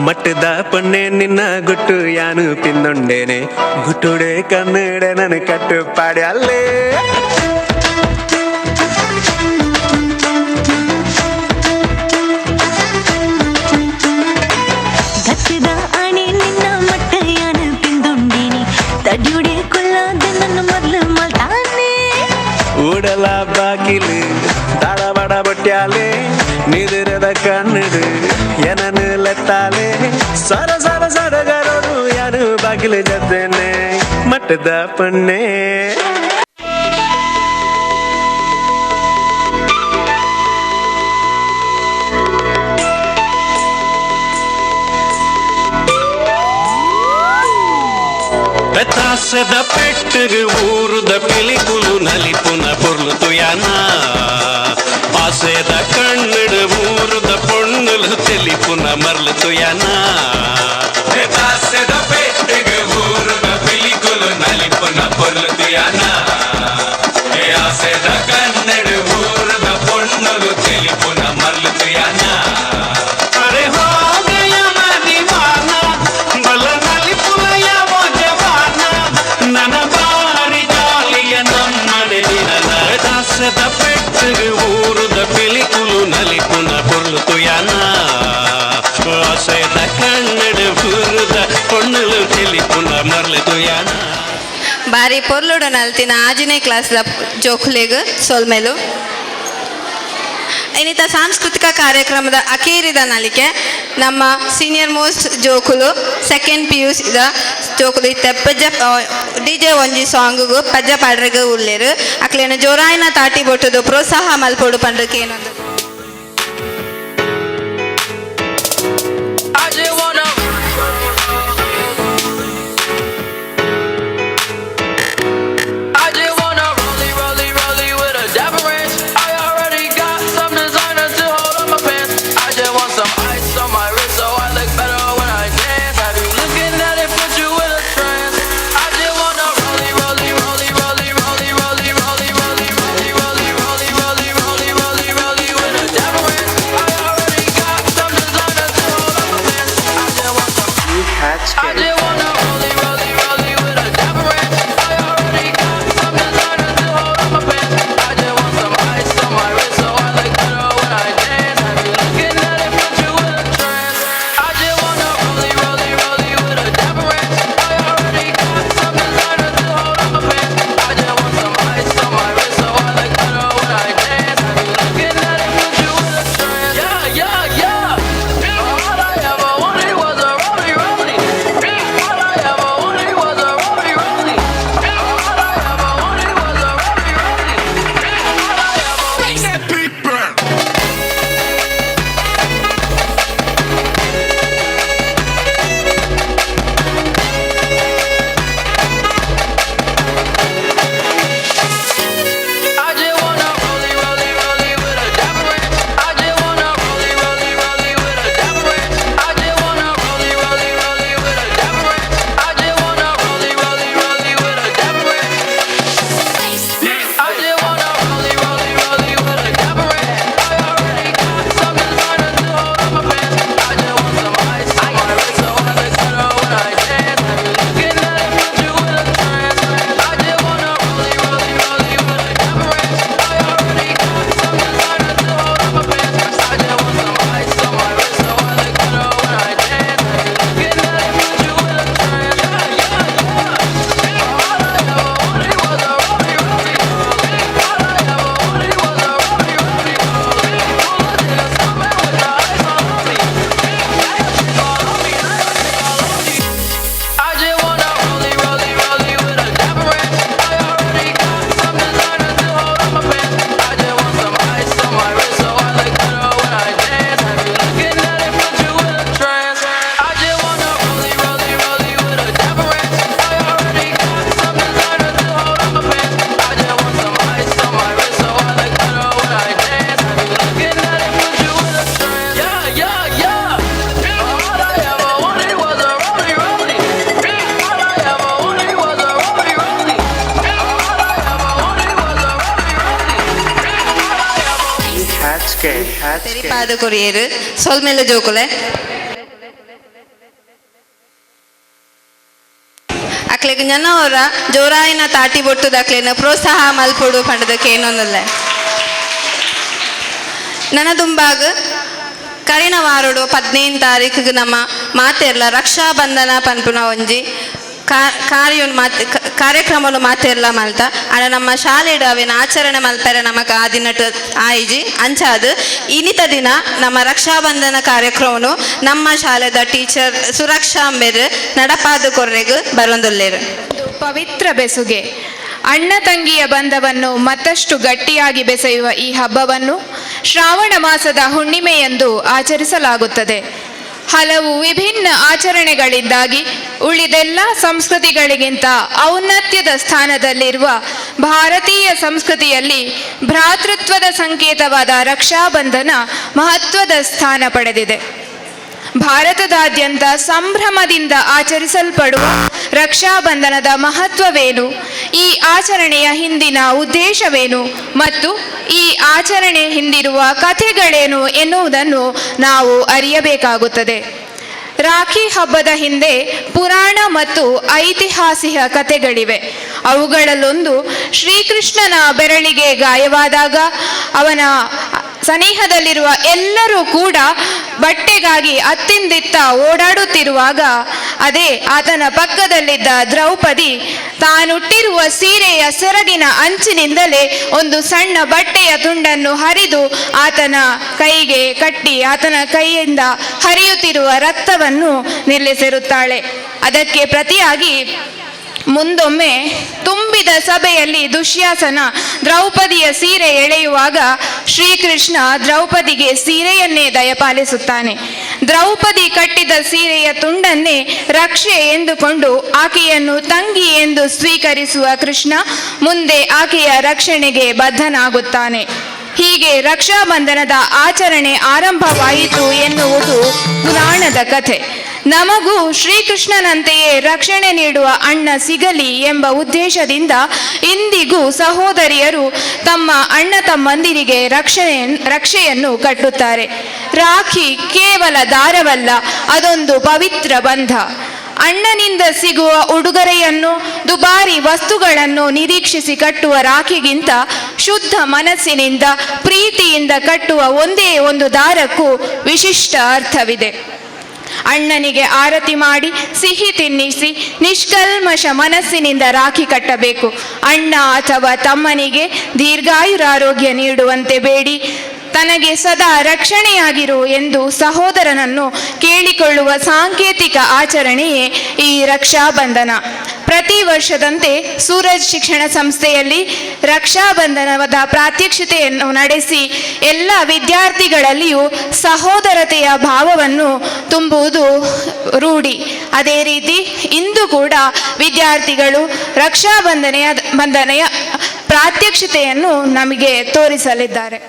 ಮಟ್ಟದ ಪೊನ್ನೆ ನಿನ್ನ ಗುಟ್ಟು ಯಾನು ಪಿಂದೊಂಡೇನೆ ಗುಟ್ಟುಡೆ ಕನ್ನಡ ನನ್ನ ಕಟ್ಟು ಪಾಡಿ ಅಲ್ಲೇ. ಗತ್ತದ ಆಣೆ ನಿನ್ನ ಮಟ್ಟ ಯಾನು ಪಿಂದೊಂಡೇನೆ ತಡ್ಯುಡೆ ಕೊಲ್ಲಾದ ನನ್ನ ಮೊದಲು ಮಲ್ತಾನೆ. ಉಡಲ ಬಾಕಿಲು ದಾಡ ಬಡ ಬಟ್ಯಾಲೆ ನಿದುರದ ಕನ್ನಡು ಏನನು ಲೆತ್ತಾಲೆ ಸರ ಸರ ಸಡಗರೋಡು ಯಾನು ಬಾಗಿಲು ಜದ್ದೇನೆ ಮಟ್ಟದ ಪೊನ್ನೆ. ತಾಸದ ಪೆಟ್ಟಗ ಊರುದ ಪಿಲಿಕುಲು ನಲಿಪುನ ಪೊರ್ಲು ತುಯಾನ ಆಸೆದ ಕಣ್ಣಡು ಊರುದ ಪೊಣ್ಣುಲು ತೆಲಿಪುನ ಮರ್ಲು ತುಯಾನ. ತಾಸದ ಪೆಟ್ಟಗ ಊರುದ ಪಿಲಿಕುಲು ನಲಿಪುನ ಪೊರ್ಲು ತುಯಾನ ಆಸೆದ ಕಣ್ಣಡು ಊರುದ ಪೊಣ್ಣುಲು ತೆಲಿಪುನ ಮರ್ಲು ತುಯಾನ. ಅರೆ ಹೋಗಯ ಮದಿವಾನ ಬಲ ನಲಿಪುಲಯ ಜವಾನ ನನ್ನ ಬಾರಿ ಜಾಲಿಯ ನಮ್ಮನೆ ದಿನ. ದಾಸದ ಪೆಟ್ಟಗ ಊರುದ ಪಿಲಿಕುಲು ನಲಿಪುನ ಪೊರ್ಲು ತುಯಾನ ಆಸೆದ ಕನ್ನಡ ಊರುದ ಪೊಣ್ಣುಲು ತೆಲಿಪುನ ಮರ್ಲು ತುಯಾನ. ಬಾರಿ ಪೊರ್ಲುಡು ನಲ್ತಿನ ಆಜಿನೇ ಕ್ಲಾಸ್ದ ಜೋಕುಲೆಗ್ ಸೊಲ್ಮೆಲು. ಇನ್ನಿತ ಸಾಂಸ್ಕೃತಿಕ ಕಾರ್ಯಕ್ರಮದ ಅಕೇರಿದ ನಲಿಕೆ ನಮ್ಮ ಸೀನಿಯರ್ ಮೋಸ್ಟ್ ಜೋಕುಲು ಸೆಕೆಂಡ್ PU the ಜೋಕುಲು ಇತ್ತೆ ಪಜ್ಜ ಡಿಜೆ ಒಂಜಿ ಸಾಂಗುಗು ಪಜ್ಜ ಪಾಡ್ರೆಗ್ ಉಲ್ಲೇರು. ಅಕ್ಲೇನ ಜೋರಾಯಿನ ತಾಟಿ ಬೊಟ್ಟುದು ಪ್ರೋತ್ಸಾಹ ಮಲ್ಪೊಡು ಪಂಡ್ರಕ್ಕೆ ಏನೊಂದು. I just wanna I just wanna rollie, rollie, rollie with a dapper ranch. I already got some designer to hold on my pants. I just want some ice on my wrist so I look better when I dance. Have you looking at it, put you in a trance. I just wanna rollie, rollie, rollie, rollie, rollie, rollie, rollie, rollie, rollie, rollie, rollie, rollie, rollie, rollie, rollie. ತೆರಿಪಾದ ಕೊರಿಯೇರು ಸೊಲ್ಮೆಲ್ಲ ಜೋಕುಲೆ. ಅಕ್ಲೆಗ್ ಜನ ಜೋರಾಯಿನ ತಾಟಿ ಬೊಟ್ಟುದ ಅಕ್ಲೆನ ಪ್ರೋತ್ಸಾಹ ಮಲ್ಪೊಡು ಪಂಡದಕ್ಕೆ ಏನೊಂದಲ್ಲ. ನನ್ನ ದುಂಬಾಗ ಕರಿನ ವಾರಡು 15 ತಾರೀಕಿಗೆ ನಮ್ಮ ಮಾತೆರ್ಲ ರಕ್ಷಾಬಂಧನ ಪನ್ಪುನ ಒಂಜಿ ಕಾರ್ಯನ್ ಮಾತೆ ಕಾರ್ಯಕ್ರಮನು ಮಾತೆರ್ಲ ಮಲ್ತ. ಆಡ ನಮ್ಮ ಶಾಲೆಡು ಅವೇನ ಆಚರಣೆ ಮಲ್ಪೆರೆ ನಮಕ್ ಆ ದಿನಟ್ ಆಯಿಜಿ ಅಂಚಾದ್ ಇನಿತ ದಿನ ನಮ್ಮ ರಕ್ಷಾಬಂಧನ ಕಾರ್ಯಕ್ರಮನು ನಮ್ಮ ಶಾಲೆದ ಟೀಚರ್ ಸುರಕ್ಷಾ ಅಂಬೇರು ನಡಪಾದ ಕೊರ್ರೆಗ್ ಬರೊಂದುಲ್ಲೇರು. ಪವಿತ್ರ ಬೆಸುಗೆ ಅಣ್ಣ ತಂಗಿಯ ಬಂಧವನ್ನು ಮತ್ತಷ್ಟು ಗಟ್ಟಿಯಾಗಿ ಬೆಸೆಯುವ ಈ ಹಬ್ಬವನ್ನು ಶ್ರಾವಣ ಮಾಸದ ಹುಣ್ಣಿಮೆಯಂದು ಆಚರಿಸಲಾಗುತ್ತದೆ. ಹಲವು ವಿಭಿನ್ನ ಆಚರಣೆಗಳಿಂದಾಗಿ ಉಳಿದೆಲ್ಲ ಸಂಸ್ಕೃತಿಗಳಿಗಿಂತ ಔನ್ನತ್ಯದ ಸ್ಥಾನದಲ್ಲಿರುವ ಭಾರತೀಯ ಸಂಸ್ಕೃತಿಯಲ್ಲಿ ಭ್ರಾತೃತ್ವದ ಸಂಕೇತವಾದ ರಕ್ಷಾಬಂಧನ ಮಹತ್ವದ ಸ್ಥಾನ ಪಡೆದಿದೆ. ಭಾರತದಾದ್ಯಂತ ಸಂಭ್ರಮದಿಂದ ಆಚರಿಸಲ್ಪಡುವ ರಕ್ಷಾಬಂಧನದ ಮಹತ್ವವೇನು, ಈ ಆಚರಣೆಯ ಹಿಂದಿನ ಉದ್ದೇಶವೇನು ಮತ್ತು ಈ ಆಚರಣೆ ಹಿಂದಿರುವ ಕಥೆಗಳೇನು ಎನ್ನುವುದನ್ನು ನಾವು ಅರಿಯಬೇಕಾಗುತ್ತದೆ. ರಾಖಿ ಹಬ್ಬದ ಹಿಂದೆ ಪುರಾಣ ಮತ್ತು ಐತಿಹಾಸಿಕ ಕಥೆಗಳಿವೆ. ಅವುಗಳಲ್ಲೊಂದು ಶ್ರೀಕೃಷ್ಣನ ಬೆರಳಿಗೆ ಗಾಯವಾದಾಗ ಅವನ ಸನಿಹದಲ್ಲಿರುವ ಎಲ್ಲರೂ ಕೂಡ ಬಟ್ಟೆಗಾಗಿ ಅತ್ತಿಂದಿತ್ತ ಓಡಾಡುತ್ತಿರುವಾಗ ಅದೇ ಆತನ ಪಕ್ಕದಲ್ಲಿದ್ದ ದ್ರೌಪದಿ ತಾನುಟ್ಟಿರುವ ಸೀರೆಯ ಸೆರಗಿನ ಅಂಚಿನಿಂದಲೇ ಒಂದು ಸಣ್ಣ ಬಟ್ಟೆಯ ತುಂಡನ್ನು ಹರಿದು ಆತನ ಕೈಗೆ ಕಟ್ಟಿ ಆತನ ಕೈಯಿಂದ ಹರಿಯುತ್ತಿರುವ ರಕ್ತವನ್ನು ನಿಲ್ಲಿಸಿರುತ್ತಾಳೆ. ಅದಕ್ಕೆ ಪ್ರತಿಯಾಗಿ ಮುಂದೊಮ್ಮೆ ತುಂಬಿದ ಸಭೆಯಲ್ಲಿ ದುಶ್ಯಾಸನ ದ್ರೌಪದಿಯ ಸೀರೆ ಎಳೆಯುವಾಗ ಶ್ರೀಕೃಷ್ಣ ದ್ರೌಪದಿಗೆ ಸೀರೆಯನ್ನೇ ದಯಪಾಲಿಸುತ್ತಾನೆ. ದ್ರೌಪದಿ ಕಟ್ಟಿದ ಸೀರೆಯ ತುಂಡನ್ನೇ ರಕ್ಷೆ ಎಂದುಕೊಂಡು ಆಕೆಯನ್ನು ತಂಗಿ ಎಂದು ಸ್ವೀಕರಿಸುವ ಕೃಷ್ಣ ಮುಂದೆ ಆಕೆಯ ರಕ್ಷಣೆಗೆ ಬದ್ಧನಾಗುತ್ತಾನೆ. ಹೀಗೆ ರಕ್ಷಾಬಂಧನದ ಆಚರಣೆ ಆರಂಭವಾಯಿತು ಎನ್ನುವುದು ಪುರಾಣದ ಕಥೆ. ನಮಗೂ ಶ್ರೀಕೃಷ್ಣನಂತೆಯೇ ರಕ್ಷಣೆ ನೀಡುವ ಅಣ್ಣ ಸಿಗಲಿ ಎಂಬ ಉದ್ದೇಶದಿಂದ ಇಂದಿಗೂ ಸಹೋದರಿಯರು ತಮ್ಮ ಅಣ್ಣ ತಮ್ಮಂದಿರಿಗೆ ರಕ್ಷೆಯನ್ನು ಕಟ್ಟುತ್ತಾರೆ. ರಾಖಿ ಕೇವಲ ದಾರವಲ್ಲ, ಅದೊಂದು ಪವಿತ್ರ ಬಂಧ. ಅಣ್ಣನಿಂದ ಸಿಗುವ ಉಡುಗೊರೆಯನ್ನು, ದುಬಾರಿ ವಸ್ತುಗಳನ್ನು ನಿರೀಕ್ಷಿಸಿ ಕಟ್ಟುವ ರಾಖಿಗಿಂತ ಶುದ್ಧ ಮನಸ್ಸಿನಿಂದ ಪ್ರೀತಿಯಿಂದ ಕಟ್ಟುವ ಒಂದೇ ಒಂದು ದಾರಕ್ಕೂ ವಿಶಿಷ್ಟ ಅರ್ಥವಿದೆ. ಅಣ್ಣನಿಗೆ ಆರತಿ ಮಾಡಿ ಸಿಹಿ ತಿನ್ನಿಸಿ ನಿಷ್ಕಲ್ಮಶ ಮನಸ್ಸಿನಿಂದ ರಾಖಿ ಕಟ್ಟಬೇಕು. ಅಣ್ಣ ಅಥವಾ ತಮ್ಮನಿಗೆ ದೀರ್ಘಾಯುರಾರೋಗ್ಯ ನೀಡುವಂತೆ ಬೇಡಿ, ತನಗೆ ಸದಾ ರಕ್ಷಣೆಯಾಗಿರು ಎಂದು ಸಹೋದರನನ್ನು ಕೇಳಿಕೊಳ್ಳುವ ಸಾಂಕೇತಿಕ ಆಚರಣೆಯೇ ಈ ರಕ್ಷಾಬಂಧನ. ಪ್ರತಿ ವರ್ಷದಂತೆ ಸೂರಜ್ ಶಿಕ್ಷಣ ಸಂಸ್ಥೆಯಲ್ಲಿ ರಕ್ಷಾಬಂಧನದ ಪ್ರಾತ್ಯಕ್ಷಿತೆಯನ್ನು ನಡೆಸಿ ಎಲ್ಲ ವಿದ್ಯಾರ್ಥಿಗಳಲ್ಲಿಯೂ ಸಹೋದರತೆಯ ಭಾವವನ್ನು ತುಂಬುವುದು ರೂಢಿ. ಅದೇ ರೀತಿ ಇಂದು ಕೂಡ ವಿದ್ಯಾರ್ಥಿಗಳು ರಕ್ಷಾಬಂಧನೆಯ ಪ್ರಾತ್ಯಕ್ಷಿತೆಯನ್ನು ನಮಗೆ ತೋರಿಸಲಿದ್ದಾರೆ.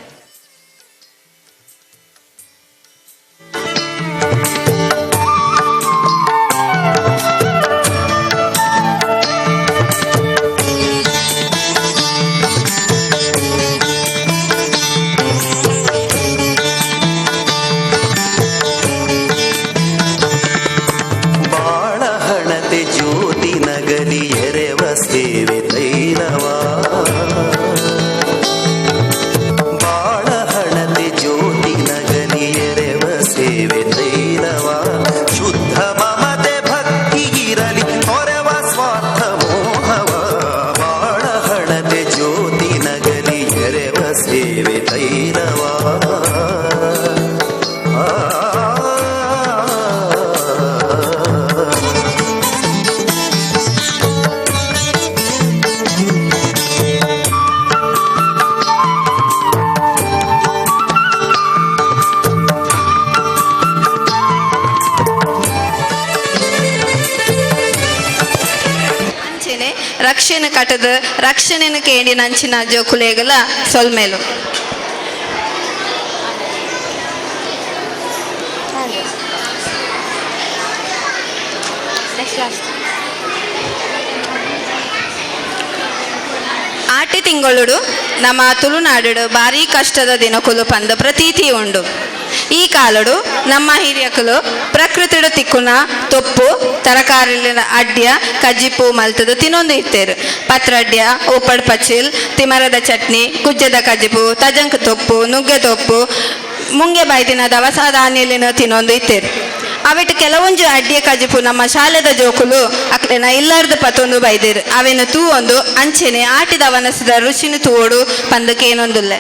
ರಕ್ಷಣೆ ಕಟ್ಟದ ರಕ್ಷಣೆನ ಕೇಳಿ ನಂಚಿನ ಜೋಕುಲೇಗಲ ಸೊಲ್ಮೇಲು. ಆಟಿದ ಆಟಿ ತಿಂಗಳುಡು ನಮ್ಮ ತುಳುನಾಡು ಭಾರಿ ಕಷ್ಟದ ದಿನಕುಲು ಪಂದ ಪ್ರತೀತಿ ಉಂಡು. ಈ ಕಾಲಡು ನಮ್ಮ ಹಿರಿಯಕುಲು ಪ್ರಕೃತಿಡು ತಿಕ್ಕುನ ತೊಪ್ಪು ತರಕಾರಿಲಿನ ಅಡ್ಯ ಕಜ್ಜಿಪು ಮಲ್ತದು ತಿನ್ನೊಂದು ಇತ್ತೇರು. ಪತ್ರಡ್ಯ, ಉಪ್ಪಡ್ ಪಚ್ಚಿಲ್, ತಿಮರದ ಚಟ್ನಿ, ಕುಜ್ಜದ ಕಜ್ಜಿಪು, ತಜಂಕ್ ತೊಪ್ಪು, ನುಗ್ಗೆ ತೊಪ್ಪು, ಮುಂಗೆ ಬಾಯ್ದಿನ ದವಸ ಧಾನ್ಯಲಿನ ತಿನ್ನೊಂದು ಇತ್ತೇರು. ಅವೆಟ್ ಕೆಲವೊಂಜು ಅಡ್ಡಿಯ ಕಜಿಪು ನಮ್ಮ ಶಾಲೆದ ಜೋಕುಲು ಅಕ್ಲೆನ ಇಲ್ಲಾರ್ದು ಪತೊಂದು ಬೈದೇರು. ಅವೆನ ತೂವೊಂದು ಅಂಚೆನೆ ಆಟಿದ ವನಸದ ರುಚಿನ ತೂವೊಡು ಪಂದಕ್ಕೆ ಏನೊಂದುಲ್ಲೆ.